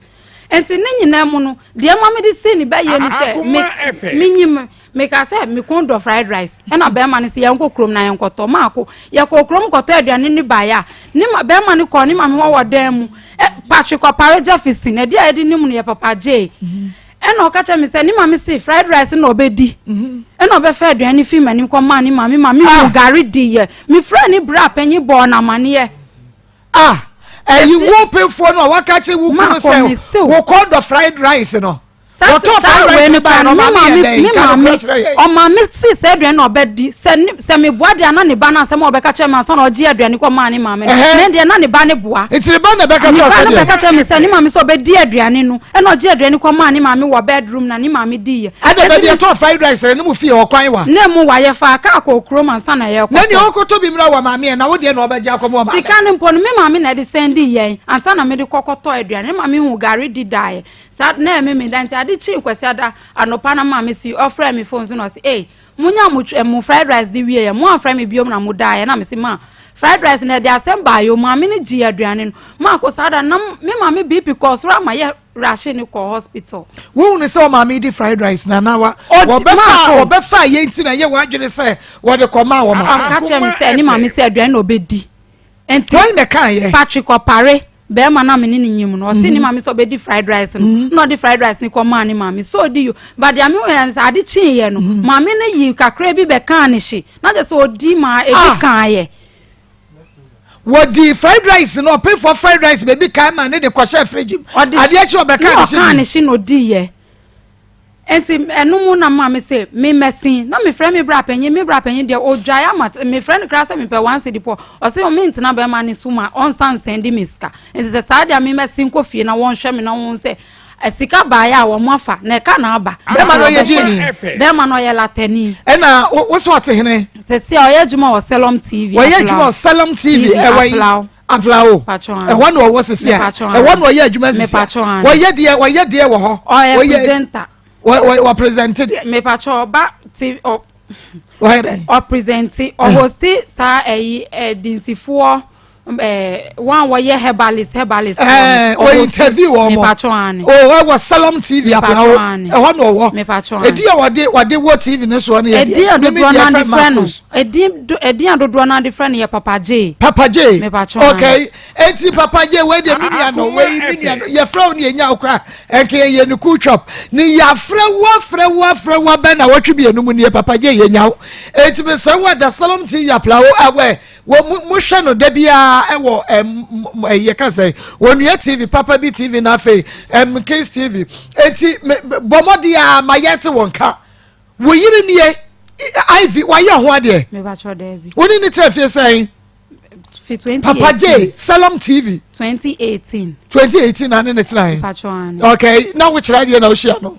S10: nti ne nyinaa mu no deɛ ma me de si ne bɛyɛ ni sɛ me menyim Mekaa sɛ, Me kɔn dɔ fried rice. Ɛna bɛrima no sɛ yɛnkɔ kurom na yɛnkɔtɔ. Maako, yɛkɔɔ kurom kɔtɔ aduane no baeɛ a, ne ma bɛrima no kɔɔ ne maame hɔ wɔ dan mu. Ɛ Patrick Ɔpare Jefferson, ɛdeɛ a yɛde nim no yɛ Papa Jay. Ɛna ɔka kyerɛ me sɛ ne maame se fried rice na ɔbɛdi. Ɛna ɔbɛfa aduane no firi m'anim kɔmaa ne maame ma mehuu ah. gari diiɛ. Mefrɛɛ ne bra panyin bɔɔ no amaneɛ.
S5: Ah, ɛyi wo pefoɔ no a waka kyerɛ wo kunu sɛ wo kɔn dɔ fried rice no.
S10: Wɔtɔɔ fried rice no bae no, ɔmaame yɛ dɛn? Ka nokorɛ kyerɛ yɛn. Ɔmaame si sɛ aduane na ɔbɛdi. Sɛ ne sɛ meboa deɛ a na ne ba no asɛm a ɔbɛka kyerɛ me ansa na ɔgye aduane kɔ maa ne maame no. Ne deɛ na ne ba no boa.
S5: Nti ne ba na ɛbɛka kyerɛ sɛ deɛ?
S10: Ne ba no bɛka kyerɛ me sɛ ne maame sɛ ɔbɛdi aduane no. Ɛna ɔgye aduane kɔ maa ne maame wɔ bedroom na ne maame diiɛ.
S5: Ɛna baabi ɛtɔɔ fried rice no ne mo fie hɔ kwan wa?
S10: Ne mu wa yɛfaa kaa kɔɔ kurom ansa na yɛrekɔtɔ.
S5: Na nea ɔrekɔtɔ bi mmra wɔ maame ɛ na wo deɛ na ɔbɛgye akɔma ɔmaame?
S10: Sika no mpo no me maame na ɛde sɛndii yɛn ansa na mede kɔ kɔtɔɔ aduane. Ne maame huu gari di daeɛ. Saa na ɛyɛ Memenda nti ade kyee Kwasiada anɔpa na maame si ɔfrɛɛ me phone so na ɔse ei monya mo eh, mo fried rice de wieɛ mo amfrɛ me biom na mo daeɛ na mese ma fried rice na ɛde asɛm baayɛ o maame no gyee aduane no maako saa da na me maame BP kɔɔ soro ama yɛ rahye ne kɔɔ hospital.
S5: Wohunu sɛ ɔmaame di fried rice na na wa wɔbɛfa wɔbɛfa yɛn ti na yɛ wɔadwene sɛ wɔde kɔmaa wɔn
S10: maame. Ɔka kyerɛ me sɛ ne maame sɛ aduane na ɔbɛdi. Nti
S5: Wɔn na ɛka yɛ.
S10: Patrick Ɔpare bɛrima no a me ne no nyim no ɔse ne mhm. maame sɛ ɔbɛdi fried rice no mhm. na ɔde fried rice no kɔmaa ne maame sɛ ɔdi yo but deɛ mehu yɛ sɛ ade kyeeɛ no mhm. maame no yi kakra bi bɛkaa ne hye na kyɛ sɛ ɔdi maa ebi ah. kaeɛ
S5: wɔdi fried rice no ɔpemfoɔ fried rice baabi kae ma ne de kɔhyɛ fridge mu adeɛ kye ɔbɛkaa ne hye
S10: ɔkaa ne hye na ɔdiiɛ Enti ɛno mu na maame se me mmɛsen na mefrɛ me bra panyin, me bra panyin deɛ ɔdwae ama mefrɛ no koraa sɛ mepɛ one cedi pɔ, ɔse mentena bɛrima no so ma ɔnsan nsɛnde me sika, nti sɛ saa deɛ me mmɛsen kɔ fie na wɔnhwɛ me na wɔn sɛ sika baeɛ a wɔn afa na ɛka na aba.
S5: Bɛrima no ɔyɛ deɛni?
S10: Bɛrima no ɔyɛ latani.
S5: Ɛna wo sɛ ɔte hene?
S10: Sɛsi a ɔyɛ adwuma wɔ Selom TV.
S5: Ɔyɛ adwuma wɔ Selom TV ɛwɔ yi? Aflao. Ɛhɔ na ɔwɔ sisi a. Ɛhɔ na ɔyɛ adwuma sisi a. Ɔyɛ deɛ ɔyɛ deɛ wɔ hɔ.
S10: Ɔyɛ presenter.
S5: Wɔ presente deɛ.
S10: Mepatwa ɔba ti ɔ.
S5: Ɔyɛ dɛ.
S10: Ɔpresente ɔhosti saa ɛyi ɛdinsifoɔ ɛɛ wɔn a wɔyɛ herbalist herbalist.
S5: Ɛɛ o interview wɔn mo.
S10: Mepatwa ani.
S5: O ɛwɔ Salom TV Aflao ɛhɔ na ɔwɔ.
S10: Mepatwa ani.
S5: Edi a wɔde wɔde wɔ TV ne soɔ no yɛ deɛ.
S10: Edi a dodoɔ naa de frɛ no. Edin do edin a dodoɔ no ara de frɛ no yɛ Papa J.
S5: Papa J.
S10: Mepatwɔ
S5: Okay. Eti Papa J wei deɛ me nua no wei me nua no yɛfrɛ wo ne yɛnya wo koraa ɛnka yɛyɛ no cool chop ne yɛafrɛ wo afrɛ wo afrɛ wo abɛn na wɔtwe mmienu mu nie Papa J yɛnya wo. Eti mesrɛ wo ada Salom ti yapla wo awɛ wɔ mo mohwɛ no da biara ɛwɔ ɛm ɛyɛ ka sɛ onua TV Papa bi TV na afei ɛm Kings TV. Eti bɔ mmɔden a ma yɛte wɔn ka. Wo yere nie, Ivy, wayɛ ho adeɛ.
S10: Mebakyɛ daabi.
S5: Wo ne ne tena fie sɛn?
S10: Fi 2018.
S5: Papa J, Salom TV.
S10: 2018.
S5: 2018 na ne ne tena yɛ.
S10: Mebakyɛ ane.
S5: Okay, na wo kyerɛ adeɛ na wohyia no.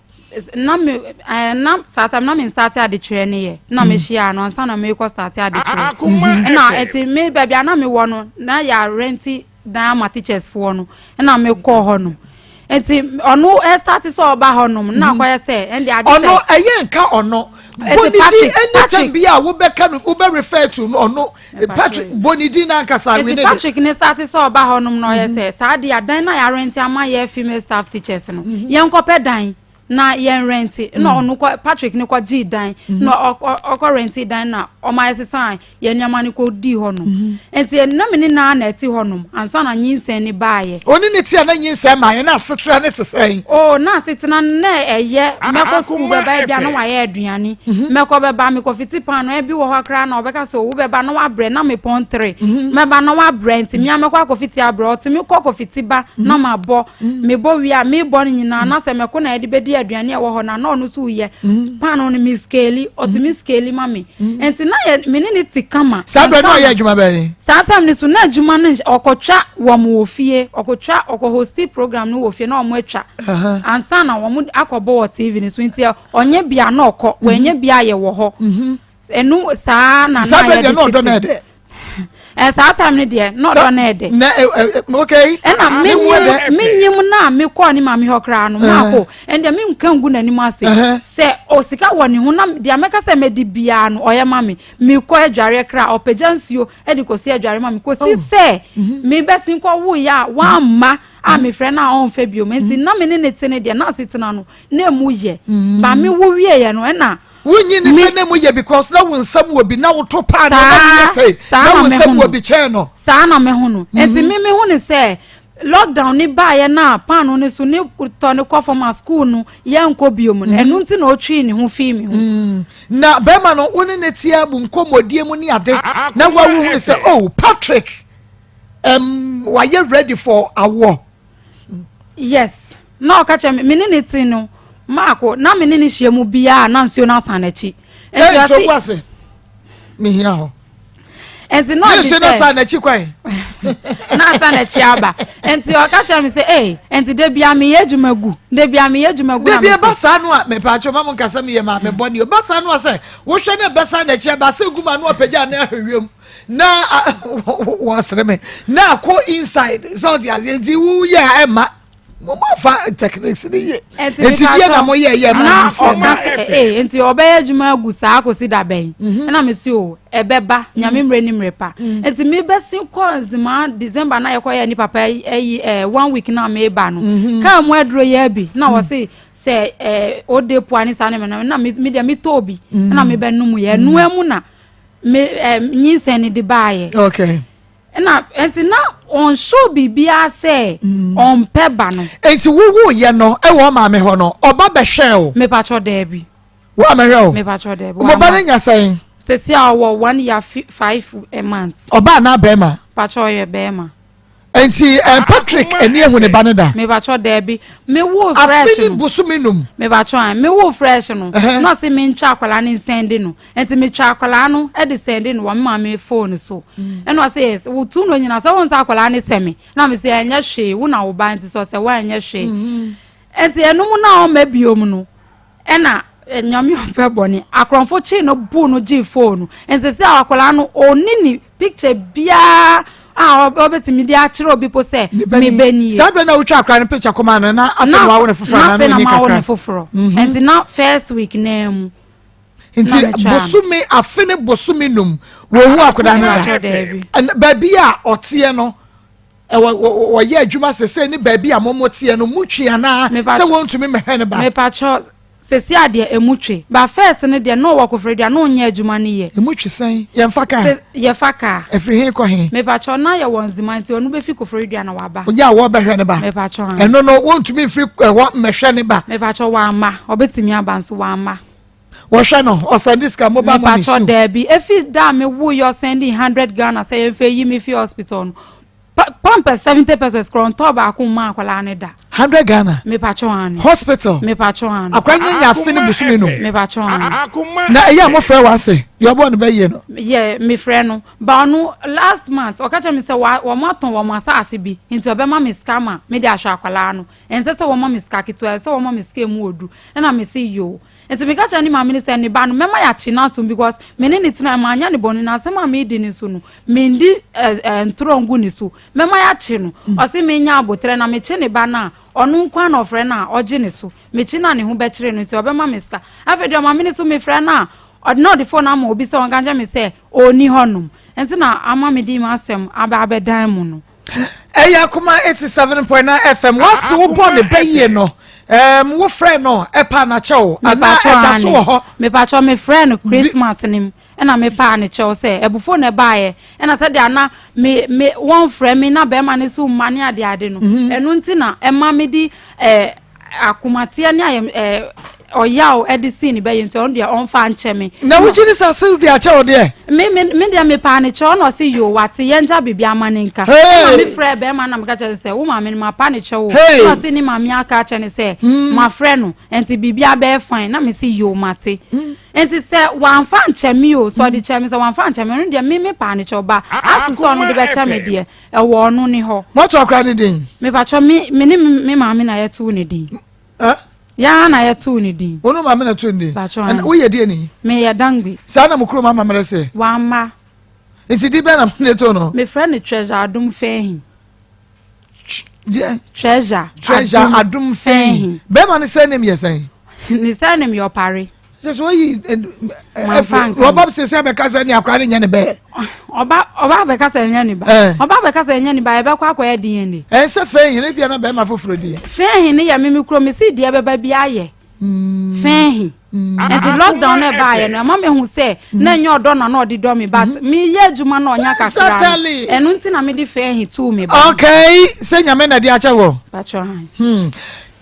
S10: Na me ɛɛ na saa time na me start adekyerɛ no yɛ na me hyia no ansa na mekɔ start adekyerɛ. Ɛna ɛti me baabi a na me wɔ no na yɛ arɛnti dan ama teachers foɔ no ɛna me kɔ hɔ no nti ɔno ɛstart sɛ ɔba hɔ nom na akɔyɛ sɛ ɛnde agye sɛ.
S5: Ɔno ɛyɛ nka ɔno bɔ ne din anytime bi a wobɛka no wobɛ refer to no ɔno Patrick bɔ ne din n'ankasa
S10: nti Patrick ne start sɛ ɔba hɔ nom na ɔyɛ mhm. sɛ saa de adan na yɛarente ama yɛ female staff teachers no mhm. yɛnkɔpɛ dan na yɛn rente na mhm. ɔno kɔ Patrick ne kɔ gyee dan na ɔkɔ rente dan na ɔma yɛsesan yɛn nneɛma no kɔ dii hɔ nom nti na me ne naa na ɛte hɔ nom ansa na nyinsɛn ne baayɛ.
S5: Ɔne ne ti a na nyinsɛn maa yɛ na asetena ne te sɛn.
S10: O na asetena na ɛyɛ mɛkɔ sukuu bɛba ebi a na wayɛ aduane mhm. mɛkɔ bɛba mekɔ fiti paano ebi wɔ hɔ koraa na ɔbɛka sɛ owu bɛba na wabrɛ na mepɔn tere mhm. mɛba na wabrɛ nti mmea mɛkɔ akɔ fiti abrɛ ɔtumi kɔ kɔ fiti ba mhm. na ma bɔ mebɔ wie a mebɔ no nyinaa na sɛ mɛko na yɛde bɛdi aduane a ɛwɔ hɔ na na ɔno nso yɛ paano no me skeeli ɔtumi skeeli ma me nti na yɛ me ne ne te kama.
S5: Saa bɛrɛ na ɔyɛ adwuma bɛn.
S10: Saa time no so na adwuma no ɔkɔtwa wɔn wɔ fie ɔkɔtwa ɔkɔ hosti program no wɔ fie na wɔn atwa ansa na wɔn akɔbɔ wɔ tv no so nti ɔnyɛ bia na ɔkɔ mhm. wɔnyɛ bia yɛ wɔ hɔ mhm. ɛnu saa na na yɛ de tete ɛ saa time no deɛ na ɔdɔ na ɛdɛ.
S5: na ɛ ɛ okay.
S10: ɛna menyim menyim na mekɔɔ ne maame hɔ koraa no maako ɛnna mi nka ngu n'anim ase sɛ osika wɔ ne ho na deɛ mɛka sɛ mɛdi biara no ɔyɛ ma mi mekɔ adwareɛ koraa ɔpagya nsuo de kɔsi adwareɛ ma me kɔsi oh. sɛ mhm. mebɛsen kɔ woyɛ a wamma a mhm. mefrɛ no a ɔmfɛ biom nti mhm. na me ne ne te ne deɛ na asetena no na emu yɛ ba me wo wieɛ no ɛna
S5: wonyi ne sɛ na mu yɛ because na wo nsɛm wɔ bi na woto paa na na woyɛ sɛ na wo nsɛm wɔ bi kyɛn no
S10: saa na meho no nti me meho ne sɛ Lockdown ne baeɛ no a paano no so ne tɔ no kɔ fam a school no yɛnkɔ biom no ɛno nti na ɔtwii ne ho fii me ho.
S5: Mm. Na bɛrima no wo ne ne tea mu nkɔmmɔdie mu ne ade na wawu hu sɛ oh Patrick um, wayɛ ready for awoɔ.
S10: Yes na ɔka kyerɛ me me ne ne te no maako na me ne ne hyia mu biara na nsuo no asan n'akyi.
S5: Nti ɔse mehia hɔ.
S10: nti na ɔde sɛ
S5: na sa n'akyi kwan
S10: na asa n'akyi aba nti ɔka kyerɛ me sɛ ee nti de bia meyɛ adwuma gu de bia meyɛ adwuma gu
S5: na me sɛ saa no a mepaakyɛ ma mo nkasa meyɛ maame bɔ ne ɔba saa no a sɛ wohwɛ ne ɛbɛsa n'akyi aba sɛ gu ma no apagya ne ahwɛ wiem na wɔsere me na akɔ inside sɛ ɔte aseɛ nti woyɛ a ɛma mo ma fa techniques ni yie nti deɛ na mo yɛ yɛ ma
S10: ni sɛ na ɔka ee nti ɔbɛyɛ adwuma agu saa akɔsi da bɛn mhm. ɛna mi si o ɛbɛba mhm. nyame mmerɛ ni mmerɛ pa mhm. nti mi bɛsi kɔ nzema december na yɛkɔ yɛ ni papa ɛyi ɛɛ one week na mi ba no kaa mu aduro yɛ bi na wɔsi sɛ ɛɛ o de poa ne saa ne mɛ na mi deɛ mi tɔ bi ɛna mi bɛ num yɛ ɛnua mu na mi ɛɛ nyinsɛn ni de baa yɛ.
S5: okay.
S10: Ɛna nti na ɔnhyɛw biribiara sɛ mm. ɔmpɛ ba no.
S5: Nti wowu yɛ no ɛwɔ ɔmaame hɔ no ɔba bɛhwɛ o.
S10: Mepakyɛ daabi.
S5: Wo amɛhwɛ o.
S10: Mepakyɛ daabi.
S5: Mo ba no nya sɛn?
S10: Sɛsi a ɔwɔ one year five eh, months.
S5: Ɔba anaa bɛrima?
S10: Pakyɛ ɔyɛ bɛrima.
S5: Nti eh, Patrick ani ehu ne ba no da?
S10: Mepakyɛ daabi. Me wo fresh no.
S5: Afe ne bosome num.
S10: Mepakyɛ an me wo fresh no. Na ɔse me ntwa akwadaa ne nsɛn de no. Nti metwa akwadaa no de sɛnde no wɔ me maame phone so. Mm. Ɛna ɔsɛ yes, wo tu no nyina sɛ wo nsa akwadaa no sɛ me. Na me sɛ ɛnyɛ hwee, wo na wo ba nti sɛ ɔsɛ wo ɛnyɛ hwee. Mm-hmm. Nti ɛno mu na ɔma biom no, ɛna eh, nyame ɔmpɛ bɔne. Akorɔmfo kyee no buu no gyee phone no. Nti sɛ akwadaa no ɔni ne picture biara a ɔbɛtumi de akyerɛ obi po sɛ mebɛ nie.
S5: Saa bere na wotwa akwadaa no picture kɔma no na afei na wawo ne foforɔ
S10: na afei na mawo ne foforɔ. Mm-hmm. Nti na first week naa mu.
S5: Nti bosome afe ne bosome num wɔhu akwadaa no da baabi a ɔteɛ no wɔyɛ adwuma sese ne baabi a wɔn teɛ no mu twe anaa sɛ wɔntumi mmɛhwɛ ne ba.
S10: Mepakyɛ sese adeɛ emu twe ba first no deɛ na ɔwɔ kofre deɛ na ɔnyɛ adwuma no yɛ.
S5: Emu twe sɛn yɛnfa kaa.
S10: Yɛfa kaa.
S5: Efiri he kɔ he.
S10: Mepakyɛ na yɛ wɔ nzema nti ɔno bɛfi kofre dua na waba.
S5: Onye a wɔbɛhwɛ ne ba.
S10: Mepakyɛ
S5: ɛno no wɔntumi nfiri ɛhɔ mmɛhwɛ ne ba.
S10: Mepakyɛ wamma ɔbɛtumi aba nso wamma.
S5: Wɔhwɛ no ɔsɛnde sika mobile money
S10: so. Mepakyɛ daabi efi da a me wo yɛ ɔsɛnde hundred Ghana sɛ yɛn fɛ yi me fi hospital no pampers 70 pesos korɔ ntɔɔ baako mma akwadaa no da.
S5: 100 Ghana.
S10: Mepakyɛw aane.
S5: Hospital.
S10: Mepakyɛw aane.
S5: Akora nyɛ nya afe ne bosome num.
S10: Mepakyɛw aane.
S5: Na ɛyɛ a mofrɛ w'ase deɛ ɔbɔɔ no bɛyie no.
S10: Yɛ mefrɛ no ba ɔno last month ɔka kyerɛ me sɛ wa wɔn atɔn wɔn asaase bi nti ɔbɛma me sika ma mede ahwɛ akwadaa no ɛnsɛ sɛ wɔma me sika ketewa ɛsɛ sɛ wɔma me sika emu odu ɛna mese yoo Nti meka kyerɛ ne maame no sɛ ne ba no mɛma yɛakye no atom because me ne no tena manyɛ no bɔne na asɛm a medi no so no mendi eh, eh, ntorɔ ngu ne so mɛma yɛakye no mm. Ɔse menya abotrɛ na mekye ne ba no a ɔno nko a na ɔfrɛ no a ɔgye ne so mekye no a ne ho bɛkyere no nti ɔbɛma me sika. Afei deɛ ɔmaame no so mefrɛ no a ɔde na ɔde phone ama obi sɛ ɔnka nkyerɛ me sɛ ɔnni hɔnom nti na ama mede m'asɛm aba abɛdan mu no.
S5: Ɛyɛ Akoma 87.9 FM. Wase wo bɔ ne bɛ yie no. Um, wo frɛ no ɛpa na kyɛw anaa ɛda so wɔ hɔ.
S10: Mepakyɛw me frɛ no Christmas no mu ɛna mepaa ne kyɛw sɛ ɛbufo na ɛbaeɛ ɛna sɛdeɛ ana me me wɔn frɛ me na bɛrima no so mma ne ade ade no mhm. ɛno nti na ɛma me di ɛɛ Akomateɛ ne ayɛ ɛɛ ɔyaw ɛde sii ne bɛyɛ nti ɔno deɛ ɔnfa nkyɛ me.
S5: Na wogye di sɛ asew de akyɛ wo deɛ?
S10: Me me me deɛ mepaa ne kyɛw na ɔse yoo wate yɛn gya biribi ama ne nka. Ɛna me frɛ bɛrima na meka kyerɛ no sɛ wo maame no mapa ne kyɛw o. Ɛna ɔse ne maame aka akyerɛ no sɛ hmm. mafrɛ no nti biribi abɛyɛ fine na me se yoo mate. Hmm. Nti sɛ wamfa nkyɛ me o sɛ ɔde kyɛ me sɛ wamfa nkyɛ me ɔno deɛ me mepaa ne kyɛw ba aso sɛ ɔno de bɛkyɛ me deɛ Ɛwɔ ɔno ne hɔ.
S5: Moto akora ne din?
S10: Mepakyɛ me me ne me maame na yɛtoo ne din.
S5: Eh?
S10: Yaa na yɛtoo ne din.
S5: Wo ne maame na too ne din?
S10: Pakyɛ ɔn.
S5: Woyɛ deɛ ni?
S10: Meyɛ Dangbe.
S5: Saa na mo kurom amammerɛ se?
S10: Wamma.
S5: Nti din bɛn na mo ne too no?
S10: Mefrɛ no Treasure Adom Fɛɛhi.
S5: Deɛ?
S10: Treasure.
S5: Treasure Adom Fɛɛhi. Bɛrima ne surname yɛ sɛn?
S10: Ne surname yɛ Ɔpare.
S5: Sɛ sɛ oyi ɛfiri ɔba sɛ sɛ bɛka sɛ ne akora ne nyɛ ne bɛɛ.
S10: Ɔba ɔba bɛka sɛ ɛnyɛ ne ba. Ɔba bɛka sɛ ɛnyɛ ne ba yɛbɛkɔ akɔyɛ DNA.
S5: Ɛnsɛ fɛn hin bia na bɛrima foforɔ di.
S10: Fɛn hin ne yɛ mimi kuro mi si deɛ bɛba bi ayɛ. Fɛn hin. Nti lockdown na ɛbaayɛ no ɛma mehu sɛ na ɛnyɛ ɔdɔ na na ɔde dɔ mi but meyɛ adwuma na ɔnya kakra no ɛno nti na mede fɛn hin tuu mi ba.
S5: Okay sɛ nyame na de akyɛ wɔ.
S10: Patro han.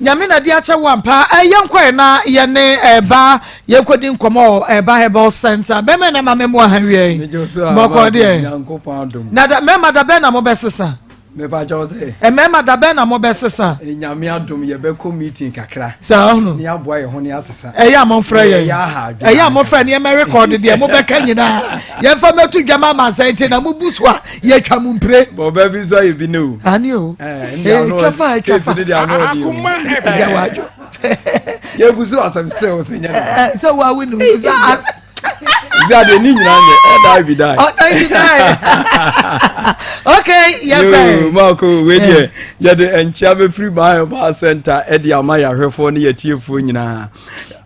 S5: Nyame na de akyɛ wo ampa. Eh, yɛnkɔ ɛ na yɛne ɛba yɛnkɔdi nkɔmmɔ wɔ ɛba Herbal Center. Bɛmɛ na ma mɛmoa ha wie yi. Bɔkɔ deɛ. Na da mɛma da bɛn na mobɛsesa?
S3: Mepa kyɛw sɛ.
S5: Mmarima da bɛn na mobɛsesa?
S3: Nyame adom yɛbɛkɔ meeting kakra.
S5: Saa ɔno.
S3: Ne aboa yɛn ho ne asesa.
S5: Ɛyɛ a momfrɛ yɛn. Ɛyɛ a momfrɛ ne yɛmɛ rekɔɔde deɛ mobɛka nyinaa. Yɛmfa mɛto dwam ama sɛ nti na mobu so a yɛtwa mo mpire.
S3: Bɔbɛ bi nso ayɛ bi ne o.
S5: Ani o. Twa fa twa fa.
S3: Akoma
S5: ɛfɛ. Wadwo.
S3: Yɛgu so asɛm sɛ o sɛ nyɛ ne.
S5: Sɛ wa wo nim sɛ.
S3: Sɛ adeɛ ne nyinaa nyɛ ɛda bi da.
S5: Ɔda bi da. Okay yɛ fɛ.
S3: Yoo maako wei deɛ yɛde nkyia bɛfiri Bible Center ɛde ama yɛahwɛfoɔ ne yɛtiefoɔ nyinaa.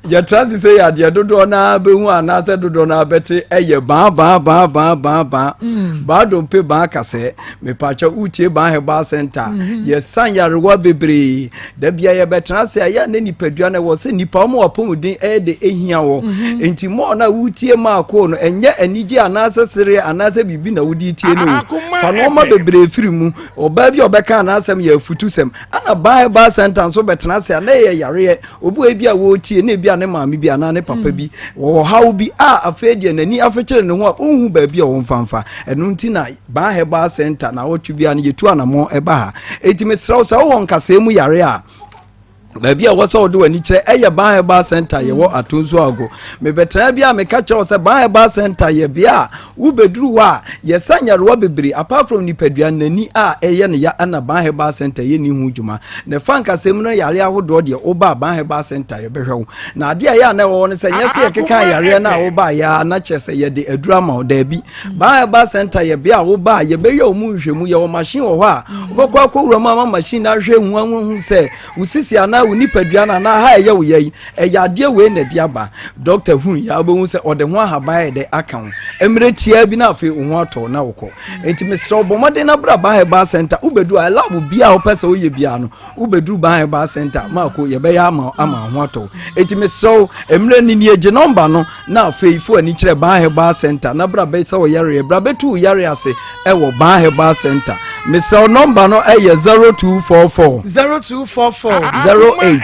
S3: Yɛtra ase sɛ yɛ adeɛ dodoɔ no ara bɛhu anaasɛ dodoɔ no ara bɛte ɛyɛ baa baa baa baa baa baa mm. baa dompe baa kasɛɛ mepakyɛ wotie baa herbal center mm-hmm. yɛsa nyarewa bebree da bia yɛbɛtena ase a yɛ ne nipadua no ɛwɔ sɛ nipa wɔn apɔmuden ɛyɛ de ehia wɔ mm-hmm. nti mɔɔ no a wotie maakoo no ɛnyɛ anigye anaasɛ sereɛ anaasɛ biribi na wode tie no fa nneɛma bebree firi mu ɔbaa bi a ɔbɛka anaasɛm yɛ afutusɛm ana baa herbal center nso bɛtena ase a na ɛyɛ yareɛ Obi wɔ ebi a wɔretie na ebi a ne maame bi anaa ne papa bi wɔwɔ haw bi a afei deɛ n'ani afekyere ne ho a ɔnhu baabi a wɔmfa mfa. Ɛno nti na Baa Herbal Center na awɔtwe biara no yɛtu anammɔn ɛba ha. Enti mesrɛ wo sɛ wowɔ nkasɛɛ mu yare a, baabi a wɔsɛ wɔde w'ani kyerɛ ɛyɛ Ban Herbal Center yɛwɔ mm. Atonso Ago. Mebɛtena bi a meka kyerɛ wo sɛ Ban Herbal Center yɛ bea a Wobɛduru hɔ a, yɛsa nyarewa bebree apart from nipadua no n'ani a ɛyɛ no ya ɛna Ban Herbal Center yɛnni ho dwuma. Na ɛfa nkasɛm no yareɛ ahodoɔ deɛ woba a Ban Herbal Center yɛbɛhwɛ wo. Na adeɛ a ɛyɛ a na ɛwɔ hɔ no sɛ nyɛ sɛ yɛkeka yareɛ no a wobaeɛ a na kyerɛ sɛ yɛde aduru ama wo daabi. Ban Herbal Center yɛ bea a woba a yɛbɛyɛ wo mu nhwehwɛmu yɛwɔ machine wɔ hɔ a wobɛkɔ akɔwura mu ama machine no ahwɛ hu ahu sɛ wo sisi anaa wo nipadua no anaa ha ɛyɛ wo ya yi Ɛyɛ adeɛ wei na ɛde aba. Dɔkta hu yɛ a wobɛhu sɛ ɔde ho ahaban ayɛ dɛ aka ho. Mmerɛ tiaa bi na afei wo ho atɔ na wokɔ. Enti mesrɛ wo bɔ mmɔden na bra Ban Herbal Center. Wobɛduru a lab biara a wopɛ sɛ woyɛ biara no wobɛduru Ban Herbal Center maako yɛbɛyɛ ama ama wo ho atɔ wo. Enti mesrɛ wo mmerɛ no nie gye nɔmba no na afei fo ani kyerɛ Ban Herbal Center na bra bɛsa wo yareɛ bra bɛtu wo yareɛ ase ɛwɔ Ban Herbal Center. Mesrɛ wo nɔmba no ɛyɛ 0244.
S5: 0244.
S3: 08.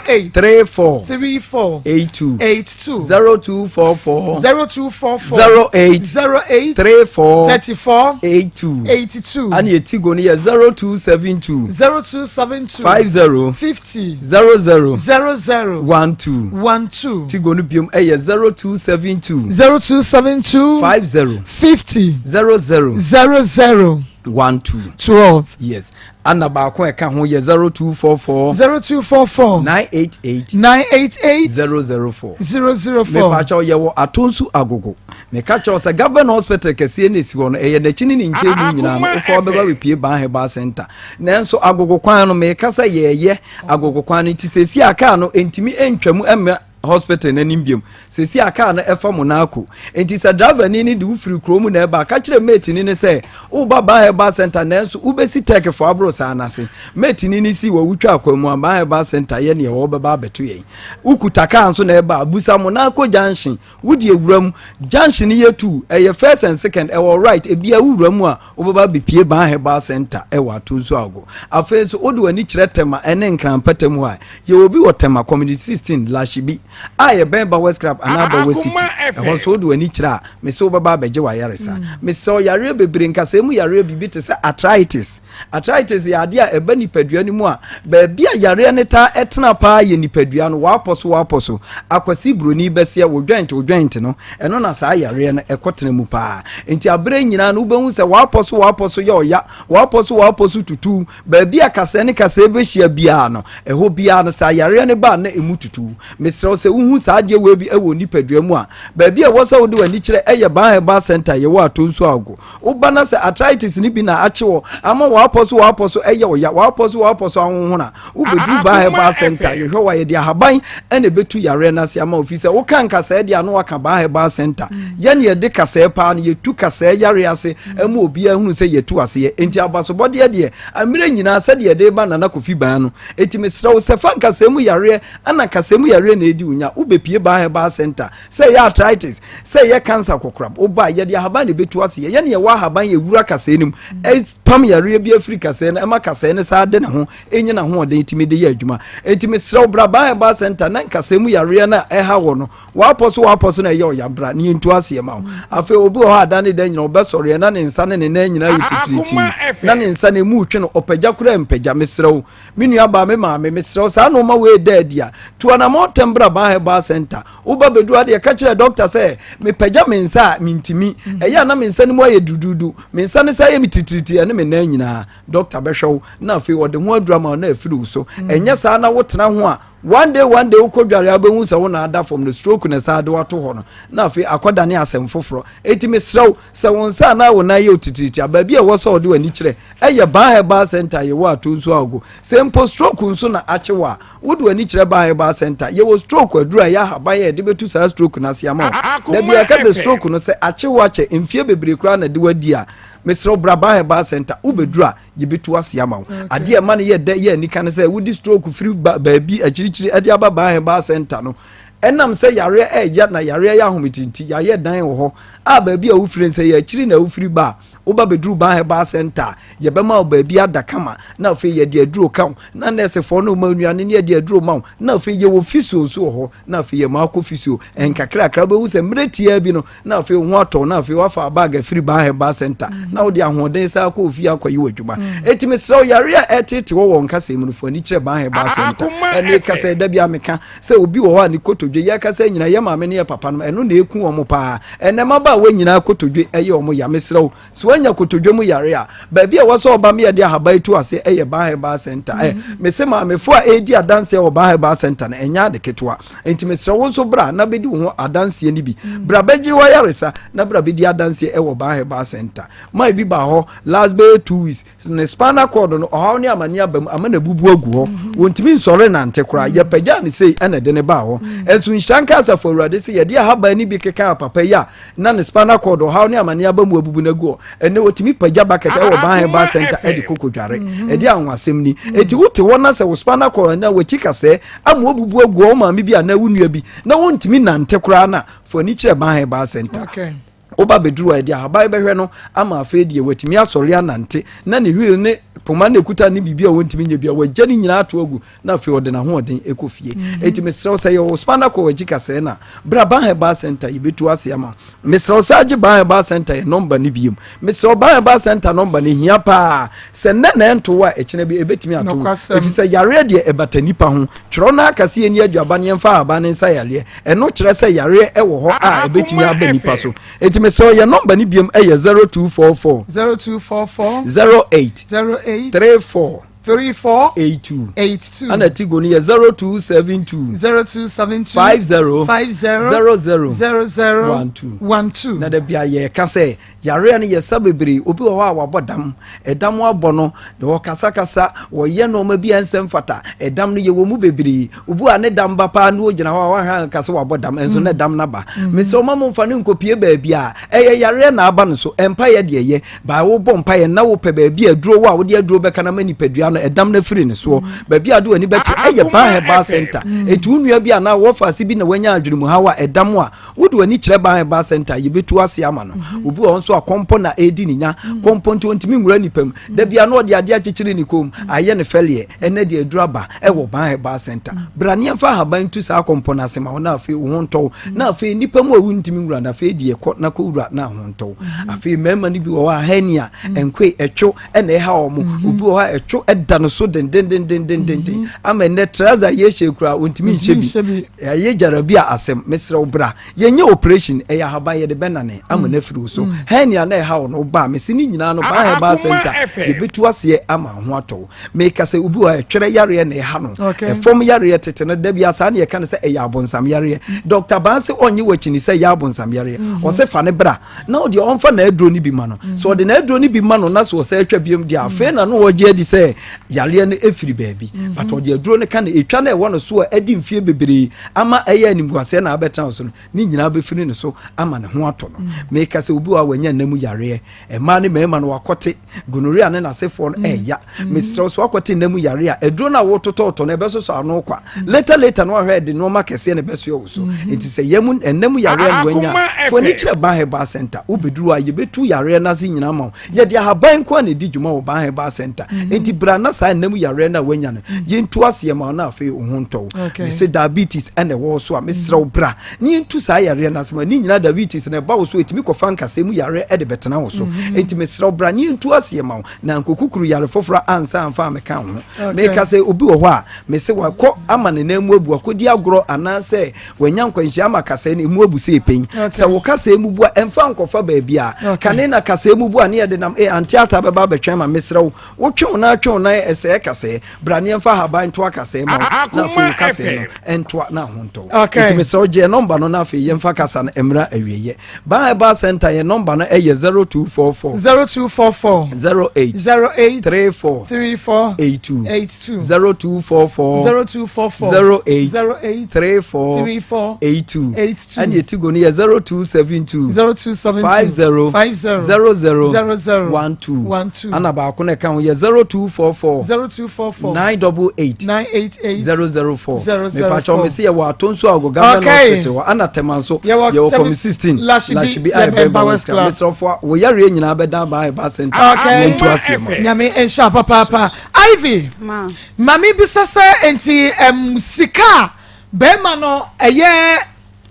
S5: 08.
S3: 34.
S5: 34.
S3: 82.
S5: 82.
S3: 0244.
S5: 0244.
S3: 08.
S5: 08.
S3: 34.
S5: 34.
S3: 82.
S5: 82.
S3: Ɛna etigo no yɛ 0272.
S5: 0272.
S3: 50.
S5: 50.
S3: 00.
S5: 00.
S3: 12.
S5: 12.
S3: Tigo no biom ɛyɛ 0272.
S5: 0272.
S3: 50.
S5: 50.
S3: 00.
S5: 00.
S3: 12.
S5: 12.
S3: Yes. Ana baako a ɛka ho yɛ 0244.
S5: 0244.
S3: 988.
S5: 988.
S3: 004.
S5: 004.
S3: Mepakyɛw yɛwɔ Atonsu Agogo. Meka kyerɛ wo sɛ Government Hospital kɛseɛ no esi hɔ no ɛyɛ n'akyi ne ne nkyɛn mu nyinaa no wofa wobɛba bɛpie Ban Herbal Center. Nanso Agogo kwan no meka sɛ yɛɛyɛ Agogo kwan no nti seesei a kaa no ntumi ntwa mu mma hospital no anim biom. Seesei a kaa no ɛfa Monaco. Enti sɛ driver ni no de wo firi kuro mu na ɛba a, ka kyerɛ mate ni no sɛ woreba Ban Herbal Center nanso wobɛsi Turkey fo aboro saa no ase. Mate ni no si wɔ wotwa akwan mu a, Ban Herbal Center yɛ neɛ wɔbɛba abɛto yɛn. Wokuta kaa nso na ɛba a, busa Monaco junction. Wo deɛ wura mu. Junction no yɛ two, ɛyɛ first and second, ɛwɔ right, ebia wo wura mu a, wobɛba abɛpie Ban Herbal Center ɛwɔ Atonsu Agogo. Afei nso wode w'ani kyerɛ Tema ɛne Nkran mpɛtam hɔ a, yɛwɔ bi wɔ Tema, Community 16, Lashibi, a yɛbɛn Bawes Club anaa Bawes City. Ɛhɔ nso wode w'ani kyerɛ a, mese wobɛba abɛgye w'ayaresa. Mesrɛ wo, yareɛ bebree, nkasɛɛ mu yareɛ biribi te sɛ arthritis, Arthritis yɛ adeɛ a ɛba nipadua no mu a, baabi a yareɛ no taa tena paa yɛ nipadua no, w'apɔ so w'apɔ so, akwasi buroni bɛseɛ, wo joint wo joint no, ɛno na saa yareɛ no ɛkɔ tena mu paa. Nti aberɛ nyinaa no wobɛhu sɛ w'apɔ so w'apɔ so yɛ ɔya, w'apɔ so w'apɔ so tutu, baabi a kasɛɛ ne kasɛɛ bɛhyia biara no, ɛhɔ biara no saa yareɛ no ba a na ɛmu tutu. Mesrɛ wo sɛ wohu saa adeɛ wei bi wɔ nipadua mu a, baabi a ɛwɔ sɛ wode w'ani kyerɛ yɛ Ban Herbal Center yɛwɔ Atonsu Agogo. Woba na sɛ arthritis no bi na akye wɔ ama w'apɔ so w'apɔ so ɛyɛ wo ya, w'apɔ so w'apɔ so ahonhon a, wobɛduru Baa Herbal Center, yɛhwɛ wo a yɛde ahaban na ɛbɛtu yareɛ no ase ama wo, firi sɛ woka nkasɛɛ deɛ a na waka Baa Herbal Center. Yɛne yɛde kasɛɛ paa no, yɛtu kasɛɛ yareɛ ase ma obiara hunu sɛ yɛtu aseɛ. Enti abasobɔdeɛ deɛ, mmerɛ nyinaa sɛdeɛ yɛde reba Nana Kofi Baa no, enti mesrɛ wo sɛ fa nkasɛɛ mu yareɛ ana nkasɛɛ mu yareɛ na ɛredi wo nya, wobɛpue Baa Herbal Center. Sɛ ɛyɛ arthritis, sɛ ɛyɛ cancer kokoram, woba a, yɛde ahaban na ɛbɛtu aseɛ. Yɛne yɛwɔ ahaban yɛwura kasɛɛ no mu, ɛpam yareɛ bi afiri kasɛɛ no, ɛma kasɛɛ no saa de ne ho, ɛnya n'ahoɔden tumi de yɛ adwuma. Enti mesrɛ wo bra Ban Herbal Center na nkasɛɛ mu yareɛ no a ɛha wɔ no, w'apɔ so w'apɔ so na ɛyɛ ɔya, bra na yɛntu aseɛ ma wo. Afei obi wɔ hɔ a da ne da nyina ɔbɛsɔreɛ na ne nsa ne ne nan nyinaa yɛ titiritii, na ne nsa no ɛmu retwe no, ɔpagya koraa mpagya. Mesrɛ wo, Me nuabaa, me maame, mesrɛ wo, saa nnoɔma wei da adi a, tu anamɔn ntɛm bra Ban Herbal Center. Woba bɛduru ha deɛ, ka kyerɛ dɔkta sɛ, mepagya me nsa a, mentumi. Ɛyɛ a na me nsa no mu ayɛ duduudu. Me nsa no saa yɛ me titiritii, ɛne me nan nyinaa. Dɔkta bɛhwɛ wo, na afei ɔde ho aduru ama wo na afiri wo so. Ɛnyɛ saa na wotena ho a, one day one day wokɔ dware a wobɛhu sɛ wo na ada fam no, stroke na ɛsaa de wo ato hɔ no, na afei akɔdane asɛm foforɔ. Enti mesrɛ wo, sɛ wo nsa anaa wo nan yɛ wo titiritii a, baabi a ɛwɔ sɛ wode w'ani kyerɛ Ɛyɛ Ban Herbal Center a yɛwɔ Atonsu Agogo. Sɛ mpo stroke nso na akye wo a, wode w'ani kyerɛ Ban Herbal Center. Yɛwɔ stroke aduru a ɛyɛ ahaban a yɛde bɛtu saa stroke no ase ama wo. Da biara yɛka sɛ stroke no sɛ akye wo akyɛ mfeɛ bebree koraa na ɛde wo adi a, mesrɛ wo bra Ban Herbal Center. Wobɛduru a, yɛbɛtu ase ama wo. Adeɛ a ɛma no yɛ dɛ yɛ anika ne sɛ wode stroke firi baabi akyirikyiri de aba Ban Herbal Center no, ɛnam sɛ yareɛ ɛyɛ na yareɛ yɛ ahomete nti, yɛayɛ dan wɔ hɔ a baabi a wofiri no sɛ ɛyɛ akyiri na wofiri ba a, Woba bɛduru Ban Herbal Centre a, yɛbɛma wo baabi ada kama, na afei yɛde aduro ka wo, na nɛɛsefoɔ no rema wo nnuane ne yɛde aduro ma wo, na afei yɛwɔ physio nso wɔ hɔ, na afei yɛma wokɔ physio. Nkakrakra wobɛhu sɛ mmerɛ tiaa bi no, na afei wo ho atɔ wo, na afei woafa bag afiri Ban Herbal Centre, na wode ahoɔden san akɔ ofie akɔyɛ w'adwuma. Enti mesrɛ wo, yareɛ a ɛreteete wɔ wɔ nkasɛɛ mu no, fa w'ani kyerɛ Ban Herbal Centre. Meka sɛ, da biara meka sɛ obi wɔ hɔ a ne kotodwe, yɛrekasa nyinaa, yɛn maame ne yɛn papa nom, ɛno na ɛku wɔn paa. Ɛnnɛ mmabaawa nyinaa kotodwe yɛ wɔn ya. Mesrɛ wo, sɛ woanya kotodwe mu yare a, baabi a ɛwɔ sɛ ɔba ma yɛde ahaban yi to aseɛ yɛ Ban Herbal Center. Ɛ, mese maamefo a ɛredi adanseɛ wɔ Ban Herbal Center no, ɛnyɛ ade ketewa. Enti mesrɛ wo nso bra na bɛdi wo ho adanseɛ no bi. Bra bɛgye w'ayaresa na bra bɛdi adanseɛ wɔ Ban Herbal Center. Man bi baa hɔ last bɛyɛ 2 weeks, Ne spinal cord no, ɔhaw ne amane aba mu ama no abubu agu hɔ. Mhm. Wɔntumi nsɔre nante koraa. Mhm. Yɛpagyaa no sei ɛna ɛde ne baa hɔ. Mhm. Ɛnso nhyira nka asafo Awurade sɛ yɛde ahaban no bi kekaa papa yi a na ne spinal cord ɔhaw ne amane aba mu abubu no agu hɔ. Ɛnɛ wɔtumi pagya bucket ɛwɔ Ban Herbal Center ɛde koko dware. Ɛde anwasɛm ni. Eti wote hɔ na sɛ wo spinal cord anaa w'akyi kasɛɛ ama wabubu agu hɔ, wo maame bi anaa wo nua bi na wontumi nante koraa na fa ani kyerɛ Ban Herbal Center.
S5: Okay.
S3: Woba bɛduru a, yɛde ahaban bɛhwɛ no ama afei deɛ watumi asɔre anante na ne wheel ne poma na ɛkuta ne biribi a wɔntumi nyɛ bia wagya ne nyinaa ato agu na afei ɔde n'ahoɔden ɛkɔ fie. Enti mesrɛ wo sɛ yɛwɔ spinal cord akyi kasɛɛ no a, bra Ban Herbal Center yɛbɛtu ase ama wo. Mesrɛ wo sɛ agye Ban Herbal Center yɛ nɔmba no biom. Mesrɛ wo Ban Herbal Center nɔmba no ɛhia paa. Sɛ nnɛ na ɛnto wo a, ɛkyena bi ɛbɛtumi ato wo. Ɛfiri sɛ yareɛ deɛ ɛbata nipa ho. Twerɛ no aka sɛ yɛnni aduaba na yɛmfa ahaban no nsa yareɛ. Ɛno kyerɛ sɛ yareɛ wɔ hɔ a ɛbɛtumi aba nipa so. Enti mesrɛ wo yɛ nɔmba no biom ɛyɛ 0244
S5: 0244
S3: 08
S5: 08
S3: 34
S5: 34
S3: 82
S5: 82
S3: Ɛna Tigo no yɛ 0272
S5: 0272
S3: 50
S5: 50
S3: 00
S5: 00
S3: 12
S5: 12
S3: Na da bia yɛka sɛ yareɛ no yɛsa bebree. Obi wɔ hɔ a wabɔ dam, ɛdam abɔ no, na wɔkasakasa, wɔyɛ nneɛma bi a ɛnsɛ mfata. Ɛdam no yɛwɔ mu bebree. Obi a ne dam ba paa na ogyina hɔ a wahwɛ anka sɛ wabɔ dam, nso na dam no aba. Mesrɛ wo ma momfa no nkɔpie baabi a ɛyɛ yareɛ na aba no so. Mpaeɛ deɛ ɛyɛ, baa wobɔ mpaeɛ na wopɛ baabi a aduro wɔ a wode aduro bɛka no ama nipadua no ɛdam no afiri ne soɔ. Baabi a wode w'ani bɛkyerɛ ɛyɛ Ban Herbal Center. Enti wo nua bi anaa wɔfa ase bi na wanya adwene mu haw a ɛdam a, wode w'ani kyerɛ Ban Herbal Center a, yɛbɛtu ase ama no. Obi wɔ hɔ nso a kɔmpɔ na ɛredi ne nya. Kɔmpɔ nti ɔntumi nwura nipa mu. Da bia na ɔde adeɛ akyekyere ne kɔn mu, ayɛ no fɛleɛ. Ɛnɛ deɛ aduru aba ɛwɔ Ban Herbal Center. Bra ne yɛmfa ahaban ntu saa kɔmpɔ no ase ma wo na afei wo ho ntɔ wo. Na afei nnipa mu a wontumi nwura no, afei deɛ kɔ na kɔwura na ho ntɔ wo. Afei mmarima no bi wɔ hɔ a hernia, nkoe, ɛtwo ɛna ɛha wɔn. Obi wɔ hɔ a ɛtwo ɛda no so dendendendendenden ama ɛnɛ trouser yɛhyɛ koraa ɔntumi nhyɛ bi. Ɛyɛ gyarabi a asɛm, mesrɛ wo bra. Yɛnyɛ operation, ɛyɛ ahaban yɛde bɛnane ama no afiri wo so. Hernia na ɛha wo no, woba a, mese ne nyinaa no, Ban Herbal Center, yɛbɛtu aseɛ ama ho atɔ wo. Meka sɛ obi wɔ hɔ a ɛtwerɛ yareɛ na ɛha no, ɛfam yareɛ tete no, da biara saa na yɛka no sɛ ɛyɛ abonsam yareɛ. Dr. Ban se ɔnnye w'akyini sɛ ɛyɛ abonsam yareɛ. Ɔse fa no bra na ɔdeɛ ɔmfa n'aduro no bi ma no. Sɛ ɔde n'aduro no bi ma no na sɛ ɔsɛ atwa biom deɛ, afei na no ɔgye adi sɛ yareɛ no ɛfiri baabi. But ɔde aduro no ka no, ɛtwa no ɛwɔ no so a adi mfie bebree ama ɛyɛ animguaseɛ na abɛtena wo so no, ne nyinaa bɛfiri ne so ama ne ho atɔ no. Meka sɛ obi wɔ a wanya nna mu yareɛ, mmaa ne mmarima no wakɔte gonorrhea ne n'asefoɔ no ɛɛya. Mesrɛ wo so wakɔte nna mu yareɛ a, aduro no a wototɔtɔ no ɛbɛsosɔ ano kwa. Later later no wahwɛ ɛde nneɛma kɛseɛ na ɛbɛsoɛ wo so. Nti sɛ yam nna mu yareɛ no wanya a, fo ani kyerɛ Ban Herbal Center. Wobɛduru a yɛbɛtu yareɛ no ase nyinaa ma wo. Yɛde ahaban nko ara na ɛdi dwuma wɔ Ban Herbal Center. Nti bra na saa nna mu yareɛ no a wanya no, yɛntu aseɛ ma wo na afei wo ho ntɔ wo. Mese diabetes ɛna ɛwɔ wo so a, mesrɛ wo bra na yɛntu saa yareɛ no ase ma ne nyinaa. Diabetes na ɛba wo so, ɛtumi kɔfa nkasɛɛ mu yareɛ ɛde bɛtena wo so. Nti mesrɛ wo bra na yɛntu aseɛ ma wo na nkɔkukuru yare foforɔ ansa amfa amɛka wo ho. Meka sɛ obi wɔ hɔ a, mese wakɔ ama ne nan mu abu, akɔdi agorɔ anaasɛ wanya nkwanhyia ama kasɛɛ no emu abu sɛ ɛpɛn. Sɛ wo kasɛɛ mu bu a, ɛmfa nkɔfa baabi a kane na kasɛɛ mu bu a ne yɛde nam e ante ata bɛba abɛtwɛn ma. Mesrɛ wo, wotwe wo nan twe wo nan ɛsɛɛ kasɛɛ, bra ne yɛmfa ahaban ntoa kasɛɛ ma wo na afei wo kasɛɛ no ɛntoa na ho ntɔ wo. Nti mesrɛ wo gye nɔmba no na afei yɛmfa kasa no mmra awieɛ. Ban Herbal Center yɛn nɔmba no ɛyɛ 0244
S5: 0244
S3: 08
S5: 08
S3: 34
S5: 34
S3: 82
S5: 82
S3: 0244
S5: 0244
S3: 08
S5: 08
S3: 34
S5: 34
S3: 82
S5: 82
S3: ɛne Etigo no yɛ 0272
S5: 0272
S3: 50
S5: 50
S3: 00
S5: 00
S3: 12
S5: 12
S3: ana baako no ɛka ho yɛ 0244
S5: 0244
S3: 988
S5: 988
S3: 004.
S5: 004.
S3: Mepakyɛw mese yɛwɔ Atonsu Ago Government Hospital hɔ ana Tema nso yɛwɔ Kɔmi 16
S5: Lashibi
S3: Lashibi a ɛbɛn Bowers Club. Mesrɛ fo wo yareɛ nyinaa bɛdan Baa Herbal Center.
S5: Okay.
S3: Yɛntu aseɛ ma.
S5: Nyame nhyira papaapa. Ivy,
S10: Ma.
S5: ma bisa sɛ nti sika a bɛrima no ɛyɛ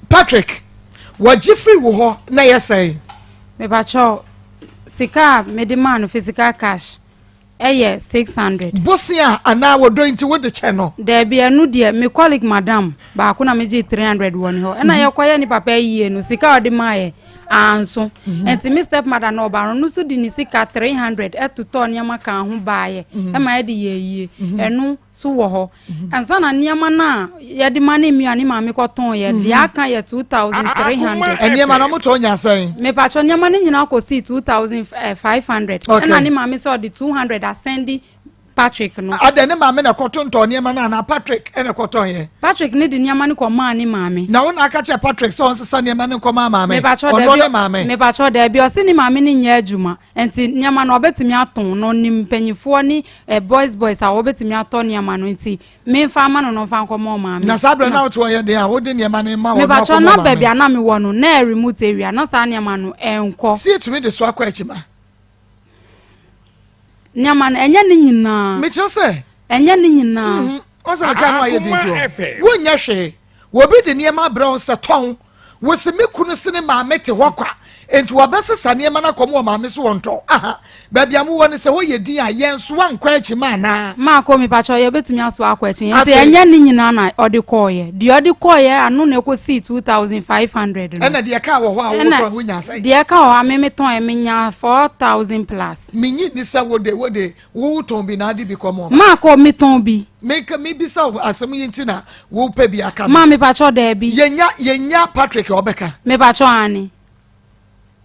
S5: Patrick wɔgye firi wo hɔ na ɛyɛ sɛn?
S10: Mepakyɛw, sika a mede maa no physical cash ɛyɛ 600.
S5: Bosea anaa wɔdɔ nti wode kyɛ no?
S10: Daabi, ɛno deɛ me colleague madam baako na megye 300 wɔ ne hɔ. Ɛna yɛkɔyɛ ne papa yie no, sika a ɔde maa yɛ anso. Nti me step mother na ɔba no, ɔno nso de ne sika 300 ɛtotɔɔ nneɛma kaa ho baayɛ ɛma yɛde yɛ yie. Ɛno so wɔ hɔ. Ansa na nneɛma no a yɛde ma ne mmea ne maame kɔtɔn yɛ, deɛ aka yɛ 2300.
S5: Nneɛma no motɔ nya sɛn?
S10: Mepatwɔ, nneɛma no nyinaa kɔsii 2500.
S5: Okay.
S10: Ɛna ne maame sɛ ɔde 200 asɛnde Patrick no.
S5: Adɛn, ne maame na ɛkɔtontɔn nneɛma no anaa Patrick na ɛkɔtɔn yɛ?
S10: Patrick ne de nneɛma no kɔmaa ne maame.
S5: Na wo na aka kyerɛ Patrick sɛ ɔnsesa nneɛma no nkɔma maame? Ɔno ne maame?
S10: Mepakyɛw daabi, ɔse ne maame no nyɛ adwuma nti nneɛma no ɔbɛtumi atɔn na ɔnim mpanyinfoɔ ne eh, boys boys a wɔbɛtumi atɔ nneɛma no nti memfa ama no na ɔmfa nkɔma ɔmaame.
S5: Na saa berɛ na wote hɔ yɛ den a wode nneɛma no ma wɔn
S10: Mepakyɛw
S5: akɔma
S10: na
S5: maame?
S10: baabi a na mewɔ no na ɛremote area na saa nneɛma no ɛnkɔ.
S5: Si etumi de so akɔ akyi ma.
S10: Nneɛma no, ɛnyɛ ne nyinaa.
S5: Mekyerɛ sɛ.
S10: Ɛnyɛ ne nyinaa.
S5: Mhm. Wɔn sɛ meka no ayɛ den ti hɔ. Wonyɛ hwee. Wɔbi de nneɛma abrɛ wo sɛ tɔn. Wɔsi me kunu se ne maame te hɔ kwa. Enti wɔbɛsesa nneɛma no akɔm wɔ maame so wɔntɔ. Aha. Baabi a mowɔ no sɛ hɔ yɛ din a yɛn soa nkɔ akyi ma anaa?
S10: Maako mepakyɛw yɛbɛtumi asoa akɔ akyi. Nti ɛnyɛ ne nyinaa na ɔde kɔɔyɛ. Deɛ ɔde kɔɔyɛ ano na ɛkɔsii 2500 no.
S5: Ɛna deɛ ɛkaa wɔ hɔ a wotɔn wonya sɛn?
S10: Deɛ ɛka wɔ hɔ a me metɔn ɛ menya 4000 plus.
S5: Menyi ni sɛ wode wode wotɔn bi na ade bi kɔma ɔma.
S10: Maako metɔn bi.
S5: Meka mebisa wo asɛm yi nti na wopɛ bi aka no.
S10: Ma mepakyɛw daabi.
S5: Yɛnya yɛnya Patrick a ɔbɛka.
S10: Mepakyɛw ane.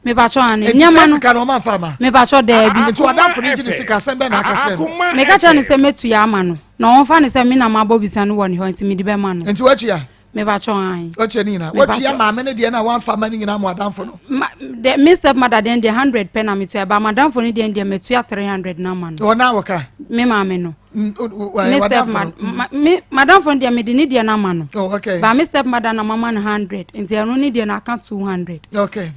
S10: Mepakyɛw ane.
S5: Nti sɛ sika no ɔma nfa ama.
S10: Mepakyɛw daabi.
S5: Nti ɔdamfo no gye ne sika asɛm bɛn na aka kyerɛ no.
S10: Meka kyerɛ no sɛ mɛtua ama no na ɔmfa no sɛ me na mabɔ bisa no wɔ ne hɔ nti mede bɛma no.
S5: Nti watua?
S10: Mepakyɛw ae.
S5: Watua ne nyinaa. Watua maame no deɛ na wamfa ama ne nyinaa ma ɔdamfo no.
S10: Ma de me step mother deɛ deɛ hundred pɛ na metua ba madamfo no deɛ deɛ matua 300 na ama no.
S5: Ɔna wɔka.
S10: Me maame no. Me step ma me madamfo no deɛ mede ne deɛ no ama no.
S5: Oh, okay.
S10: Ba me step mother na mama no 100 nti ɛno ne deɛ no aka 200.
S5: Okay.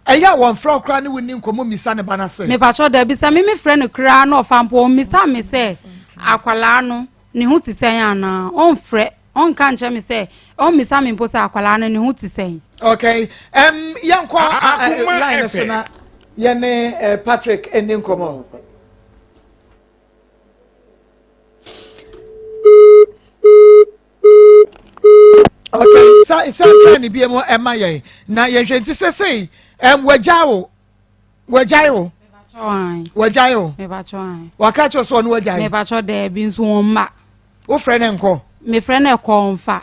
S5: Ɛyɛ a wɔmfrɛ wo koraa ne wo ni nkɔmmɔ mmisa ne ba no ase.
S10: Mepakyɛw dabi sɛ me mefrɛ no koraa na ɔfa mpo ɔmmisa me sɛ akwalaa no ne ho te sɛn anaa ɔmfrɛ ɔnka nkyerɛ me sɛ ɔmmisa me mpo sɛ akwadaa no ne ho te sɛn.
S5: Okay, um, yɛnkɔ uh, uh, line so na yɛne uh, Patrick ɛni nkɔmmɔ. Okay, sa sa try ne bi mu ɛma yɛn na yɛhwɛ nti sɛ sɛ ɛm wagya wo wagyae wo wagyae wo waka kyerɛ sɛ ɔno wagyae
S10: mepakyɛ daabi nso wɔn mma
S5: wofrɛ no nkɔ
S10: mefrɛ no ɛkɔ ɔmfa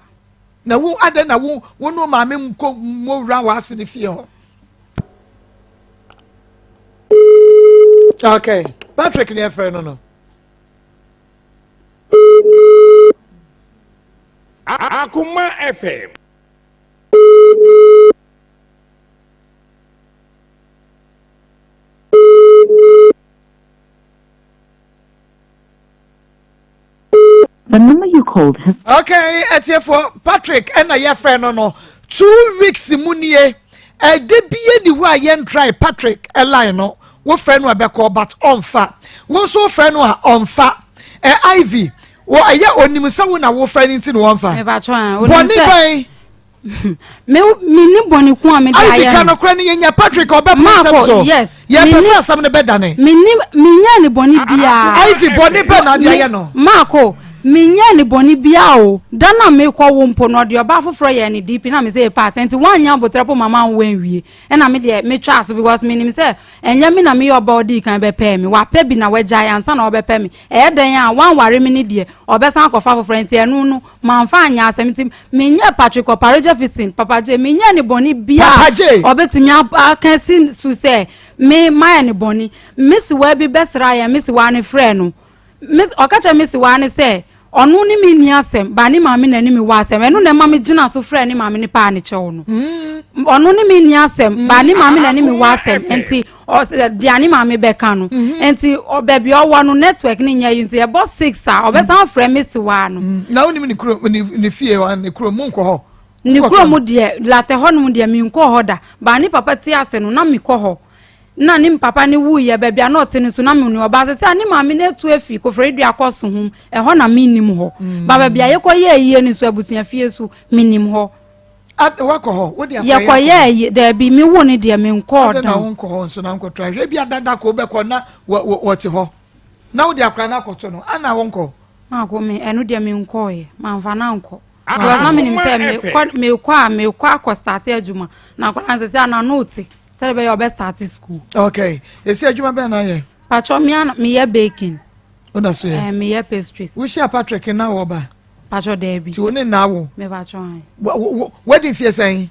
S5: na wo adɛn na wo wo ne maame nkɔ mmɔ wura w'ase ne fie hɔ okay patrick ne ɛfrɛ no no
S7: Akoma FM.
S5: The number you called has. Okay, atiefo Patrick ɛna yɛfrɛ no no two weeks mu nie ɛde bie ni hɔ a yɛn try Patrick ɛline no wofrɛ no ɛbɛkɔ but ɔnfa wo nso wofrɛ no a ɔnfa ɛ Ivy wɔ ɛyɛ onim sɛ wo na wofrɛ no nti na wɔnfa bɔne bɛn.
S10: Me me ni bɔne ko a mede ayɛ no.
S5: Ivy ka nokorɛ no yɛnya Patrick ɔbɛpo nsɛm so.
S10: Yes.
S5: Yɛpɛ sɛ asɛm no bɛdane.
S10: Me ni menyɛ ne bɔne biara.
S5: Ivy bɔne bɛn na ade ayɛ no?
S10: Maako menyɛ ne bɔne biara o. Da no a mekɔ wo mpo no ɔde ɔbaa foforɔ yɛɛ ne DP na me sɛ part nti woanyɛ aboterɛ po ma manwo anwie. Ɛna me deɛ metwaa so because menim sɛ ɛnyɛ me na meyɛ ɔbaa ɔdii kan bɛpɛɛ me. Wapɛ bi na wagyae ansa na ɔbɛpɛ me. Ɛyɛ dɛn a wanware me no deɛ ɔbɛsan akɔfa foforɔ nti ɛno no Mamfa anyɛ asɛm nti menyɛɛ Patrick Opare Jefferson, Papa J, menyɛɛ ne bɔne biara a ɔbɛtumi aka asi so sɛ me mayɛ ne bɔne. Me sewaa bi bɛsraa yɛn, me sewaa no frɛɛ no. Me, ɔka kyerɛɛ me sewaa no sɛ ɔno ne me nni asɛm, ba ne maame na ne me wɔ asɛm. Ɛno na ɛma me gyina so frɛɛ ne maame no paa ne kyɛw no. Ɔno ne me nni asɛm, ba ne maame na ne me wɔ asɛm. Nti deɛ ne maame bɛka no mhm. nti baabi ɔwɔ no network ne nyɛ yi nti ɛbɔ six a ɔbɛsan frɛ me sewaa no.
S5: Mm, na wonim ne kuro ne fie ne kuro mu nkɔ hɔ.
S10: Ne kuro mu deɛ latɛ hɔ nom deɛ menkɔ hɔ da baa ne papa ti ase no na mekɔ hɔ na ne papa ne wuyɛ baabi a na ɔte no so na me ne ɔba ase sɛ ne maame no atu afi koforidua akɔ so ho ɛhɔ na mennim hɔ mm. ba baabi a yɛkɔ yɛ ayie no so abusua fie so mennim hɔ.
S5: Wakɔ hɔ? Wode akɔyɛ
S10: Yɛkɔyɛ ayi daabi me wo ne deɛ menkɔɔ
S5: da.
S10: na
S5: wonkɔ hɔ nso na nkɔtra hwɛ bi adada ko wobɛkɔ na wɔte hɔ na wode akora no akɔto no ana wonkɔ.
S10: Maako me ɛno deɛ menkɔɔyɛ mamfa no ankɔ because na menim sɛ mekɔ mekɔ a mekɔ akɔ starte adwuma na akɔla no sɛ sɛ ana no te sɛde bɛyɛ ɔbɛ starte school.
S5: Okay esi adwuma bɛn na ayɛ.
S10: Patro me ana meyɛ baking.
S5: Woda so yɛ.
S10: Eh, meyɛ pastries.
S5: Wohyia Patrick na wɔba.
S10: Patrɔ daabi.
S5: Ti wo ne nna awo.
S10: Me patrɔ an.
S5: Wadi mfie sɛn?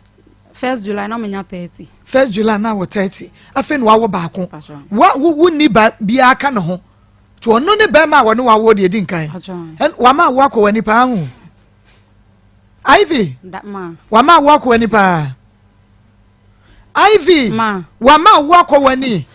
S10: First July na menya 30.
S5: First July na wɔ 30. Afei na wawo baako. Wa wo wo ni ba biara ka ne ho. Nti ɔno ne bɛrima a wɔne wawoɔ deɛ ɛdi nkan. Wama awoɔ akɔ w'ani paa ho. Ivy, wama awoɔ akɔ w'ani paa. Ivy, wama awoɔ akɔ w'ani.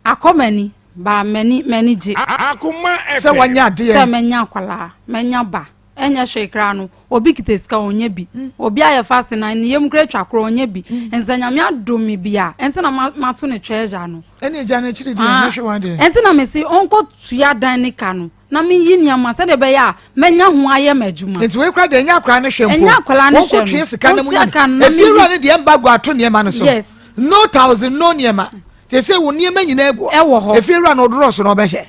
S10: Akɔ m'ani, ba m'ani m'ani gye.
S5: Sɛ wanya adeɛ.
S10: Sɛ manya akwadaa, manya ba. Ɛnyɛ hwee koraa no, obi kita sika ɔnyɛ bi. Obi ayɛ fasting na ne yam koraa atwa koraa ɔnyɛ bi. Nti sɛ Nyame adom me bi a, ɛnti na mato ne treasure no.
S5: Ɛne agya no akyiri deɛ, ɛnyɛ hwee wa deɛ.
S10: Ɛnti na mese ɔnkɔ tua dan ne ka no, na menyi nneɛma sɛdeɛ ɛbɛyɛ a mɛnya ho ayɛ m'adwuma.
S5: Nti wei koraa deɛ ɛnyɛ akwadaa no hwɛ mpo.
S10: Ɛnyɛ akwadaa no hwɛ no.
S5: Wɔnkɔ tua sika no mu
S10: Ɔntua ka no na
S5: Efie
S10: menyi.
S5: wura no deɛ ɛmba gu ato nneɛma no so.
S10: Yes.
S5: No thousand, no nneɛma. Sese wo nneɛma nyinaa gu
S10: Ɛwɔ hɔ.
S5: Efie wura no ɔdorɔ so na ɔbɛhyɛ.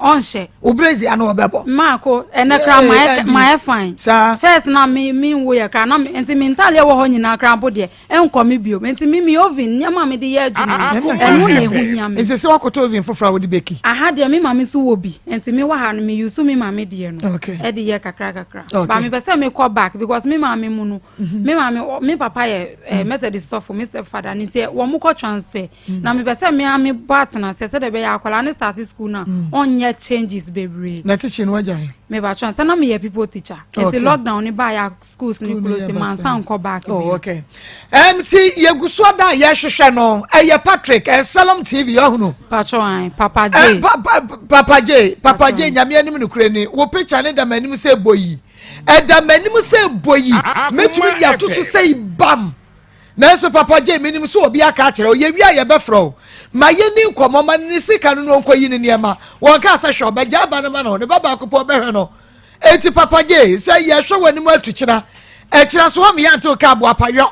S10: Ɔnhyɛ.
S5: Wo brezi ano ɔbɛbɔ.
S10: Maako ɛnɛ kra ma yɛ ma yɛ fine.
S5: Saa.
S10: First na mi mi nwo yɛ kra na mi nti mi ntaale ɛwɔ hɔ nyinaa kra mpo deɛ ɛnkɔ mi bio nti mi mi oven nneɛma mi de yɛ adwuma no ɛno na ɛho hia mi.
S5: Nti sɛ wakɔtɔ oven foforɔ a wode bɛki.
S10: Aha deɛ mi maame nso wɔ bi nti mi wɔ ha no mi use mi maame deɛ no.
S5: Okay.
S10: Ɛde yɛ kakra kakra.
S5: Okay.
S10: Ba mi pɛ sɛ mi kɔ back because mi maame mu no. Mi maame mi papa yɛ eh, Methodist sɔfo mi step father ne nti wɔn kɔ transfer. Mm. Na mepɛ sɛ me ara mebɔ atenaseɛ sɛdeɛ ɛbɛyɛ akwadaa no start school no a mm. ɔnyɛ changes bebree.
S5: Na teaching no wagyae?
S10: Mebatwa nsa na meyɛ people teacher. Nti okay. lockdown ne baeɛ a schools ne close mansa nkɔ back
S5: oh, bio. Okay. Nti yɛgu so ada a yɛhwehwɛ no ɛyɛ Patrick ɛyɛ Salom TV ɔhunu.
S10: Patro an Papa J. Eh,
S5: pa, pa, Papa J Papa J nyame anim nokorɛ ni wo picture ne da m'anim sɛ bɔ yi ɛda m'anim sɛ bɔ yi mɛtumi de ato so sɛ bam. Nanso Papa Jay, menim sɛ obi aka akyerɛ wo, yɛwie a yɛbɛfrɛ wo. Ma yɛnni nkɔmmɔ, ma no ne sika no na ɔnkɔyi ne nneɛma. Wɔnkaa sɛ hwɛ, ɔbɛgyaa ba no ma no, ne ba baako pɛ ɔbɛhwɛ no. Enti Papa Jay, sɛ yɛhwɛ w'anim atukyena, ɛkyena so hɔ me yɛante wo ka aboapayɔ.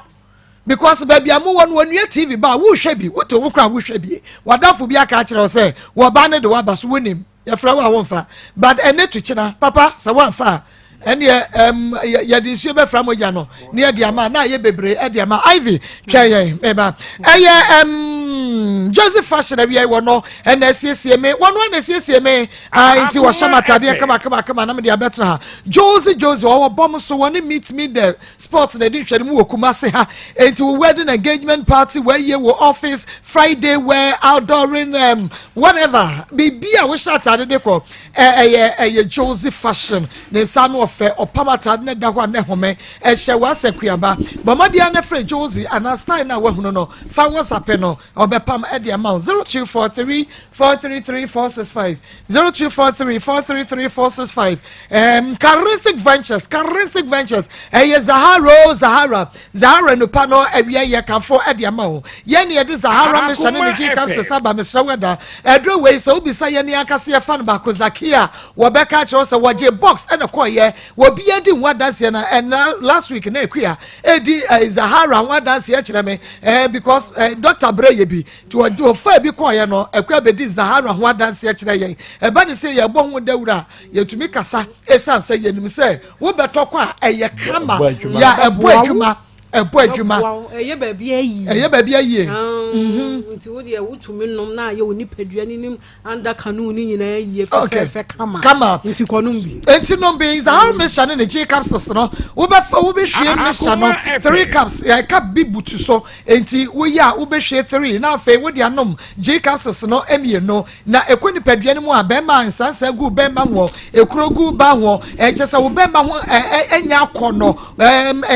S5: Because baabi a mowɔ no wɔnua TV ba a wohwɛ bi, wote wo koraa wohwɛ bi. W'adamfo bi aka akyerɛ wo sɛ wɔba no de woaba so wonim. Yɛfrɛ wo a womfa. But ɛnɛ tu kyena papa sɛ woamfa a ɛneɛ um, yɛde nsuo bɛfra mogya no ne yɛde ama na ayɛ bebree ɛde ama Ivy twɛn yɛn meba ɛyɛ um, Joseph fashion awia wɔ no ɛna asiesie me wɔn ɛna asiesie me ah, nti wɔhyɛ m atadeɛ kama kama kama na mede abɛtena ha Josie Josie ɔwɔ bɔm so wɔne meet me the Sports na ɛdi nhwɛne mu wɔ Kumasi ha. Enti wo wedding engagement party, wɔayie wɔ office, Friday wear, outdooring, um, whatever. Biribi a wohyɛ atade de kɔ ɛyɛ ɛyɛ Josie fashion. Ne nsa ano ɔfɛ, ɔpam atade na ɛda hɔ a na ɛhome. Ɛhyɛ w'asɛ kuaba. Bɔ mmɔden ara na frɛ Josie anaa style no a woahunu no. Fa WhatsApp no, ɔbɛpam ɛde ama wo. 0243 433 465 0243 433 465 um, Charistic Ventures Charistic Ventures ɛyɛ Zahara o Zahara Zahara nupa no awia yɛ kanfo ɛde ama o yɛn ne yɛde Zahara mehyɛ ne ne gyi capsules aba mesrɛ wo ɛda ɛduro wei sɛ wobisa yɛn ne ankasa yɛfa no baako Zakia wɔbɛka akyerɛ sɛ wɔgye box ɛna kɔɔyɛ wɔbi adi ho adanseɛ na ɛna last week na akua ɛdi Zahara ho adanseɛ kyerɛ me eh, because eh, doctor brɛ yɛ bi Nti wɔde wɔfaa bi kɔeɛ no, Akua bɛdi Zahara ho adanseɛ kyerɛ yɛn. Ɛba ne sɛ yɛbɔ ho dawuro a, yɛtumi kasa ɛsiane sɛ yɛnim sɛ wobɛtɔ kɔ a ɛyɛ kama, yɛ ɛbɔ adwuma, ɛbɔ adwuma.
S4: Ɛyɛ baabi ayie.
S5: Ɛyɛ baabi ayie.
S4: Nti wo deɛ wotumi nom na ayɛ wo nipadua no nim under canoe ne nyinaa yie fɛfɛɛfɛ kama.
S5: Kama.
S4: Nti kɔ nom bi.
S5: Nti nom bi. Zahara mixture ne ne G capsules no, wobɛfa wobɛhwie mixture no three cups, cup bi butu so. Enti woyɛ a wobɛhwie 3 na afei wode anom G capsules no mmienu. Na ɛkɔ nipadua no mu a, bɛrima a nsansa gu bɛrima ho, ekuro gu ba ho, ɛkyɛ sɛ wo bɛrima ho ɛnyɛ akɔnɔ,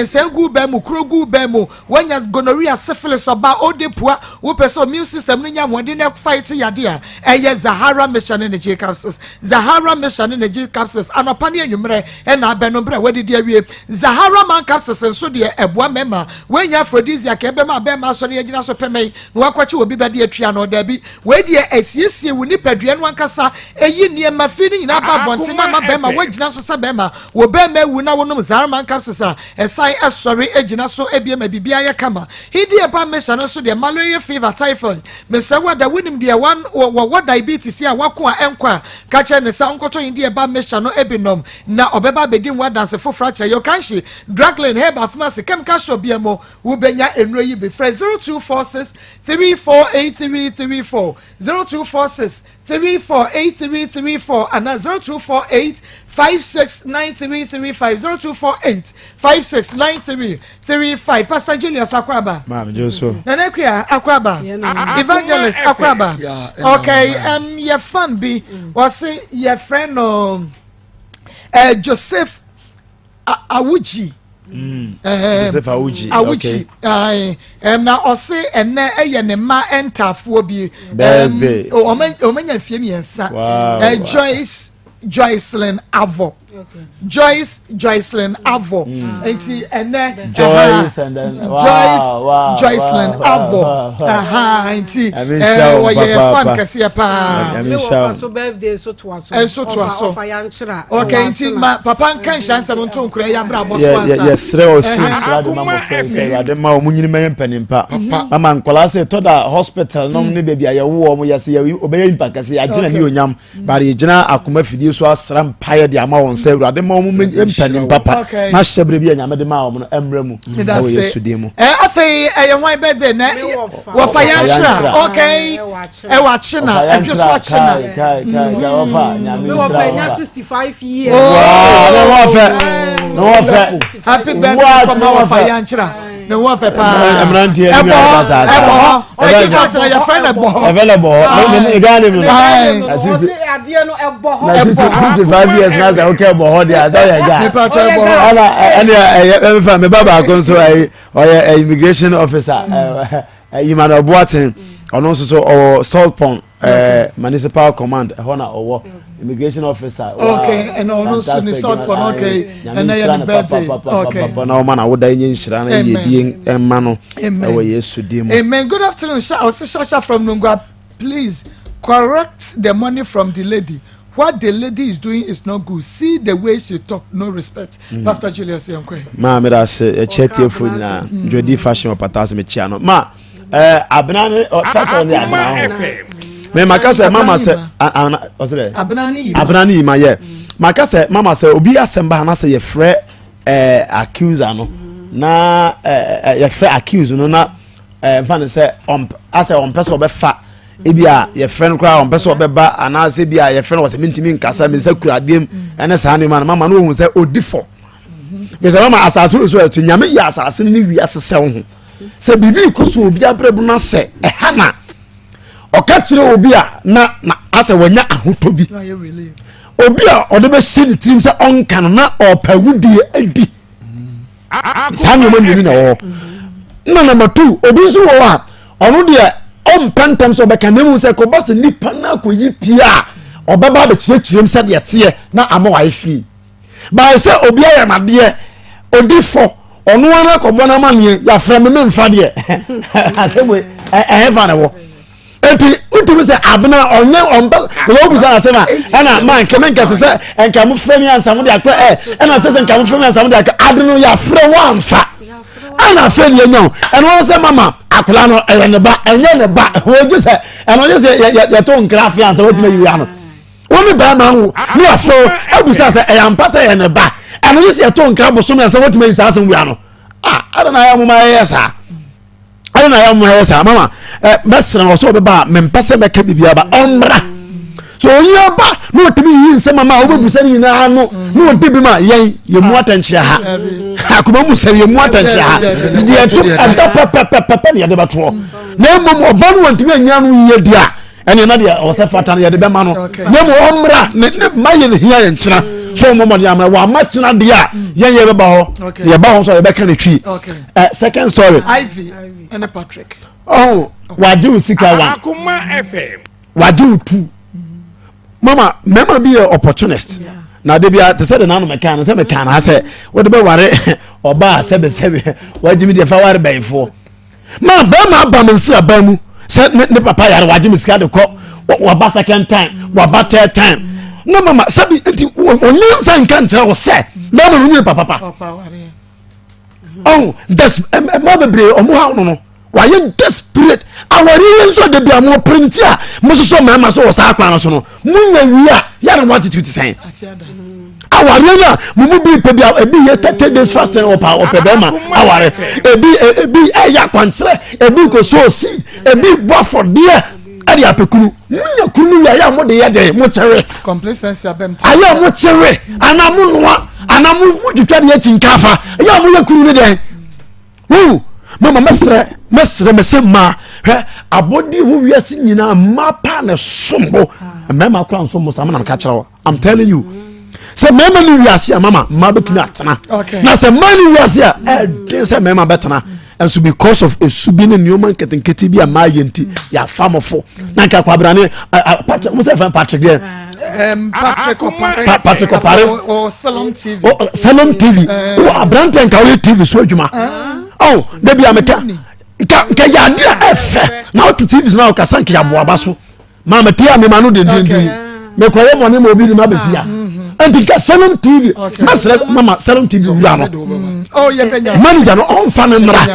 S5: nsan gu bɛn mu, kuro gu bɛn mu, woanya gonorrhea, syphilis, ɔba, ode pua, wopɛ sɛ immune system no nya ahoɔden na fight yade a, ɛyɛ Zahara mixture ne ne G capsules. Zahara mixture ne ne G capsules anɔpa ne anwummerɛ ɛna abɛnom berɛ a woadidi awie. Zahara man capsules nso deɛ ɛboa mmarima. Wei nyɛ aphrodisiac a ɛbɛma barima asɔre agyina so pɛmɛn na wakɔkye obi bɛde atua no. Dabi, wei deɛ ɛsiesie wo nipadua no ankasa, ɛyi nneɛma fi no nyinaa ba abɔnten na ama barima woagyina so sɛ barima. Wo barima awu na wonom Zahara man capsules a, ɛsan sɔre gyina so bio ma biribiara yɛ kama. Hindi herbal mixture no nso deɛ, malaria, fever, typhoid, mesrɛ wo ada, wonim deɛ wɔwɔ diabetes a wako a ɛnkɔ a, ka kyerɛ no sɛ ɔnkɔtɔ Hindi herbal mixture no bi nnom. Na ɔbɛba abɛdi ho adanse foforɔ akyerɛ Yokanshi, Draglin, Herbal Pharmacy, Chemical Shop biara mu, wobɛnya nnuro yi bi. Frɛ 0246 348334, 0246 34 8334 anaa 0248 56 9335 0248 56 9335 Pastor Julius Akwaba.
S1: Maame Joso.
S5: Nana Akua Akwaba. Evangelist Akwaba. Okay, um, yɛ fan bi wɔse yɛfrɛ no uh, Joseph Awuji.
S1: Mm. Eh, Joseph Awuji.
S5: Awuji. Okay. Um, na ɔse ɛnɛ ɛyɛ ne mma ntaafoɔ bi.
S1: Birthday.
S5: Um, ɔmanya mfie mmiɛnsa.
S1: Wow.
S5: Uh, Joyce Joycelyn Avo. Okay. Joyce Joycelyn Avo. Mm. Nti ɛnɛ.
S1: Joyce and then wow,
S5: Joyce
S1: wow,
S5: Joycelyn
S1: wow,
S5: Avo.
S1: Wow, wow.
S5: Aha nti wɔyɛ fan kɛseɛ paa.
S4: Ne wɔfa so birthday so toa so.
S5: Ɛnso toa so.
S4: Ɔfa yankyera.
S5: Okay nti ma papa nka nhyɛ nsɛm nto nkura yɛ abira abɔ so ansa.
S1: Yɛsrɛ ɔsoro nhyira de ma mmɔfra yi sɛ Awurade ma wɔn nyini mɛyɛ mpanimpa. Mama nkwadaa sɛ ɛtɔ da hospital nom ne baabi a yɛwo wɔn yɛsɛ yɛ ɔbɛyɛ nipa kɛse yɛagye n'ani onyam. But yɛgyina akoma fidie so asra mpaeɛ de ama wɔn sɛ Awurade ma wɔn mpanin papa na hyɛberɛ bi a Nyame de maa wɔn no mmra mu ɛwɔ Yesu din mu.
S5: Afei ɛyɛ hwan birthday na wɔfa yɛn kyerɛ okay ɛwɔ akye na ɛdwe so akye na.
S1: Kai kai kai wɔfa Nyame nhyira
S4: wɔfa nya 65 years.
S1: Wow ne wɔfɛ ne wɔfɛ.
S5: Happy birthday kɔma wɔfa yɛn kyerɛ. Ne ho afɛ paa.
S1: Mmeranteɛ ne nua ba saa saa.
S5: Ɛbɔ hɔ. Ɔyɛ sɛ ɔkyerɛ yɛfrɛ no ɛbɔ hɔ.
S1: Ɛfɛ no bɔ hɔ. Ne ne Ghana mu no.
S4: Na adeɛ no ɛbɔ hɔ.
S1: Na 65 years na sɛ wokɛ bɔ hɔ deɛ sɛ ɔyɛ guy.
S5: Nipa kyerɛ bɔ hɔ.
S1: Ɛna ɛne ɛyɛ ɛmfa me ba baako nso ɛyɛ ɔyɛ immigration officer Emmanuel Boateng ɔno nso so ɔwɔ Salt Pond. Eh, municipal command ɛhɔ na ɔwɔ immigration officer.
S5: okay ɛna ɔno nso ne salt pond okay ɛna yɛ ne birthday okay
S1: na ɔma na awoda nye nhyira na yɛ die ɛma no ɛwɔ Yesu din mu.
S5: Amen good afternoon sha ɔsi shasha from Nungua please correct the money from the lady what the lady is doing is not good see the way she talk no respect mm. Pastor Julius yɛn kɔ yi.
S1: Maa mi da se ɛkyɛ tiefo nyinaa jodi fashion ɔpata ase mi kyia no ma. ɛɛ abena ne sasa ne abena ho mɛ maka sɛ mama sɛ ana ɔsɛ dɛ abena ne yima yɛ maka sɛ mama sɛ obi asɛm ba anasɛ yɛfrɛ ɛɛ accuser no na ɛɛ yɛfrɛ accuse no na ɛɛ nfa ne sɛ ɔmp asɛ ɔmpɛ sɛ ɔbɛfa ebi a yɛfrɛ no koraa ɔmpɛ sɛ ɔbɛba anaasɛ ebi a yɛfrɛ no wɔsɛ mintimi nkasa mi nsa kura adeɛ mu ɛne saa nneɛma no mama no ohun sɛ odi fɔ bisɛ mama asase wo so ɛto nyame yɛ asase no ne wiase sɛ wo ho sɛ biribi rekɔ so obi abrɛ mu na sɛ ɛha na ɔka kyerɛ obi a na na asɛ wanya ahotɔ bi obi a ɔde bɛhyɛ ne tirim sɛ ɔnka no na ɔpɛ wudie adi saa nneɛma mmienu na ɛwɔ hɔ na number two obi nso wɔ hɔ a ɔno deɛ ɔmpɛ ntɛm sɛ ɔbɛka na emu sɛ kɔba sɛ nipa no akɔyi pie a ɔbɛba abɛkyerɛkyerɛ mu sɛdeɛ teɛ na ama wayɛ free By sɛ obi ayɛ m'adeɛ odi fɔ ɔno ara kɔbɔ no amaneɛ yɛafrɛ me memfa deɛ asɛm wei ɛhe fa na wɔ eti wotumi sɛ abena ɔnyɛ ɔmpɛ na wɔn bisa asɛm a ɛna ma nkɛ me nkɛse sɛ nka mo frɛ mi ansa mo de akɔ ɛ ɛna sɛ sɛ nka mo frɛ mi ansa mo de akɔ ade no yɛafrɛ wɔ amfa ɛna afɛ ni enya o ɛna wɔn sɛ mama akwadaa no ɛyɛ ne ba ɛnyɛ ne ba wɔn gye sɛ ɛna wɔn gye sɛ yɛ yɛto nkira afei ansa wɔtumi ayi ano. Wo ne bɛrima wo ne afro abusa sɛ ɛyɛ ampa sɛ ɛyɛ ne ba ɛno ne sɛ yɛto nkra bosom sɛ wotumi ayi saa asɛm wia no ah ɛna na ayɛ moma yɛyɛ saa ɛna na ayɛ moma yɛyɛ saa mama ɛ mɛsrɛ wɔ sɛ ɔbɛba a mempɛ sɛ mɛka biribi aba ɔmmra so oyi aba na ɔtumi yiyi nsɛm ama a wobɛbusa no nyinaa no na ɔdi bi ma yɛn yɛmu atɛnkyea ha akoma mu sɛ yɛmu atɛnkyea ha deɛ ɛto ɛda pɛpɛpɛpɛ ne yɛde bɛtoɔ na mmom ɔba no wɔntumi anya no yie di a ɛne na deɛ ɔsɛ fata no yɛde bɛma no na mu ɔmmra ne ne ma yɛ ne hia yɛn kyena so ɔmmɔ mmɔden amena wɔama kyena deɛ a yɛn yɛ bɛba hɔ yɛba hɔ nso a yɛbɛka ne twi ɛ second story.
S5: Ivy ɛne Patrick.
S1: ɔn wagye wo sika one wagye wo two mama mmarima bi yɛ opportunist na de bia te sɛ de n'ano mɛka no sɛ mɛka no ha sɛ wode bɛware ɔbaa sɛbesɛbe wagye mi deɛ fa ware bɛyifoɔ. Ma bɛrima aba me nsraban mu sɛ ne ne papa yare wagye me sika de kɔ waba second time waba third time na mama sɛbi nti ɔnyɛ nsa nka nkyerɛ wo sɛ bɛrima no nyɛ papa pa ɔn des mmaa bebree ɔmo ha no no wayɛ desperate awari yi nso de bi a mo pere nti a mo soso mmarima so wɔ saa kwan no so no mo nya wie a yɛrɛ mo attitude sɛn. Awareɛ no a mo mu bi pɛ bi a ebi yɛ 30 days fasting ɔpa ɔpɛ bɛrima aware ebi ebi ɛyɛ akwankyerɛ ebi kò so seed ebi bɔ afɔdeɛ.
S15: Ɛde apɛ kunu. Munya kunu no wie a, ɛyɛ a mode yɛ dɛn? Mokyere.
S5: Complacency abam ti.
S15: Ayɛ a mokyere anaa monoa anaa motwitwa de akyi nkafa. Ɛyɛ a moyɛ kunu no dɛn? Wohu? Mama mɛsrɛ mɛsrɛ mɛsɛ mmaa hwɛ abɔdeɛ wɔ wiase nyinaa mmaa paa na ɛsom bo mmarima koraa nsom bo saa mena meka kyerɛ wo I'm telling you sɛ mmarima ne wiase a mama mmaa bɛtumi atena na sɛ mmaa ne wiase a ɛden sɛ mmarima bɛtena nso because of esu bi ne nneɛma nketenkete bi a mmaa yɛ nti yɛafa mo fo na nka kwabrane Patrick mo sɛ fɛn Patrick deɛ.
S5: Patrick Opare
S15: Patrick Opare
S5: o Salom TV
S15: Salom TV o aberante nka oyɛ TV so adwuma ɔn dabi a meka nka nka yɛ ade a ɛfɛ na ɔte TV so na ɔkasa nka yɛ aboaba so. Maa mete a mema no dendenden mekɔyɛ bɔne ma obi de ma bɛsi a nti nka Salom TV mɛsrɛ mama Salom TV wura no
S5: mm. oh,
S15: manager no ɔmfa no mmra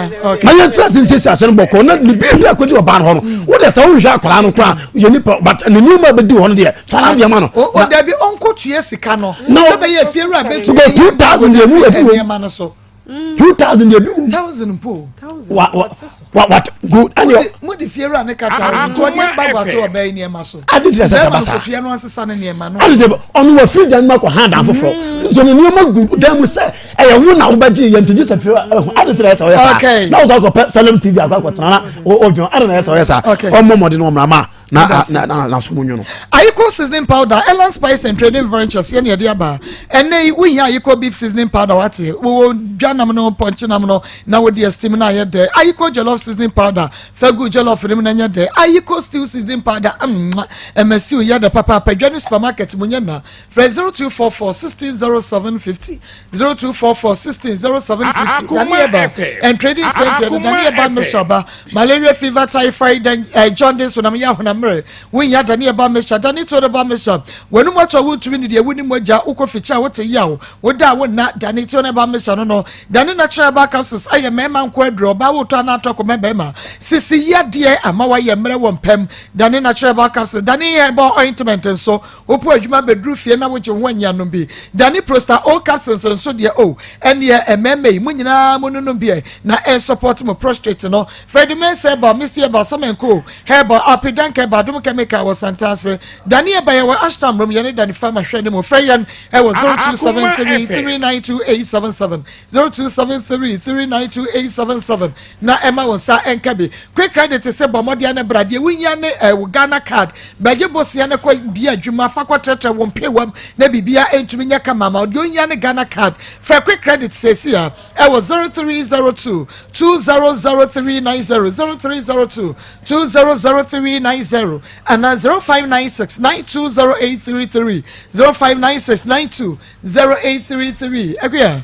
S15: na yɛntena se nsiesie ase no bɔkɔɔ na ne biribi akɔdi ɔbaa no hɔ no mm. wode sɛ wohwehwɛ akwaraa no koraa yɛ nipa but ne nneɛma bɛdi hɔ no deɛ fa no adeɛ ma no
S5: dabi ɔnkɔtua sika no sɛ bɛyɛ fiewura bɛtumi
S15: 2000 deɛ mu ɛbi wɔ 2000 deɛ bi wɔ
S5: thousand mpo
S15: wa wa wa wa good ɛni
S5: ɔ. mo di fiewura ne ka thousand tí ɔdi ba bu ato ɔbɛ yi nneɛma so.
S15: adi ti sɛ sɛ basa
S5: bɛrima no kotua no asesa ne nneɛma no.
S15: adi sɛ ɔno wa firi dan mu akɔ han dan foforɔ mm. nso ne nneɛma gu dan mu sɛ ɛyɛ wo na wobɛgye yɛn ti gye sɛ fiewura ɛho adi ti sɛ ɔyɛ saa na ɔsɔ akɔ pɛ Salem TV akɔ akɔ tena na ɔdwɔn adi na ɛsɛ ɔyɛ saa ɔmɔ mɔden ɔmra ma. na na na na so mu nwono.
S5: Ayiko seasoning powder, Elan Spice and Trading Ventures yɛ na yɛde aba. Ɛnɛ yi wohia Ayiko beef seasoning powder wate wowɔ dwanam no pɔnkye nam no na wode steam na ayɛ dɛ. Ayiko jollof seasoning powder fa gu jollof no mu na nyɛ dɛ. Ayiko stew seasoning powder mma ɛma stew yɛ dɛ papaapa. Dwa ne supermarket mu nyɛ na. Frɛ 0244 16 07 50 0244 16 07 50. Daniel Ba and Trading Center no Daniel Ba Mixture ba malaria fever typhoid dan eh, jaundice honam yɛ ahonam mmerɛ wonya Daniel Ba Mixture Dani Todo Ba Mixture wɔnum ato a wontumi ne deɛ woni mogya wokɔ fikyi a wote yaw woda a wonna Dani Todo Ba Mixture no no Dani Natural Herbal Capsules ayɛ mmarima nko aduro ɔbaa wotɔ anaa atɔ akɔma bɛrima sisi yadeɛ ama wayɛ mmerɛ wɔ mpam Dani Natural Herbal Capsules Dani Herbal Ointment nso Wopɔ adwuma bɛduru fie na wogye wo ho anyianom bi. Dani Prosta O capsules nso deɛ oh ɛneɛ mmarima yi mo nyinaa mo nonom bi ɛ na ɛnsupporte mo prostrate no. Freddie Mensah Herbal, Misty Herbal, Samenko Herbal, Alpidank Herbal, Adom Chemical wɔ Santase. Dani Herbal yɛwɔ Ashtown Rom yɛne Dani Pharma hwɛ ne mu. Frɛ yɛn ɛwɔ 0273 392 877. 0273 392 877 na ɛma wo nsa nka bi. Quick credit sɛ bɔ mmɔden na bra deɛ wohia ne eh, wo Ghana card bɛgye bosea no kɔ bia adwuma fa kɔtrɛtrɛ wo mpewam na biribia ntumi nyɛ kama ma deɛ wohia ne Ghana card frɛ quick credit seesi a ɛwɔ 0302 200390 0302 200390 anaa 0596 920833 0596 92 0833 Akua.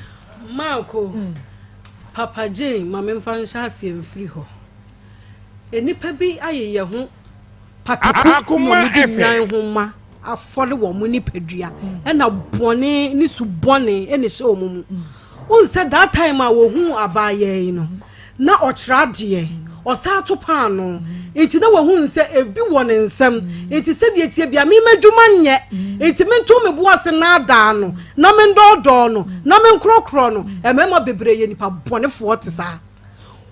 S4: Marko, Papa Jane ma memfa nhyɛ aseɛ mfiri hɔ. Nnipa bi ayeyɛ ho pataku na wɔde nnwan ho ma afɔre wɔn nipadua ɛna bɔne ne su bɔne ɛna ɛhyɛ wɔn mu. Wohu sɛ that time a wɔhuu abaayaa yi no, na ɔkyerɛ adeɛ, ɔsan to paanoo, nti na wahunu sɛ ebi wɔ ne nsam, nti sɛdeɛ ɛteɛ biara me m'adwuma nyɛ, nti mento me bo ase nnaadaa no, na mendɔɔdɔɔ no, na menkorɔkorɔ no. Mmarima bebree yɛ nipa bɔnefoɔ te saa.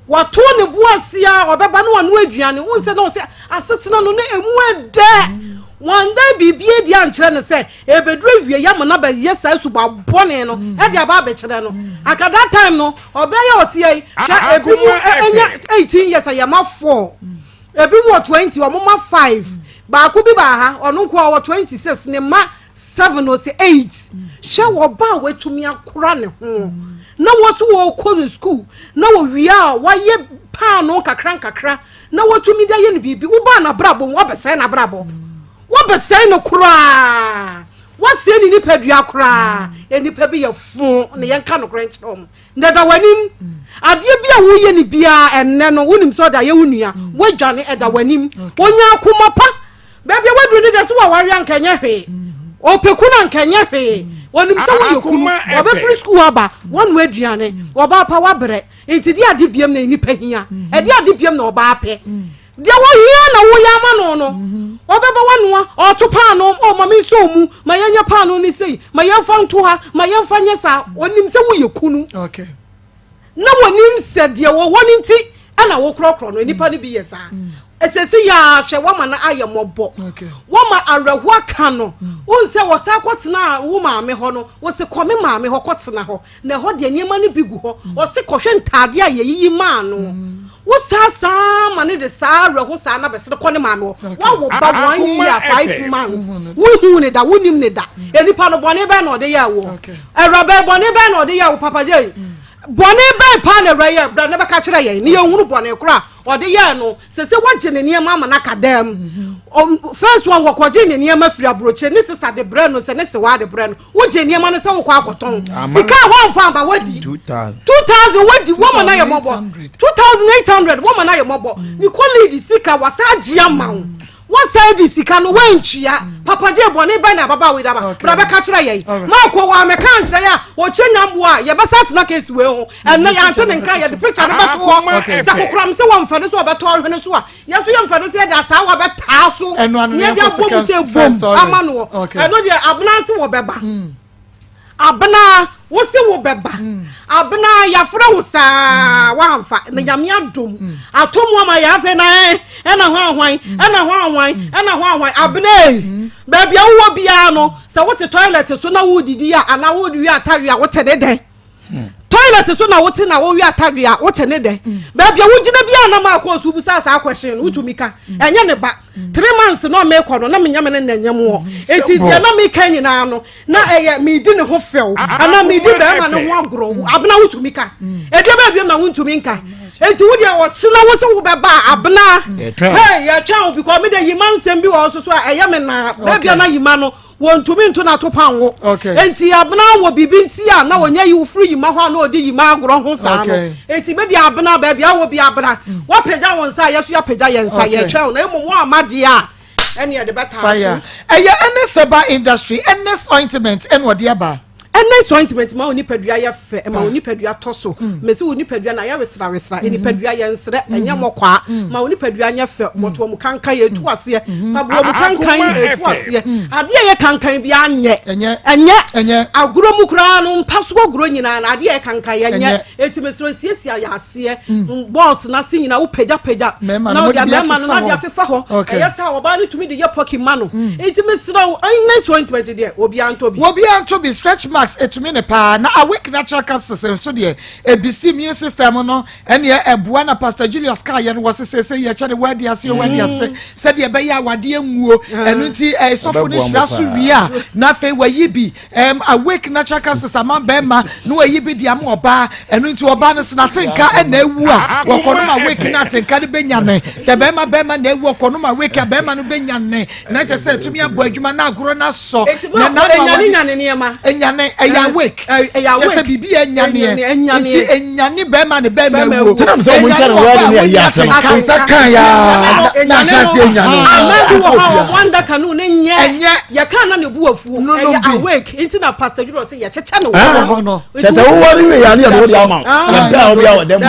S4: Wato ne bo ase a ɔbɛba na wano aduane, wohu sɛ na ɔsɛ asetena no na emu ɛdɛ. Wanda biribi adi ankyerɛ no sɛ ɛbɛduru awie ama no abɛyɛ saa suba bɔne no ɛde aba abɛkyerɛ no. Anka that time no ɔbɛyɛ ɔteɛ yi hwɛ ebi mu ɛnya 18 years a yɛma 4 ebi mu wɔ 20 wɔn ma 5 baako bi baa ha ɔno nko a ɔwɔ 26 ne ma 7 ɔsɛ 8 hwɛ ɔba a watumi akora ne ho na wɔn so wɔkɔ no sukuu na wɔwie a wɔayɛ paano nkakra nkakra na wɔtumi de ayɛ no biribi wobaa n'abrabɔ mu wɔbɛsɛe n'abrabɔ wɔbɛsɛe no koraa wɔasɛe ne nipadua koraa nnipa bi yɛ fo na yɛnka nokorɛ nkyerɛ wɔn na ɛda w'anim adeɛ bi a woyɛ no biara ɛnnɛ no wonim sɛ ɔde ayɛ wo nua woadwane ɛda w'anim onya akoma pa baabi a woaduru no deɛ sɛ waware anka ɛnyɛ hwee ɔpɛ kunu anka ɛnyɛ hwee wɔnim sɛ woyɛ kunu wɔbɛfiri sukuu aba wɔnoa aduane wɔba pa wabrɛ nti deɛ ade biam na nnipa hia ɛde ade biam na ɔbaa pɛ Deɛ wɔhia na woyɛ ama no no, ɔbɛba wanoa, ɔreto paanoo, oh, ma mensɔ mu, ma yɛnyɛ paanoo no sei, ma yɛmfa nto ha, ma yɛmfa nyɛ saa. Ɔnim sɛ woyɛ kunu.
S5: Okay.
S4: Na wɔnim sɛ deɛ wɔwɔ no nti ɛna wokorɔkorɔ no. Nnipa no bi yɛ saa. Ɛsɛsi yɛ a hwɛ wama no ayɛ mmɔbɔ. Wama awerɛhoɔ aka no. Wohu sɛ wɔsan kɔtenaa wo maame hɔ no, wose kɔ me maame hɔ kɔtena hɔ. Na ɛhɔ deɛ nneɛma no bi gu hɔ. Ɔse kɔhwɛ ntaadeɛ a yɛyiyi maa no. Wo saa saa ma no de saa awerɛho saa na bɛsene kɔ ne maame hɔ. Woawo ba one year 5 months. Wonhuu ne da, wonnim ne da. Nipa no bɔne bɛn na ɔde yɛɛ woɔ? Awuraba yi bɔne bɛn na ɔde yɛɛ wo Papa Jay? Bɔne bɛn paa na awura yi yɛɛ? Bra na bɛka kyerɛ yɛn na yɛnhunu bɔne korɔ a ɔde yɛɛ no. Sese wɔgye ne nneɛma ama no aka dan mu. First one wɔkɔgye ne nneɛma firi aburokyire ne sisa de brɛ no sɛ ne sewa de brɛ no. Wogye nneɛma no sɛ wokɔ akɔtɔn. Sika a wɔmfa amba wadi. 2000 wadi wɔma no ayɛ mmɔbɔ. 2800 wɔma no ayɛ mmɔbɔ. Ne colleague sika wasa agye ama wo. Wosan di sika no woantua. Papa gye bɔne bɛn na ababaawa yi de aba? Bra bɛka kyerɛ yɛn. Marko wammɛka ankyerɛ yɛn a ɔkyɛ nyamboa a yɛbɛsa atena case wei ho. Ɛnnɛ yɛante ne nka yɛde picture no bɛto hɔ. Sɛ kokoram sɛ wɔmfa ne so ɔbɛtɔ ɔhwene so a yɛn nso yɛmfa ne sɛ yɛde asaawa bɛtaa so na yɛde abɔ mu sɛ bom ama no. Ɛno deɛ abena se wɔbɛba. Abena wo se wo bɛba. Abena yɛafrɛ wo saa woamfa na Nyame adom atɔ mu ama yɛ afei na ɛ ɛna hwan hwan ɛna hwan hwan ɛna hwan hwan. Abena ei baabi a wowɔ biara no sɛ wote toilet so na wodidi a anaa wowie atare a wote ne dɛn? Toilet so na wote na wowe atade a wote ne dɛ. Baabi a wogyina biara na maa kɔɔ so wobisaa saa question no wotumi ka. Ɛnyɛ ne ba. 3 months na mekɔ no na menyɛ me ne na nyɛ moɔ. Enti deɛ na meka nyinaa no na ɛyɛ medi ne ho fɛw anaa medi bɛrima ne ho agorɔ. Abena wotumi ka. Ɛdeɛ bɛɛ biom na wontumi nka. Enti wo deɛ ɔkyena wo sɛ wobɛba a abena. Hey yɛtwɛn wo because me de yima nsɛm bi wɔ hɔ so so a ɛyɛ me naa. Baabi a na yima no Wɔntumi nto n'atopa nwo. Enti Abena wɔ biribi nti a na ɔnya yi firi Yima hɔ a na ɔdi Yima agorɔ ho saa no. Enti me deɛ Abena, baabi a wɔ bi Abena, woapagya wo nsa a yɛso yɛapagya yɛn nsa, yɛretwɛn wo. Na mmom woamma deɛ a, ɛnneɛ yɛde bɛtaa
S5: Fire.
S4: so.
S5: Ɛyɛ Ernest Herbal Industry, Ernest Ointment ɛna ɔde aba.
S4: Ernest Ointment ma wo nipadua yɛ fɛ, ɛma wo nipadua tɔ so. Mese wo nipadua no ayɛ wesrawesra, nipadua yɛ nsrɛ, ɛnyɛ mmɔkwaa. Ma wo nipadua nyɛ fɛ, bɔtoɔ mu kankan, ɛtu aseɛ. Paboa mu kankan, ɛtu aseɛ. Adeɛ a ɛyɛ kankan biara nyɛ. Ɛnyɛ. Agorɔ mu koraa no, mpa so agorɔ nyinaa no, adeɛ a ɛyɛ kankan yɛnyɛ. Eti mesrɛ siesie yɛ aseɛ. Bɔs no ase nyinaa wopagyapagya. Na wode mmarima no na de afefa hɔ. Ɛyɛ saa ɔbaa no tumi de yɛ pɔki ma no. Eti mesrɛ wo, next ointment deɛ obiara ntɔ bi.
S5: Obiara ntɔ bi. Stretch marks etumi ne paa. Na Awake Natural Capsules nso deɛ ebisi immune system no ɛneɛ ɛboa na Pastor Julius kaa yɛ no wɔ se seesei yɛkyɛ ne wadi ase o wadi ase sɛdeɛ ɛbɛyɛ a wadeɛ nwuo. Ɛno nti sɔfo no hyira so wie a na afei wayi bi. Awake Natural Capsules ama bɛrima na wayi bi de ama ɔbaa. Ɛno nti ɔbaa no sɛ n'atenka na awu a wɔkɔnom Awake na atenka no bɛnya ne. Sɛ bɛrima bɛrima na awu ɔkɔnom Awake a bɛrima no bɛnya ne. Na kyerɛ sɛ atumi abɔ adwuma na agorɔ no asɔ.
S4: Na n'ano a wɔde nyane nneɛma.
S5: Enyane ɛyɛ awake. Kyerɛ sɛ biribi yɛ nyaneɛ. Nti enyane bɛrima ne bɛrima awuo.
S15: Tena sɛ ɔmo nkyɛn wɔ ne ayi asɛm. Nsa kan ya na ahyɛ aseɛ nyane.
S4: Aman bi wɔ hɔ a wɔn adaka no ne nyɛ.
S5: Ɛnyɛ.
S4: Yɛka na ne bu afuo. Ɛyɛ awake nti na Pastor Julius sɛ yɛkyekyɛ no wɔ
S5: hɔ no.
S15: Kyerɛ sɛ wowɔ ne wei ane yɛde wode ama wo. Yɛbrɛ a wobia wɔ dɛm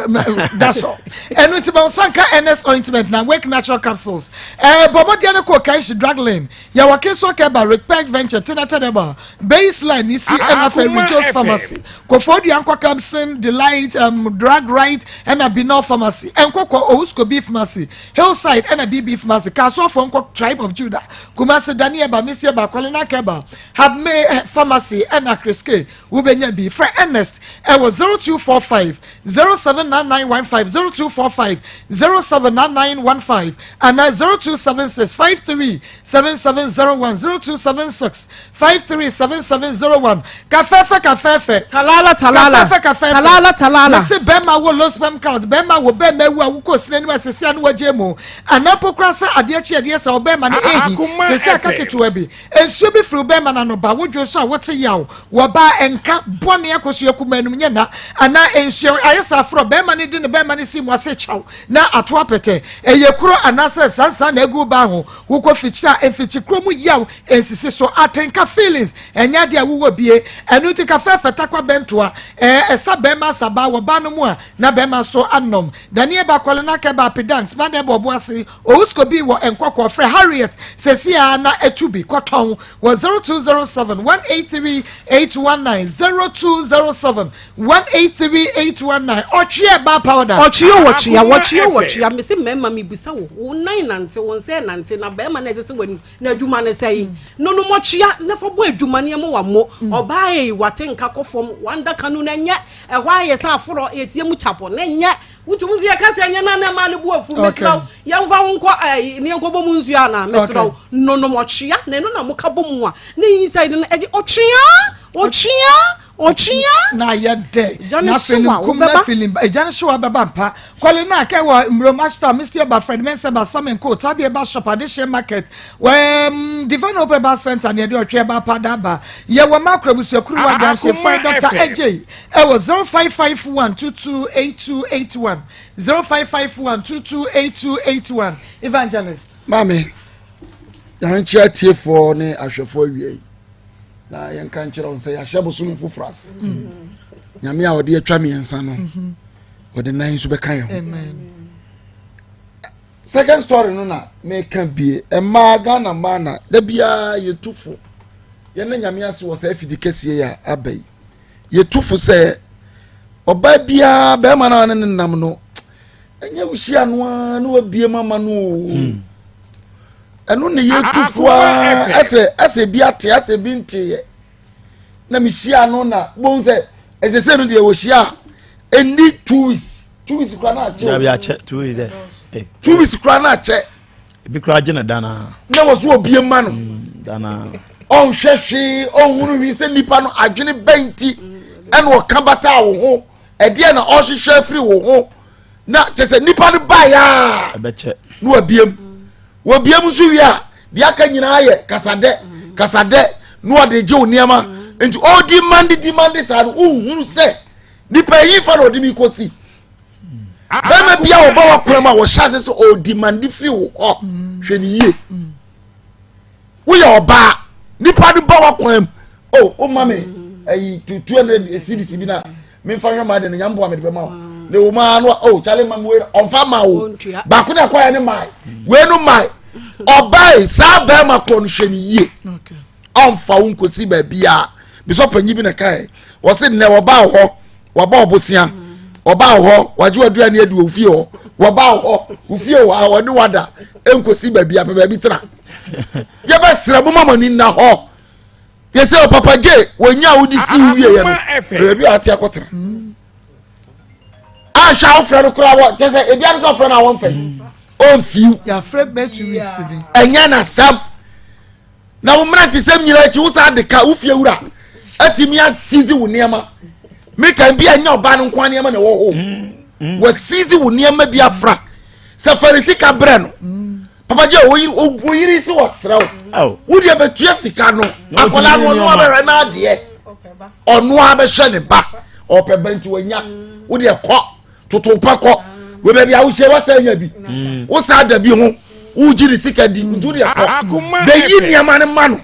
S15: mu
S5: ayɛ. That's all. Ɛno nti ma wo nsa nka Ernest ointment na Awake Natural Capsules. Ɛɛ bɔ mmɔden ne kɔ Kanshi Drug Lane. Yɛwɔ Kingsway Keba, Respect Venture, Tina Tenable, Baseline, Nisi, ɛna afei Rejoice Pharmacy. Koforidua nkɔ Kamsin, Delight, Drug Right, ɛna Binol Pharmacy. Nkɔkɔ Owusko B Pharmacy, Hillside, ɛna BB Pharmacy. Kasoafoɔ nkɔ Tribe of Judah, Kumasi, Dani Eba, Misi Eba, Kwalena Keba, Habme Pharmacy, ɛna Chris K. Wobɛnya bi. Frɛ Ernest ɛwɔ 0245 079915, 0245 079915 anaa 0276 537701, 0276 537701. Kafɛɛfɛ kafɛɛfɛ.
S4: Talala talala.
S5: Kafɛɛfɛ kafɛɛfɛ.
S4: Talala talala.
S5: Mese bɛrima wɔ low sperm count, bɛrima wɔ bɛrima awu a wokɔ sini anim a sese ano wagye mu. Anaa mpo koraa sɛ adeɛ kye adeɛ sɛ ɔbɛrima no ehi, sese aka ketewa bi. Nsuo bi firi wo bɛrima no ano ba, wodwo so a wote yaw. Wɔ baa nka bɔne akosua kumaa no mu nyɛ na anaa nsuo ayɛ sɛ aforɔ bɛrima no de ne bɛrima no si mu ase kyɛw na ato apɛtɛ. Ɛyɛ kuro anaasɛ sansan na agu wo baa ho. Wokɔ fikyiri a mfikyikuro mu yaw nsisi so. Atenka, feelings, ɛnyɛ adeɛ a wowɔ. wɔ bie. Ɛno nti ka fɛɛfɛ takwa bɛntoa ɛɛ ɛsa bɛrima asaba wɔ ba no mu a na bɛrima so anom. Daniel ba kɔle na kɛba apidans na dɛ bɔ ɔbo ase owusko bi wɔ nkɔkɔ frɛ Harriet sɛsi a na etu bi kɔtɔn wɔ 0207 183 819, 0207 183 819. Ɔtwe ɛba powder.
S4: Ɔtwe o, wɔtwea, wɔtwe o, wɔtwea. Mese mmarima, mebusa wo, wo nan nante, wo nsa nante, na bɛrima na ɛsɛ sɛ w'ani na adwuma no sɛ no no mɔtwea na fa bɔ adwuma nneɛma wa mo ɔbaa yi wate nka kɔ fam wanda kanu na nyɛ ɛhɔ ayɛ sɛ aforɔ yɛtie mu kyapɔ na nyɛ wotum sɛ yɛka sɛ ɛnyɛ na na ɛma no bu afu. Mesrɛ wo, yɛmfa wo nkɔ ɛyi ne yɛnkɔbɔ mu nsuo anaa? Mesrɛ wo, nonom ɔtwea na ɛno na moka bɔ mu a ne inside no ɛgye ɔtwea, ɔtwea, ɔtwea.
S5: Na yɛ dɛ.
S4: Gya ne
S5: na afei
S4: hyew a
S5: kum na
S4: wobɛba.
S5: Feeling ɛgya ne hyew a bɛba mpa kwale na akɛ wɔ mmurom ashta misty ba Fred Mensa ba Samenko tabi ba shop adehyɛ market wɔm Divine Hope ba center ne yɛde ɔtwe ba pada ba yɛwɔ makro abusuakuru wa junction.
S7: Akoma
S5: Fine Dr.
S7: FM.
S5: AJ ɛwɔ 0551 228281, 0551 228281. Evangelist.
S15: Maame, yɛnkyɛ atiefoɔ ne ahwɛfoɔ awie yi na yɛnka nkyerɛ wo sɛ yɛahyɛ bosome foforɔ ase. Nyame a ɔde atwa mmiɛnsa no, ɔde nan nso bɛka yɛn ho.
S5: Amen.
S15: Second story no na meka bie. Mmaa, Ghana mmaa, na da biara yɛtu fo. Yɛne Nyame ase wɔ saa afidi kɛseɛ yi a aba yi, yɛtu fo sɛ ɔbaa biara, bɛrima no a ne ne nam no, ɛnyɛ wohyia no a na wabie mu ama no o. Ɛno ne yɛtu fo a ɛsɛ bi ate, asɛ bi nteeɛ na mehyia no na bohu sɛ ɛsɛ sɛ no deɛ wɔhyia a ɛnni 2 weeks, 2 weeks kora na akyɛ o.
S1: Dabi, akyɛ 2 weeks dɛ. Eh,
S15: 2 weeks kora na akyɛ.
S1: Ebi kora gye ne dana.
S15: Na wɔ so obie ma no.
S1: Dana.
S15: Ɔnhwɛ hwee, ɔnhunu hwee sɛ nipa no adwene bɛn ti ɛna ɔka bata wo ho, ɛdeɛ na ɔhwehwɛ afiri wo ho, na kyɛ sɛ nipa no baeɛ a
S1: ɛbɛkyɛ.
S15: Na wabiem, wabiem nso wie a, deɛ aka nyinaa yɛ kasadɛ kasadɛ na ɔde gye wo nneɛma. Nti ɔdi mande dimande saa no, wohunu sɛ nipa yi fa na ɔde mi kɔsi bɛrima bi a ɔba wakora mu a wɔhyɛ ase sɛ ɔdi mande firi wo hɔ. Hwɛ ne yie, woyɛ ɔbaa, nipa no ba wakwan mu o, o ma me ɛyi 200 cedis bi na memfa hwɛ maa de no nyamboa mede bɛma wo na ewu maa no o kyale ma mi wei ɔnfa ma o baako na ɛkɔyɛ ne maa wei no maa ɔbaa saa bɛrima korɔ no. Hwɛ ne yie, ɔnfa wo nkosi baabi a bisɔ panyin bi na ka yɛ wɔsi nnɛ wɔbaa hɔ, wɔba ɔbosia, ɔbaa hɔ wagye waduane adi wɔ fie hɔ, wɔbaa hɔ ofie hɔ a wɔne wada nkosi baabi apɛ baabi tena. Yɛbɛsrɛ mo, mama ni nna hɔ. Yɛsɛ papa gye wɔnya a wode si wie yɛ no baabi a ate akɔtena anhwɛ a wofrɛ no koraa wɔ kyɛ sɛ ebia no sɛ ɔfrɛ no a wɔmfɛ ɔmfiw.
S5: Yàfrɛ bɛɛ 2 weeks ni.
S15: Ɛnyɛ n'asɛm na wo mmerantesɛm nyinaa akyi wo saa de ka wo fie wura atumi asizi wo nneɛma. Meka bi a nyɛ ɔbaa no nko ara nneɛma na ɛwɔ hɔ. Wɔasizi wo nneɛma bi afra sɛ fa ne sika brɛ no. Papa gye wo yiri si wɔsrɛ wo, wo deɛ bɛtua sika no. Akwadaa no, ɔno abɛhwɛ n'adeɛ, ɔno abɛhwɛ ne ba, ɔpɛ ba nti wanya. Wo deɛ kɔ toto pa kɔ wɔ baabi a wohyɛ wasa anya bi, wosa da bi ho wogye ne sika di nti wo deɛ kɔ bɛyi nneɛma no ma no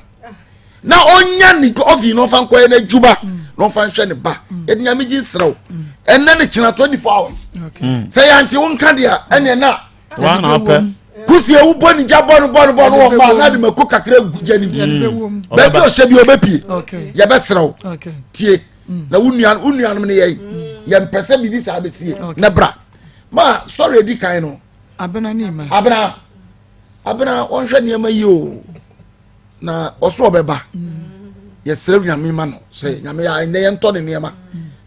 S15: na ɔnya ne ɔfi na ɔfa nkɔyɛ n'adwuma na ɔfa nhwɛ ne ba. Yɛde Nyame gye nsrɛ wo ɛnɛ ne kyena 24 hours sɛ yɛante wo nka deɛ ɛneɛ na
S1: Wa na ɔpɛ.
S15: Kusi ewu bɔ ne gya bɔ no bɔ no bɔ no wɔ mmaa na de mako kakra gu gya ne mu baabi a ɔhyɛ bi ɔbɛpie. Yɛbɛsrɛ wo, tie na wo nua wo nuanom ne yɛn yɛmpɛ sɛ biribi saa bɛsie ne bra ma sɔre edi kan no.
S5: Abena ne ma.
S15: Abena, Abena wɔnhwɛ nneɛma yi o na ɔso ɔbɛba. Yɛsrɛ Nyame ma no sɛ Nyame yɛ ɛnɛ yɛntɔ ne nneɛma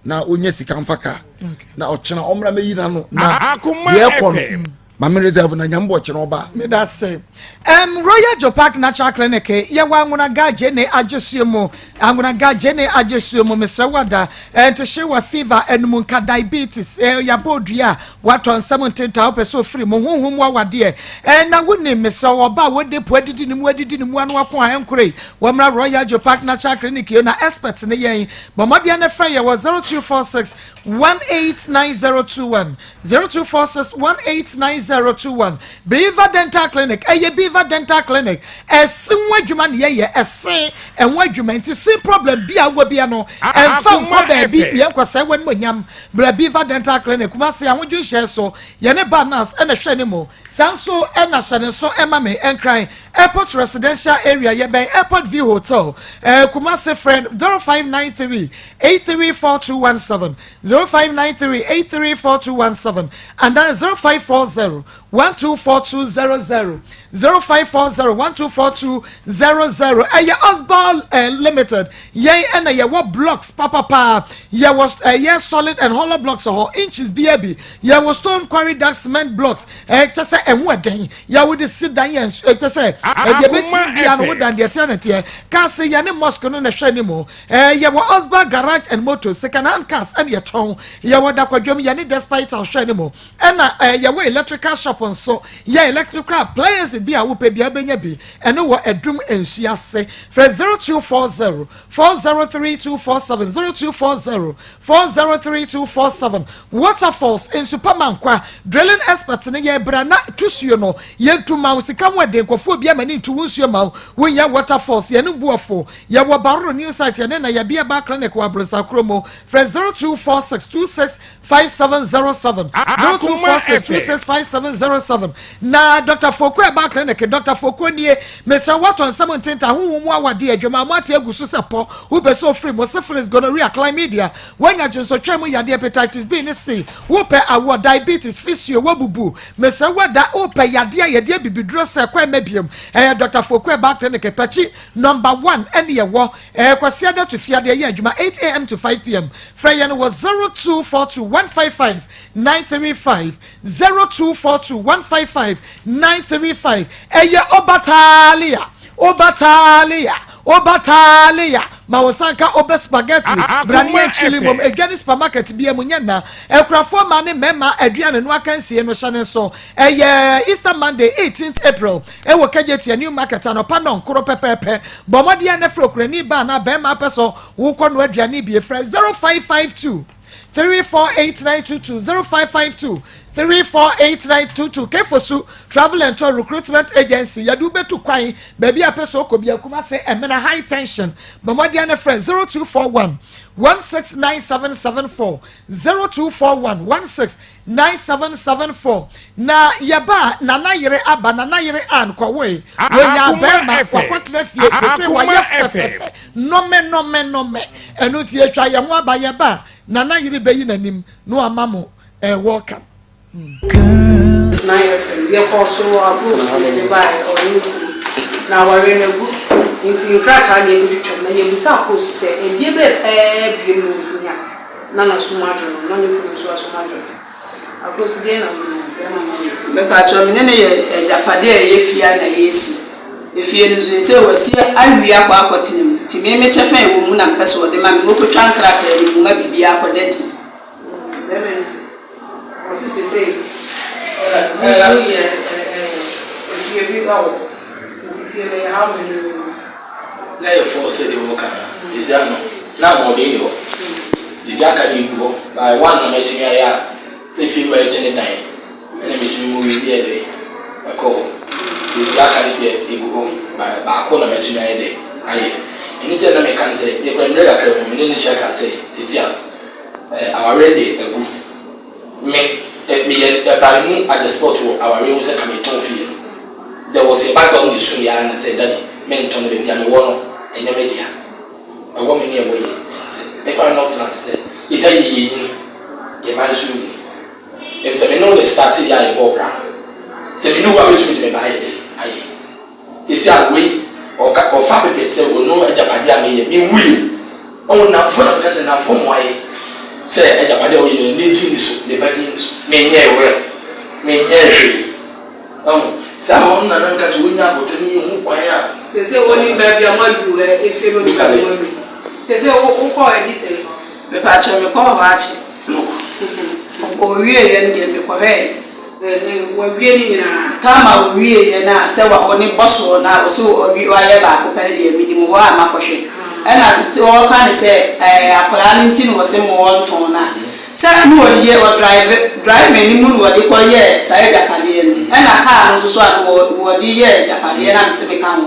S15: na ɔnya sika mfa kaa na ɔkyena ɔmmra mɛyi n'ano na deɛ ɛkɔ no maame reserve na Nyame bɔ ɔkyena ɔba.
S5: Meda se Royal Jopak Natural Clinic yɛwɔ Anwonaga Gyene adwosuo mu, Anwonaga Gyene adwosuo mu. Mesrɛ wada ntehye wɔ fever anum nka diabetes, yɛabɔ odua a watɔ nsɛm ntentaa wopɛ sɛ ofiri mu honhom mu awadeɛ na wonim. Mesrɛ wɔ ɔba a wɔde po adidi ne mu adidi ne mu ano ako a ɛnkore yi, wɔmmra Royal Jopak Natural Clinic yi na experts ne yɛn. Bɔ mmɔden ne frɛ yɛ wɔ 0246 189021, 0246 1890. 3021. Beaver Dental Clinic, ɛyɛ Beaver Dental Clinic, ɛse ho adwuma na yɛyɛ, ɛse ɛho adwuma nti se problem bi a wowɔ bia no, ɛmfa nkɔ baabi, yɛn nkɔsɛe w'animuonyam. Bra Beaver Dental Clinic, Kumasi, Ahodwo Nhyɛɛ so, yɛne Ba Nurse ɛna ɛhwɛ ne mu. Saa nso na hyɛ ne nso ma me, Nkran, Airport Residential Area, yɛbɛn Airport View Hotel, Kumasi, frɛ 0593 834217, 0593 834217 anaa 0540 124200, 0540 124200. Ɛyɛ Osbal Limited, yɛn ɛna yɛwɔ blocks papapa, yɛwɔ ɛyɛ solid and hollow blocks hɔ, inches bia bi, yɛwɔ stone quarry dark cement blocks, ɛkyɛ sɛ ɛho ɛdɛn yɛwɔ de si dan yɛn, ɛkyɛ sɛ ɛdeɛ bɛti bia no wo dan deɛ teɛ na teɛ kaase yɛne mosque no na ɛhwɛ ne mu. Yɛwɔ Osbal Garage and Motors, second hand cars ɛna yɛtɔn, yɛwɔ Dakwadwam yɛne Despite ahwɛ ne mu, ɛna yɛwɔ electrical shop nso, yɛ electrical appliance bi a wopɛ bia bɛnya bi, ɛno wɔ Adum Nsu ase. Frɛ 0240 403247, 0240 403247. Waterfalls Nsupa Mankwa drilling expert no yɛ bra na tusuo no yɛntu ma wo sika ho ɛden nkɔfoɔ bi ama ne ntu wo nsuo ma wo wonyɛ. Waterfalls yɛne buɔfo, yɛwɔ Baroro New Site, yɛne na yɛbea ba clinic wɔ Abrosakuro mu. Frɛ 0246 26 5707, 0246 26 5707. Na Dr. Foko ɛba clinic, Dr. Foko nie. Mesrɛ woatɔ nsɛm ntenta honhom mu awadeɛ adwuma mo ate agu so sɛ pɔ wopɛ sɛ ofiri mo syphilis, gonorrhea, chlamydia, woanya dwonsɔtwa mu yadeɛ, hepatitis B ne C, wopɛ awoɔ, diabetes, physio, woabubu. Mesrɛ woada wopɛ yadeɛ a yɛde abibiduro sɛ kwan ma biom, ɛyɛ Dr. Foko ɛba clinic, Pɛkyi number 1 ɛne yɛwɔ. Ɛyɛ Kwasiada to Fiadeɛ yɛ adwuma 8am to 5pm. Frɛ yɛn wɔ 0242 155 935, 0242 155 935. Ɛyɛ Obatalia, Obatalia, Obatalia ma wo sanka obe spaghetti brane akyili mmom adwa ne supermarket bia mu nyɛ nna. Akurafoɔ mmaa ne mmarima aduane no akansie no hyɛ ne nso. Ɛyɛ Easter Monday 18th April ɛwɔ Kejetia New Market anɔpa nɔnkoro pɛpɛɛpɛ. Bɔ mmɔden na frɛ okurani ba anaa barima apɛ sɛ wokɔ no aduane bie. Frɛ 0552 348922, 0552 348922. Kefosu Travel and Tour Recruitment Agency, yɛde wobɛtu kwan baabi a pɛ sɛ ɔkɔ bi akuma se ɛmena high tension. Bɔ mmɔden na frɛ 0241 169774, 0241 169774. Na yɛba a nana yere aba, nana yere ankɔwoe, wɔnya bɛrima wakɔtena fie sese wɔyɛ fɛfɛfɛ nɔmɛ nɔmɛ nɔmɛ. Ɛno nti yɛtwa yɛn ho aba, yɛba a nana yere bɛyi n'anim na wama mo welcome.
S4: Tena FM yɛkɔɔ so wɔ aburo yɛde baeɛ ɔne ne kunu na awareɛ no agu nti nkrataa na yɛkɔtwitwam na yɛbisaa post sɛ ɛdeɛ bɛɛ pɛɛ biom na ɔhia na n'asom adwo no na ne kunu nso asom adwo no. Akosi deɛn na wonim bɛrima no ayɛ?
S12: Mepakyɛw, me ne no yɛ agyapadeɛ a ɛyɛ fie a na yɛresi. Efie no nso, seesei wasi awie akɔ akɔtena mu, nti me me kyɛfa a ɛwɔ mu na mepɛ sɛ ɔde ma me na ɔkɔtwa nkrataa no mu ma biribiara akɔda adi.
S4: Bɛrima no, ɔse seesei moyɛ efie bi wɔ hɔ, nti fie no ɛyɛ how many rooms?
S13: Na yɛ fɔɔ sɛ deɛ wɔka no ɛsi ano na ahoɔden ni hɔ nti deɛ aka deɛ egu hɔ by one na matumi ayɛ a sɛ fie wura gye ne dan ɛna metumi mu wie deɛ de ɛkɔ hɔ nti deɛ aka no deɛ egu hɔ by baako na matumi ayɛ de ayɛ ɛno nti na meka no sɛ yɛkura mmerɛ kakra mu me ne no hyia kaa sɛ sisi a ɛɛ awareɛ deɛ agu me meyɛ ɛbaa mu at the spot wɔ awareɛ mu sɛ ka metɔn fie no. There was a ba girl na esu yɛ ara na sɛ daddy mentɔ no baabi a mewɔ no ɛnyɛ me dea ɛwɔ me ne ɛwɔ yɛ ɛnsɛ me koraa na ɔtena ase sɛ yɛsɛ yɛ yɛ nyini yɛ ba nso nyini efisɛ me ne wo na starte yɛ a yɛbɔɔ bra no sɛ me ne wo a mɛtumi de me ba ayɛ dɛ ayɛ sɛsi a wei ɔka ɔfa pɛpɛ sɛ ɔno agyapadeɛ a meyɛ menwui o ɔho nnamfoɔ na meka sɛ nnamfoɔ mmoa yɛ sɛ agyapadeɛ a ɔyɛ no ne din ni so ne ba din ni so menyɛɛ well menyɛɛ hwee. Wahu? Saa hɔ no na na meka sɛ wɔnya abotire ne yɛhu kwan a.
S4: Seesei wonim baabi a moaduru ɛ, efie no
S13: Bisa me.
S4: moaduru. Seesei wo wokɔɔ adi sɛn?
S12: Mepakyɛw mekɔɔ hɔ akye.
S13: Look.
S12: Ɔwieeɛ no deɛ mekɔhwɛɛe.
S4: Ɛhɛn, wawie ne nyinaa.
S12: Time a ɔwieeɛ no a sɛ wa ɔne bɔ soɔ no a ɔse ɔwie wayɛ baako pɛ no deɛ menim hɔ a makɔhwɛ. Ɛna ɔɔka no sɛ ɛɛ akwadaa no nti na ɔse mo ɔntɔn no a. Sɛ na ɔyɛ ɔdraive driving no mu na ɔde kɔ yɛɛ saa agyapadeɛ no. Ɛna kaa no nso so a wɔde yɛɛ agyapadeɛ na mese meka ho.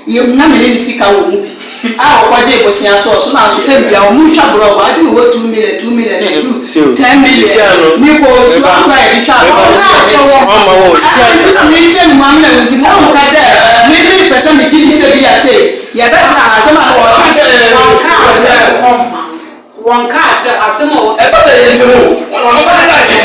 S12: Yɛ na me ne ne sika wɔ mu bi a wɔkɔgyee bosea sɔɔ so nanso tɛm biara wɔn retwa borɔg wɔn adwene wɔ 2 million 2 million na ɛduru 10 million mekɔ nsuo akora a yɛde twaa borɔg no deɛ mete ɛno nti na mekyerɛ me mu amena mu nti mo nka sɛ me mepɛ sɛ megye di sɛ bi a sei yɛbɛtena asɛm a na wɔka.
S4: Wɔnkaa sɛ wɔmma wo. Wɔnkaa sɛ asɛm a wɔka.
S13: Ɛba da yɛn ntam o. Wɔn wɔn ba da akyi.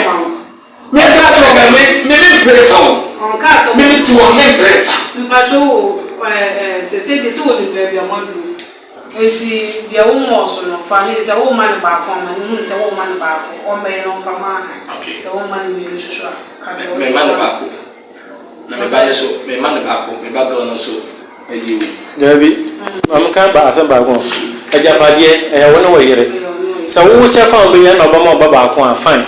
S13: Me nka sɛ ɔka me me me mpere fa o.
S4: Ɔnka sɛ
S13: Me me ti wɔ me mpere fa.
S4: Mpakyɛ o ɛɛ sese deɛ sɛ wɔnim baabi a moaduru nti deɛ wo mmɔɔ so no fa ne sɛ wo mma no baako a ma no hunu sɛ wo mma no baako ɔmmɛn no ɔmfa ma ahan sɛ wo mma no mmienu soso a ka deɛ
S13: Me
S4: wode
S13: mma no
S4: ma no.
S13: baako na me ba no so me mma no baako me ba girl no so ɛdeɛ o.
S14: Daabi, ma menka ba asɛm baako. Agyapadeɛ, ɛyɛ wo ne wo yere. Sɛ wo kyɛfa a wobɛnya na ɔbɛma wo ba baako a, fine.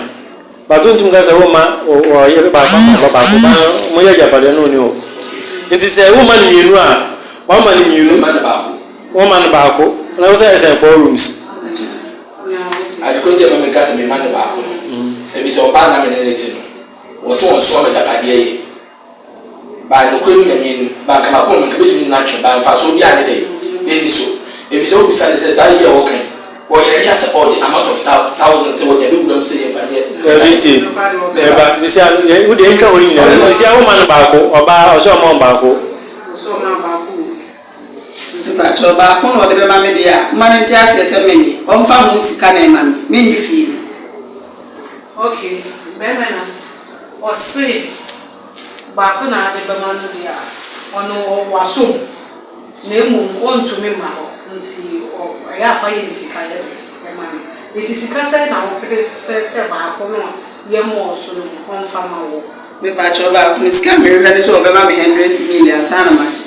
S14: But wontumi nka sɛ womma ɔyere baako ama ɔba baako, ba no moyɛ agyapadeɛ no ɔnni hɔ. Nti sɛ woma no mmienu a, wama no mmienu, woma no baako, na wo sɛ ɛsɛn four rooms.
S13: Ade koro nti a ɛma meka sɛ mema no baako no, efisɛ ɔbaa na me ne no te no, wɔse wɔnsoa m'agyapadeɛ yɛ. By nokorɛ mu Nyame anim, by anka m'akoma mu anka mɛtumi ne no atwe, by mfasoɔ biara anyɛ dɛn? Ɛnni so. Ɛfiri sɛ wobisa no sɛ saa yei a wɔka yi, ɔyɛ ya sɛ ɔregye amount of thousands sɛ wɔde abɛwura mu sɛ yɛmfa nyɛ
S14: Daabi tie, meba, sisi a, wo deɛ ntwa hɔ no nyinaa mu, sisi a woma no baako, ɔbaa, ɔsɛ ɔma wo baako.
S4: Ɔsɛ ɔma wo baako o.
S12: Mpakyɛw, baako na ɔde bɛma me deɛ a, mma no nte aseɛ sɛ mennye, ɔmfa ho sika na ɛma me, mennye fie no.
S4: Okay, bɛrima na ɔse baako na ade bɛma no deɛ a, ɔno wasɔ mu, na mmom ɔntumi mma hɔ, nti ɛyɛ a fa yɛ ne sika yɛ dɛn ma no. Nti sika sɛn na wopere fɛ sɛ baako no a yɛmmɔɔ so no ɔmfa ma wo?
S12: Mepakyɛw, baako no sika a merehwɛ ne sɛ ɔbɛma me hundred million ansa na magye.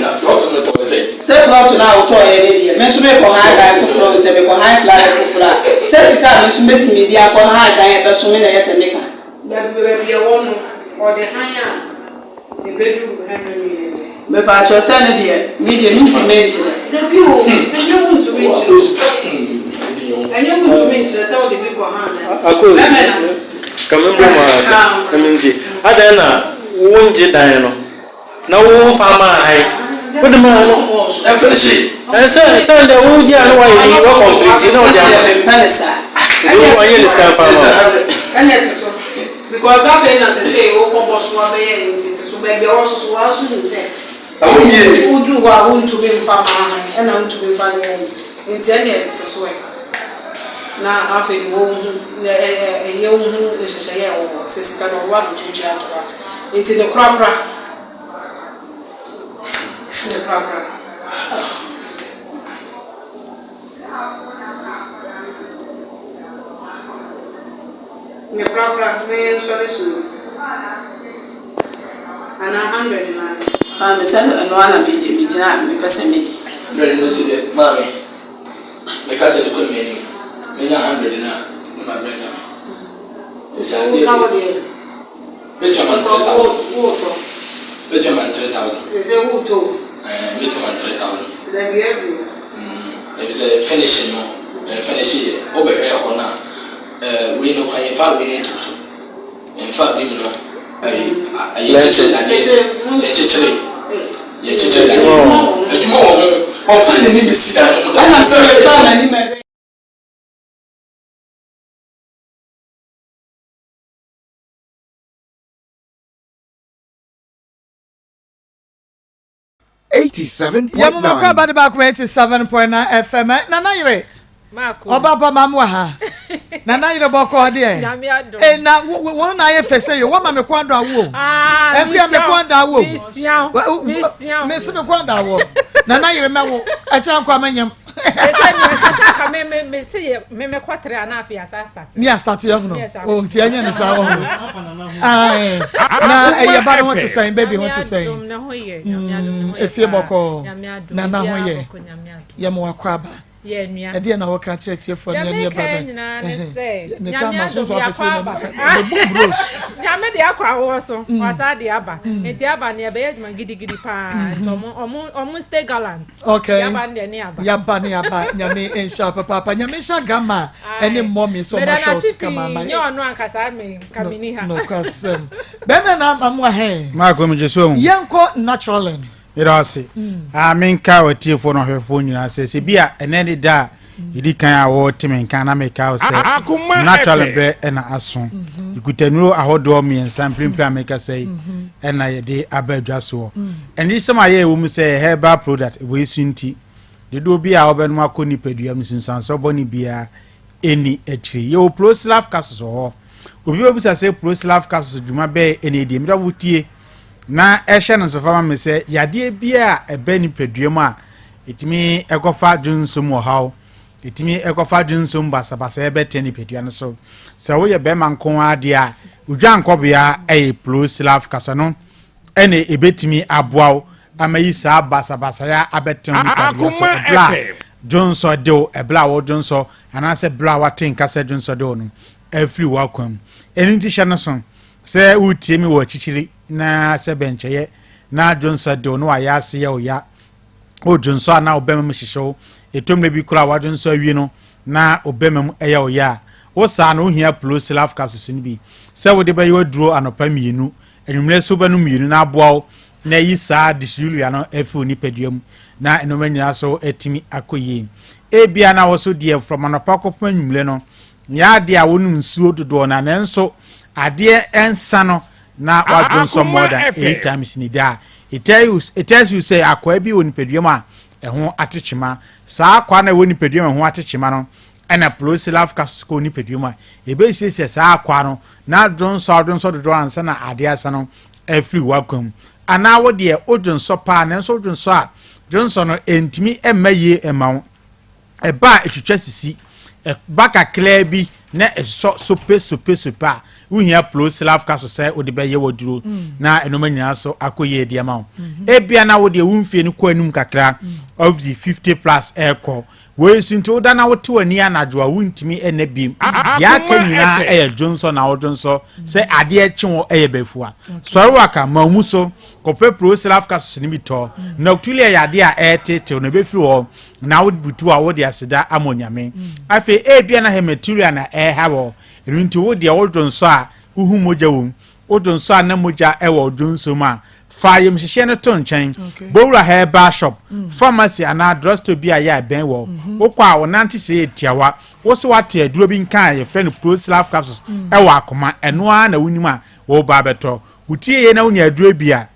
S13: Na plot no metɔɔ no sɛn?
S12: Sɛ plot no a wotɔeɛ no deɛ, me nso merekɔ han dan foforɔ o, sɛ mekɔ han flat foforɔ a, sɛ sika a me nso mɛtumi de akɔ han dan a ɛbɛso me na ɛyɛ sɛ meka.
S4: Baabi a ɛwɔ no, ɔde han a ɛbɛduru hundred million deɛ.
S12: Mepakyɛw, sɛ ɛno deɛ, me deɛ mentumi nkyerɛ.
S4: Dabi o, ɛnyɛ wontumi nkyerɛ o, ɛnyɛ wontumi nkyerɛ sɛ wode bi kɔ han dan.
S14: Akos, ka me mbɔ mu ara na mentie. Adɛn na wongye dan no? Na wo fa maa han. Wo de maa no. Ɛsɛ sɛ ndɛ wo gye a na wayɛ ni wa complete na ɔde ama.
S12: Mempɛ ne saa.
S14: Nti wo anyɛ ne sika mfa ama wo.
S4: Ɛna ɛte so because afei na sesei wokɔ bɔ so abɛyɛ no nti te so baabi a wɔso so waa so nim sɛ woduru hɔ a wontumi mfa maa han ɛna wontumi mfa ne ayi nti ɛne ɛte so ɛ na afei de wɔhu ɛyɛ wohu nhyehyɛeɛ a ɛwɔ hɔ sɛ sika no ɔwɔ abɛtuatua ato hɔ a nti ne korakora ne korakora. Ne korakora na yɛnsɔre so no anaa hundred no ara.
S12: Maame sɛ ɛno ara na megye megyina a mepɛ sɛ megye.
S13: Hundred no si dɛ maame. Meka sɛ mekɔ m'anim menya hundred no a na mabrɛ Nyame. Nti adeɛ deɛ mɛtua ma no 3000. Mɛtua ma no 3000. Ɛɛ mɛtua ma no 3000. Mm, efisɛ finishing no, ɛnfinish yɛ. Wobɛhwɛ ɛhɔ no a, ɛɛ wei no koraa yɛmfa wei no nto so. Yɛmfa beam no ɛyi yɛkyekyere dadeɛ yɛkyekyere yɛkyekyere dadeɛ adwuma wɔ ho ɔmfa n'ani bɛsi dan no mu da.
S12: Ɛna sɛ mfa m'ani mɛhwɛ.
S5: Yɛmoma kora ba de baako 87.9 FM Nana yere ɔba pa ma mo ha Nana yere bɔkɔɔ deɛ e na wɔn na ayɛ fɛ sɛ yɛ wɔma me kɔn dɔ awo ɛkua me kɔn dɔ awo me se me kɔn dɔ awo Nana yere mɛwo ɛkyerɛ nkɔ amanyam ne astate yɛ hono o nti ɛnyɛ ne saa wɔ ho na ɛyɛ ba no ho te sɛn baby ho te sɛn efie bɔkɔɔ nana ho yɛ yɛ mo akɔ aba.
S16: Yɛnua.
S5: Ɛdeɛn na wɔka kyerɛ atiefoɔ
S16: Deɛ
S5: ne ɛneɛ
S16: meka
S5: brada?
S16: nyinaa ne sɛ,
S5: Ne
S16: Nyame
S5: tama
S16: adom
S5: so
S16: yɛakɔ
S5: afekyere
S16: aba.
S5: na ɛbu bros.
S16: Nyame de akɔ awoɔ so, wasa de aba. Nti aba no yɛbɛyɛ adwuma gidigidi paa. Nti ɔmo ɔmo ɔmo stay gallant.
S5: Okay.
S16: Yaba no deɛ ne aba.
S5: Yaba ne aba. Nyame nhyira wo papaapa. Nyame nhyira grandma ɛne mɔmi sɛ ɔmo
S16: Meda
S5: ahwɛ
S16: no
S5: wo
S16: ase
S5: so kama
S16: pii,
S5: ama.
S16: nyɛ ɔno ankasa me nka menni ha.
S5: Nokwasɛm. Bɛrima na ama mo ahɛn.
S17: Mark Omegye so ehu.
S5: Yɛnkɔ naturally.
S17: Meda wo ase. Ah, menka w'atiefoɔ ne ɔhwɛfoɔ nyinaa sɛ sɛ bi a ɛnɛ ne da a ɛdi kan a wɔte me nka na meka wo sɛ natural berɛ ɛna aso. Yɛkuta nnuro ahodoɔ mmiɛnsa mprempren a mekasa yi ɛna yɛde aba adwa soɔ. Anigyesɛm a yɛ ɛwɔ mu sɛ herbal product wei so nti dodoɔ bi a wɔbɛnom akɔ nipadua mu nsunsuansoɔ bɔne biara ɛnni akyire. Yɛwɔ Proslav capsules wɔ hɔ. Obi bɛbisa sɛ Proslav capsules dwuma bɛyɛ ɛna ɛdie. Medɔfo tie. Na ɛhyɛ no nso fa ma me sɛ yadeɛ biara a ɛbɛ nipadua mu a ɛtumi ɛkɔfa dwonsɔ mu ɔhaw, ɛtumi ɛkɔfa dwonsɔ mu basabasa ɛbɛtɛ nipadua no so. Sɛ woyɛ bɛrima nko ara deɛ a, odwankɔbea ɛyɛ Ploslav kasa no ɛna ɛbɛtumi aboa wo ama yi saa basabasayɛ abɛtɛn nipadua so ɛberɛ a dwonsɔ de wo, ɛberɛ a wodwonsɔ anaasɛ berɛ a wate nka sɛ dwonsɔ de wo no afiri w'akwan mu. Ɛno nti hyɛ no so Sɛ woretie me wɔ akyirikyiri na sɛ bɛnkyɛeɛ na dwonsɔ de wo na wayɛ ase yɛ wo ya, wodwonsɔ a na wo bɛma mu hyehye wo, ɛtɔ mmerɛ bi koraa a wadwonsɔ awie no na wo bɛma mu yɛ wo ya a, wo saa no wohia Plosilaf capsules no bi sɛ wode bɛyɛ w'aduro anɔpa mmienu, anwummerɛ nso wobɛnom mmienu na aboa wo na ayi saa dysuria no afiri wo nipadua mu na nnoɔma nyinaa so atumi akɔ yie. Ebia na wo so deɛ from anɔpa kɔpem anwummerɛ no Nyɛ adeɛ a wonom nsuo dodoɔ no ara nanso adeɛ nsa no na wadwonsɔ more than 8 times in a day a, it tells you, it tells you sɛ akwaa bi wɔ nipadua mu a ɛho ate kyema. Saa akwaa no a ɛwɔ nipadua mu a ɛho ate kyema no ɛna Plosilaf capsules kɔ nipadua mu a ɛbɛsiesie saa akwaa no na dwonsɔ a wodwonsɔ dodoɔ ansa na adeɛ asa no afiri w'akwan mu. Anaa wo deɛ wodwonsɔ paa nanso wodwonsɔ a dwonsɔ no ɛntumi mma yie mma wo. Ɛba a ɛtwitwa sisi. Ɛba kakraa bi na ɛsosɔ sope sope sope a, wohia Ploslav capsule sɛ wode bɛyɛ w'aduro na nneɛma nyinaa so akɔ yie de ama wo. Ebia na wo deɛ wo mfie no kɔ anim kakra, of the 50 plus ɛrekɔ. Wei nso nti woda na wote w'ani anadwo a wontumi nna biem. Deɛ aka nyinaa ɛyɛ dwonsɔ na wodwonsɔ sɛ adeɛ kye wo ɛyɛ bafua. Sɔre waka ma wo mu so kɔpɛ Ploslav capsules no bi tɔ. Noctulia yɛ adeɛ a ɛretetew na ɛbɛfiri hɔ. Na wobutu a wode aseda ama Onyame. Afei ebia na hematuria na ɛreha wɔ, ɛno nti wo deɛ wodwo nsɔ a wohu mogya wom, wodwo nsɔ a na mogya wɔ wo dwonsɔ mu a, fa ayamhyehyeɛ no to nkyɛn. Bɔ wura herbal shop, pharmacy anaa drugstore bi a ɛyɛ a ɛbɛn wɔ. Wokɔ a wonante sɛ yɛ tiawa, wo so woate aduro bi nka a yɛfrɛ no Proslav capsules ɛwɔ akoma, ɛno ara na wonim a woreba abɛtɔ. Wotie yei na wonya aduro bi a,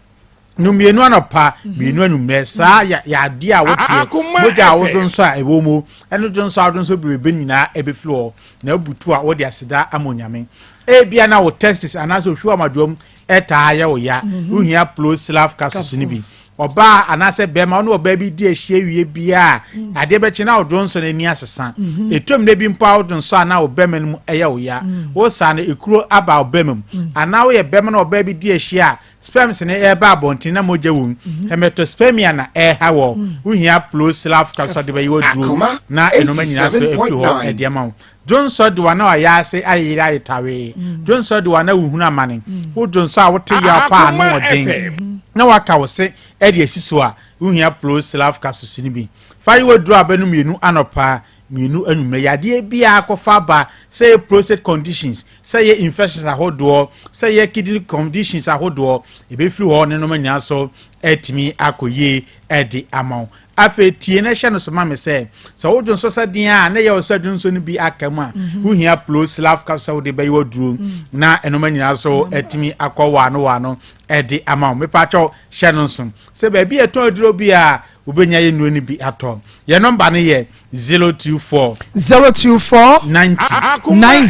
S17: No mmienu anɔpa, mmienu anwummerɛ. Saa yɛ yɛ adeɛ a woteɛ. Mogya a wodwonsɔ a ɛwɔ mu, ɛne dwonsɔ a wodwonsɔ bebrebe nyinaa ɛbɛfiri hɔ. Na abutu a wode aseda ama Onyame. Ebia na wo testis anaasɛ ohwiw amadwoam ɛtaa yɛ wo ya. Wohia Ploslav capsules no bi. Ɔbaa anaasɛ bɛrima, wo ne ɔbaa bi di ahyia wie biara a, adeɛ bɛkye na wo dwonsɔ no ani asesa. Ɛtɔ mmerɛ bi mpo a wodwonsɔ a na wo bɛrima no mu ɛyɛ wo ya. Wo saa no, ekuro aba wo bɛrima mu. Anaa woyɛ bɛrima na ɔbaa bi di ahyia a, Sperms no reba abɔnten na mogya wom. Hematospermia na ɛreha wɔ. Wohia Ploslav capsule de bɛyɛ w'aduro na nneɛma nyinaa so afiri hɔ de ama wo. Dwonsɔ de wa na wayɛ ase ayeyere ayɛ tawee. Dwonsɔ de wa na wohunu amane. Wo dwonsɔ a wote yaw paa ano ɔden na waka wo se de asi so a, wohia Ploslav capsules no bi. Fa yɛ w'aduro a bɛnom mmienu anɔpa, mmienu anwummerɛ. Yadeɛ biara kɔfa ba sɛ ɛyɛ prostate conditions, sɛ ɛyɛ infections ahodoɔ, sɛ ɛyɛ kidney conditions ahodoɔ, ɛbɛfiri hɔ ne nnoɔma nyinaa so atumi akɔ yie de ama wo. Afei tie na hyɛ no so ma me sɛ, sɛ wo dwonsɔ sɛ deɛ a na ɛyɛ wo sɛ dwonsɔ no bi aka mu a, mhm. wohia ploslav ka sɛ wode bɛyɛ waduro mm. na nnoɔma nyinaa so atumi akɔ waano waano de ama wo. Mepakyɛw hyɛ no nso sɛ baabi a ɛtɔn aduro bi a wobɛnya yɛ nnuro no bi atɔ. Yɛn nɔmba no yɛ 024.
S5: 024.
S17: 90.
S5: 90.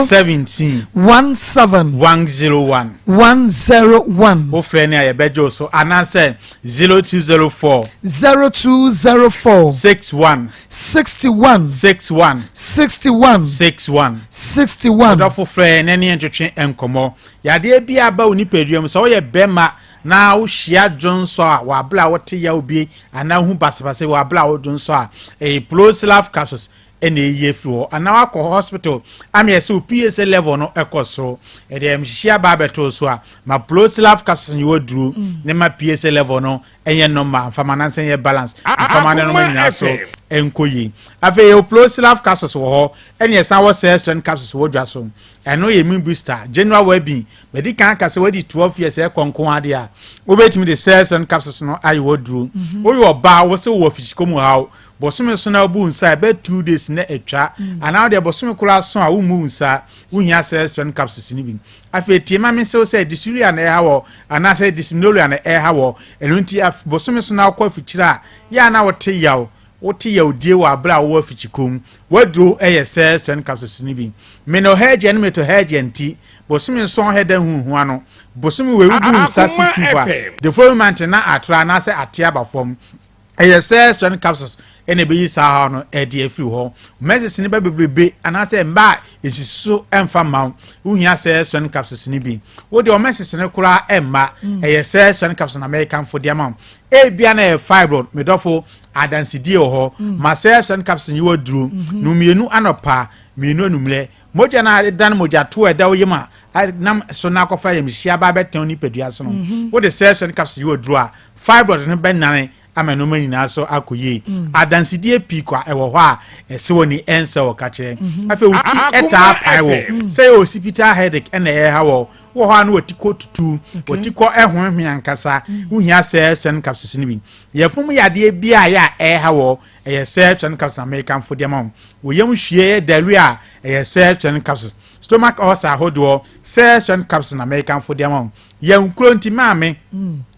S17: 17.
S5: 17.
S17: 101.
S5: 101.
S17: Wofrɛ ne a yɛbɛgye wo so anaasɛ 0204.
S5: 0204.
S17: 61.
S5: 61.
S17: 61.
S5: 61.
S17: 61.
S5: 61.
S17: Ɔdɔfo frɛ na ne yɛn twetwe nkɔmmɔ. Yadeɛ bi aba wo nipadua mu sɛ woyɛ bɛrima. na wohyia dwonsɔ a wɔ abere a wote yaw bi anaa wohu basabasa bi wɔ abere a wodwonsɔ a, ɛyɛ Plosilaf capsules ɛna ɛyi afiri hɔ. Anaa wakɔ hospital ama yɛ sɛ wo PSA level no ɛkɔ soro, ɛde ayamhyehye aba abɛto so a, ma Plosilaf capsules nyɛ waduro ne ma PSA level no ɛnyɛ normal, mfama nansa nyɛ balance, mfama ne noma nyinaa so ɛnkɔ yie. Afei yɛwɔ Plosilaf capsules wɔ hɔ, ɛne ɛsan wɔ Cell capsules wɔ dwa so. Ɛno yɛ immune booster, general well-being. Madi kan aka sɛ wadi 12 years ɛkɔ nko adeɛ a, wobɛtumi de Cell capsules no ayɛ waduro. Woyɛ ɔbaa wo sɛ wowɔ fikyikɔ mu haw, bosome so na wobu nsa ɛbɛ 2 days na atwa, anaa wodeɛ bosome koraa so a wommu nsa, wohia Cell capsules no bi. Afei tie ma me nsew sɛ dysuria na ɛha wɔ anaasɛ dysmenorrhea na ɛha wɔ, ɛno nti bosome so na wokɔ afikyire a, yɛ a na wote yaw, wote yawdie wɔ abere a wowɔ afikyikɔ mu, waduro ɛyɛ Cell capsules no bi. Menorrhagia ne metorrhagia nti bosome nson hɛda huhua no, bosome wei wobu nsa 16 a, the following month na atra anaasɛ ate aba fam, ɛyɛ Cell capsules ɛna ɛbɛyi saa haw no ɛde afiri hɔ. Menses ne ba bebrebe anaasɛ mba a esisi so ɛmfa mma wo, wohia Cell capsules no bi. Wode ɔ menses no koraa ɛmma, ɛyɛ Cell capsules na mɛkamfo de ama wo. Ebia na ɛyɛ fibroid, medɔfo, adansedie wɔ hɔ. Ma Cell capsules yi wɔ duro no mmienu anɔpa, mmienu anummerɛ. Mogya no a dan mogya to a ɛda wo yam a nam so na akɔfa yamhyia ba abɛtɛn nipadua so no, wode Cell capsules yi wɔ duro a, fibroid no bɛnane ama nneɛma nyinaa so akɔ yie. Adansedie pii kɔ a ɛwɔ hɔ a ɛsɛ wɔ ni ɛnsɛ wɔ ka kyerɛ. Afei wo ti ɛtaa pae wɔ sɛ yɛ occipital headache ɛna ɛha wɔ wɔ hɔ a, na wɔti kɔ tutu, wɔti kɔ ɛhohwe ankasa, wohia Cell capsules no bi. Yɛfom yadeɛ bi a yɛ a ɛha wɔ, ɛyɛ Cell capsules na mɛkamfo deɛ ma wo. Wo yam hwie yɛ diarrhea a, ɛyɛ Cell capsules. Stomach ulcer ahodoɔ, Cell capsules na mɛkamfo deɛ ma wo. Yɛn kuro nti maame,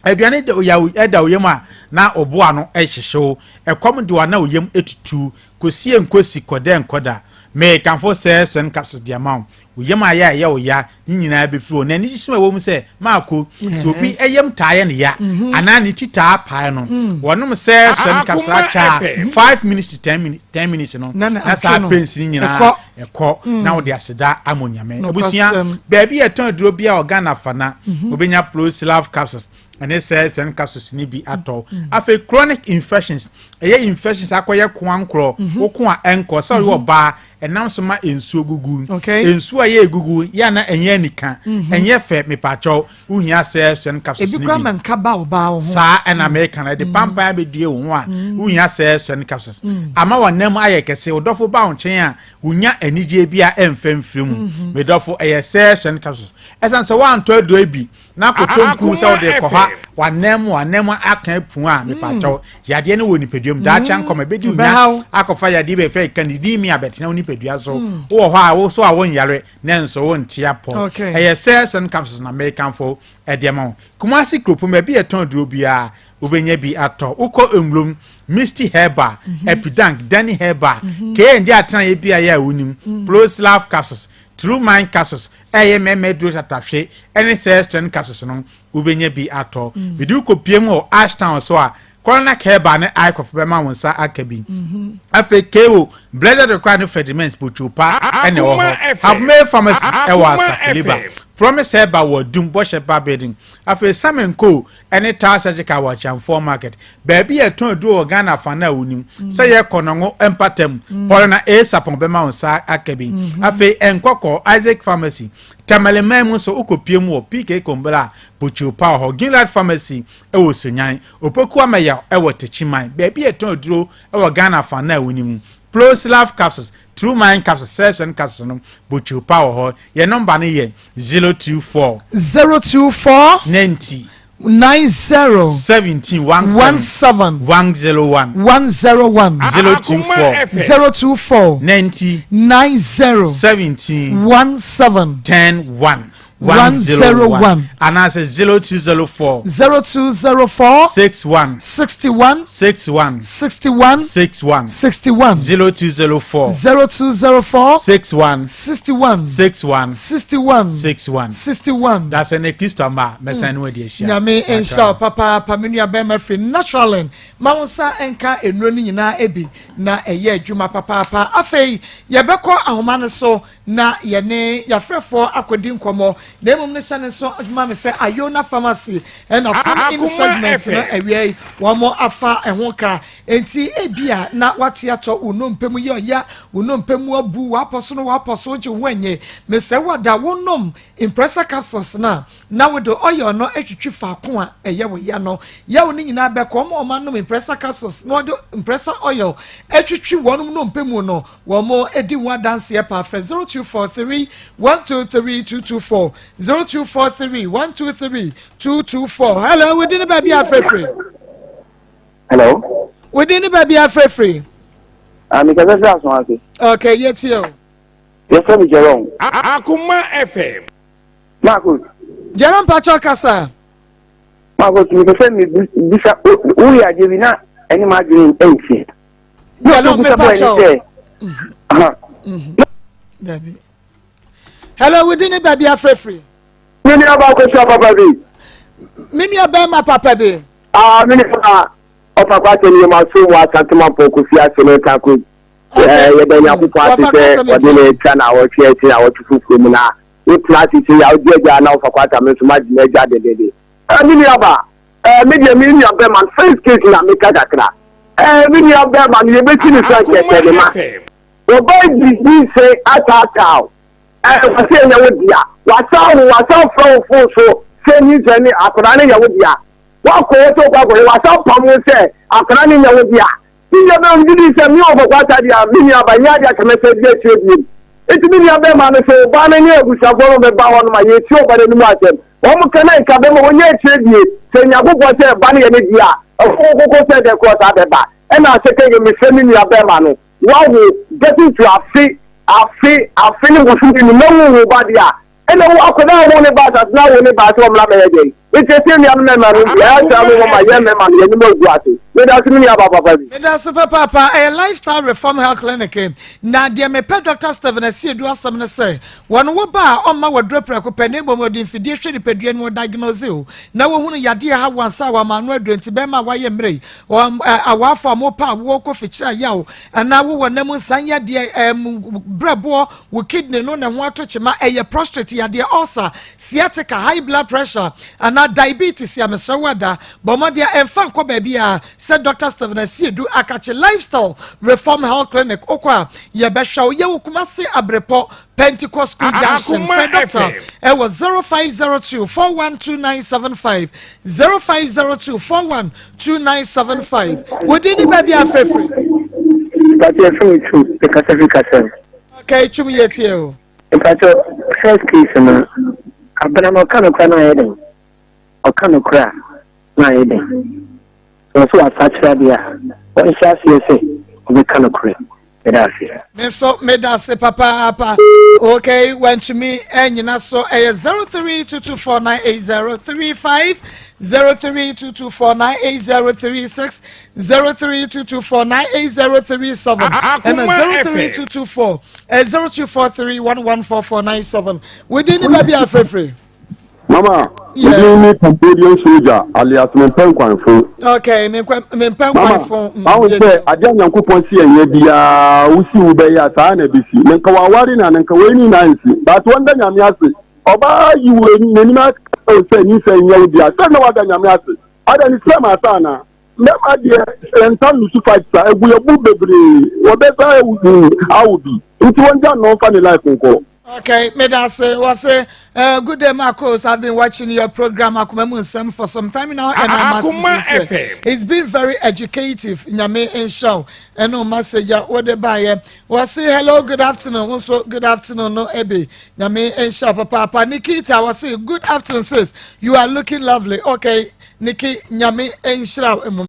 S17: aduane ɛda wo yam a na ɔboa no ɛhyehyew, ɛkɔm de wa na wo yam etutu, kɔsie nkosi kɔdɛ nkɔda, mɛkamfo Cell capsules deɛ ma wo. Wo yam ayɛ a ɛyɛ wo ya ne nyinaa bɛfiri hɔ. Na ani sɛm a ɛwɔ mu sɛ maako sɛ obi ɛyam taa yɛ ne ya anaa ne ti taa pae no, wɔnom Cell capsules akyɛ a, 5 minutes to 10 minutes, 10 minutes no na saa pains no nyinaa ɛkɔ na wɔde aseda ama Onyame. Abusua, baabi yɛ tɔn aduro bi a wɔ Ghana fa na obɛnya Plosilaf capsules ɛne Cell capsules ne bi atɔ. Afei chronic infections, ɛyɛ infections akɔyɛ koankorɔ, woko a ɛnkɔ, sɛ ɔyɛ ɔbaa ɛnam so ma nsuo gugu, nsuo a ɛyɛ egugu yɛ ana ɛnyɛ anika, ɛnyɛ fɛ, mipakyɛw, wohia Cell capsules
S5: ne bi. Ebi kura ma nka ba ɔbaa ho.
S17: Saa ɛna mɛka na ɛde pampan abɛdue wo ho a, wohia Cell capsules ama wɔn nam ayɛ kɛse. Ɔdɔfo ba wo nkyɛn a, wonya anigye bi a ɛmfɛ mfiri mu. Medɔfo, ɛyɛ Cell capsules. Ɛsan sɛ woantɔ aduro bi na koto nku sɛ wode kɔ ha wanam wanam aka apu a, mepakyɛw, yadeɛ no wɔ nipadua mu daakye ankɔma ɛbɛdi wonya akɔfa yadeɛ bɛfɛ candidemia abɛtena wo nipadua so. Wowɔ hɔ a wo so a wonyare na nso wonte apɔ, ɛyɛ Cell capsules na mekamfo ɛde ama wo. Kumasi kuropɔn baabi yɛtɔn aduro biara wobɛnya bi atɔ. Wokɔ Nwurom, Misty Herbal, Epidank, Danny Herbal, knd atenaeɛ bi a yɛ a wonim Ploslaf capsules, True Mind capsules, ɛyɛ mmarima aduro tatahwe, ɛne Cell Strength capsules no wobɛnya bi atɔ. Mede wokɔ piem wɔ Ashtown so a, Coronac Herbal ne Icof bɛma wo nsa aka bi. Afei ko Blessed Require ne Fredimens Botwopa ɛna ɛwɔ hɔ. Habme Pharmacy ɛwɔ Asafeliba. Promise Herbal wɔ Adum Bɔhyɛ Pa Building. Afei Sam Co ɛne Tar Surgical wɔ Akyamfoɔ Market. Baabi yɛ tɔn aduro wɔ Ghana fa no a wonim sɛ yɛ kɔnɔngo mpatam, Paulina A Sapɔn bɛma wo nsa aka bi. Afei Nkɔkɔ Isaac Pharmacy, Tamaleman mu nso wokɔ mu wɔ PK Kombla Botwopa wɔ hɔ. Gilead Pharmacy ɛwɔ Sonyan, Opoku Amɛyaw ɛwɔ Techiman. Baabi yɛ tɔn aduro ɛwɔ Ghana fa no a wonim Plosilaf capsules, True Mind capsules, Session capsules no Botwopa wɔ hɔ. Yɛ nɔmba no yɛ 024
S5: 024
S17: 90
S5: 90
S17: 17 17
S5: 17
S17: 101
S5: 101.
S17: 024
S5: 024
S17: 90
S5: 90
S17: 17
S5: 17
S17: 10 1
S5: 101.
S17: Anaasɛ 0204
S5: 0204
S17: 61
S5: 61
S17: 61
S5: 61
S17: 61
S5: 61.
S17: 0204
S5: 0204
S17: 61
S5: 61
S17: 61
S5: 61
S17: 61
S5: 61.
S17: Dasɛ ne Kristo ama mɛsan ne wadi ahyia.
S5: Nyame nhyɛ wo papaapa, me nua bɛrima firi Naturalin. Ma wo nsa nka nnuro no nyinaa bi na ɛyɛ adwuma papaapa. Afei yɛbɛkɔ ahoma no so na yɛne yɛafrɛfoɔ akɔdi nkɔmmɔ. Na mmom no hyɛ ne nso ma me sɛ Iona Pharmacy ɛna phone in segment no awia yi wɔn afa ɛho ka. Enti ebia na wate atɔ wo nnompe mu yɛ ɔya, wo nnompe mu abu, w'apɔ so no w'apɔ so wogye wo ho nnye. Mesrɛ wo ada wonom Impressa capsules no a, na wode oil no atwitwi faako a ɛyɛ wo ya no. Yaw no nyinaa bɛkɔ. Wɔn a wɔanom Impressa capsules na wɔde Impressa oil atwitwi wɔn nnompe mu no, wɔdi ho adanseɛ paa. Frɛ 0243 123 224, 0243 123 224. Hello, wo din ne baabi a afrɛfiri?
S18: Hello.
S5: Wo din ne baabi a afrɛfiri?
S18: Ah, mi kasa firi aso ase.
S5: Okay, yɛ tie o.
S18: Yɛfrɛ me Jerome.
S7: Akoma FM.
S18: Marcus.
S5: Jerome Pacho kasa.
S18: Marcus, mepɛ sɛ mebisa woyɛ adeɛ bi na ɛne m'adwene nsi.
S5: Jerome Pacho. Dabi. Hello, wodi ne baabi afrɛfiri.
S18: Me nua ba kosua papa bi.
S5: Me nua bɛrima papa bi.
S18: Ah, me nua ba ɔfa kwasɛ ne yɛ ma so mu asantema pɔnkɔ fi ase ne nka ko. Yɛda Nyankopɔn ase sɛ ɔde no atwa naawɔtwe akyi naawɔtwe foforɔ mu na wotena ase sei a wogye agya na wofa kwata me nso magye m'agya dedede. Me nua ba, me deɛ me nua bɛma no first case na meka kakra. Me nua bɛma no yɛbɛsi no sɛ nkɛtɛ ne ma. Wɔba didi sɛ ataataa o. Wɔsɛ ɛnyɛ wo dea. Wasan wo, wasan frɛ wo fon so sɛ nyinsɛn ne akwadaa no yɛ wo dea. Wakɔ hɔ sɛ wokɔ akɔhwɛ, wasan pam wo sɛ akwadaa no nyɛ wo dea. Me nua bɛrima no gye dii sɛ me ɔbɔ kwata deɛ a, me nua ba nyɛ adeɛ a kɛmɛsɛ di akyire bio. Enti me nua bɛrima no sɛ ɔbaa no ne abusuafoɔ no bɛba hɔ nom a, yɛtie ɔba no anim asɛm. Wɔn ka na nka bɛma wɔnya akyire die. Sɛ Nyankopɔn sɛ ba no yɛ ne deɛ a, ɛkokokoko sɛ dɛn korɔ saa bɛba. Ɛna asɛ kɛyɛ mesrɛ me nua bɛrima no, wawo getting to afe, afe, afe ne bosome num na wonwoo ba deɛ a, Ɛna wo akwadaa a wo ne ba asase na wo ne ba sɛ ɔmmra mɛyɛ dɛn? Nti ɛsɛ nuanom mmarima no deɛ ɛyɛ saa no wɔma yɛn mmarima no yɛn anim agu ase. Meda ase me nua ba papa bi.
S5: Meda ase papaapa. Ɛyɛ Lifestyle Reform Health Clinic. Na deɛ mepɛ Doctor Stephen Asiedu asɛm ne sɛ, wɔn wo ba a ɔmma waduro prɛko pɛ na mmom ɔde mfidie hwɛ nipadua no mu ɔdiagnose wo na wɔhunu yadeɛ ɛha wo ansa wama ano aduro nti bɛrima a wayɛ mmerɛ yi awaafo a mopɛ awoɔ kɔ fikyiri ayaw anaa wowɔ nam nsan yadeɛ brɛboɔ Wo kidney no na ɛho ato kyema, ɛyɛ prostrate yadeɛ, ulcer, sciatica, high blood pressure, anaa diabetes a, mesrɛ wo ada, bɔ mmɔden a ɛmfa nkɔ baabiara sɛ Doctor Stephen Asiedu Akakye Lifestyle Reform Health Clinic. Wokɔ a, yɛbɛhwɛ wo. Yɛwɔ Kumasi Abrepɔ, Pentecost School Junction. Frɛ Doctor ɛwɔ 0502 412975, 0502 412975. Wo din ne baabi a frɛfiri?
S18: Mpakyɛ yɛfrɛ me Twum, mekasa firi Kasɛm.
S5: Okay, twum yɛ tie o.
S18: Mpatsɔ first case no abena no ɔka nokora na ayɛ dɛn ɔka nokora na ayɛ dɛn sɛ ɔsɛ wasakyera deɛ a ɔnhyɛ aseɛ sɛ ɔbɛka nokorɛ meda ase.
S5: Me nso meda ase papaapa. Okay, wantumi anyina so ɛyɛ 0322498035 0322498036 0322498037 ɛna 03224 0243114497 within ne baabi afrɛfrɛ.
S19: Mama, yeah. ne Cambodian soldier alias mempɛ nkwanfo.
S5: Okay, mempɛ nkwanfo.
S19: Mama, awo sɛ adeɛ a Nyankopɔn si ɛnyɛ biara wosi wo bɛyɛ a saa na ɛbɛsi. Na nka waware na na nka wei ni na nsi. But wɔn da Nyame ase. Ɔbaa yi wo n'anim aka sɛ nyinsɛn nyɛ wo dea. Sɛ na wada Nyame ase. Ada ne srɛ ma asa anaa? Mmarima deɛ sɛ yɛn nsa lusu fight sa egu yɛ bu bebree wɔbɛsa awo bi nti wɔn gya no nfa ne life nkɔ.
S5: Okay, medase wɔse uh, good day Marcos. I've been watching your program Akoma Mu Nsɛm for some time now and I must be sincere. It's been very educative. Nyame nhyɛ wo. Ɛno message a wode baeɛ. Wɔse hello good afternoon. Wo nso good afternoon no ebe. Nyame nhyɛ wo papaapa. Nikita wɔse good afternoon sis. You are looking lovely. Okay, Nikki Nyame nhyira wo.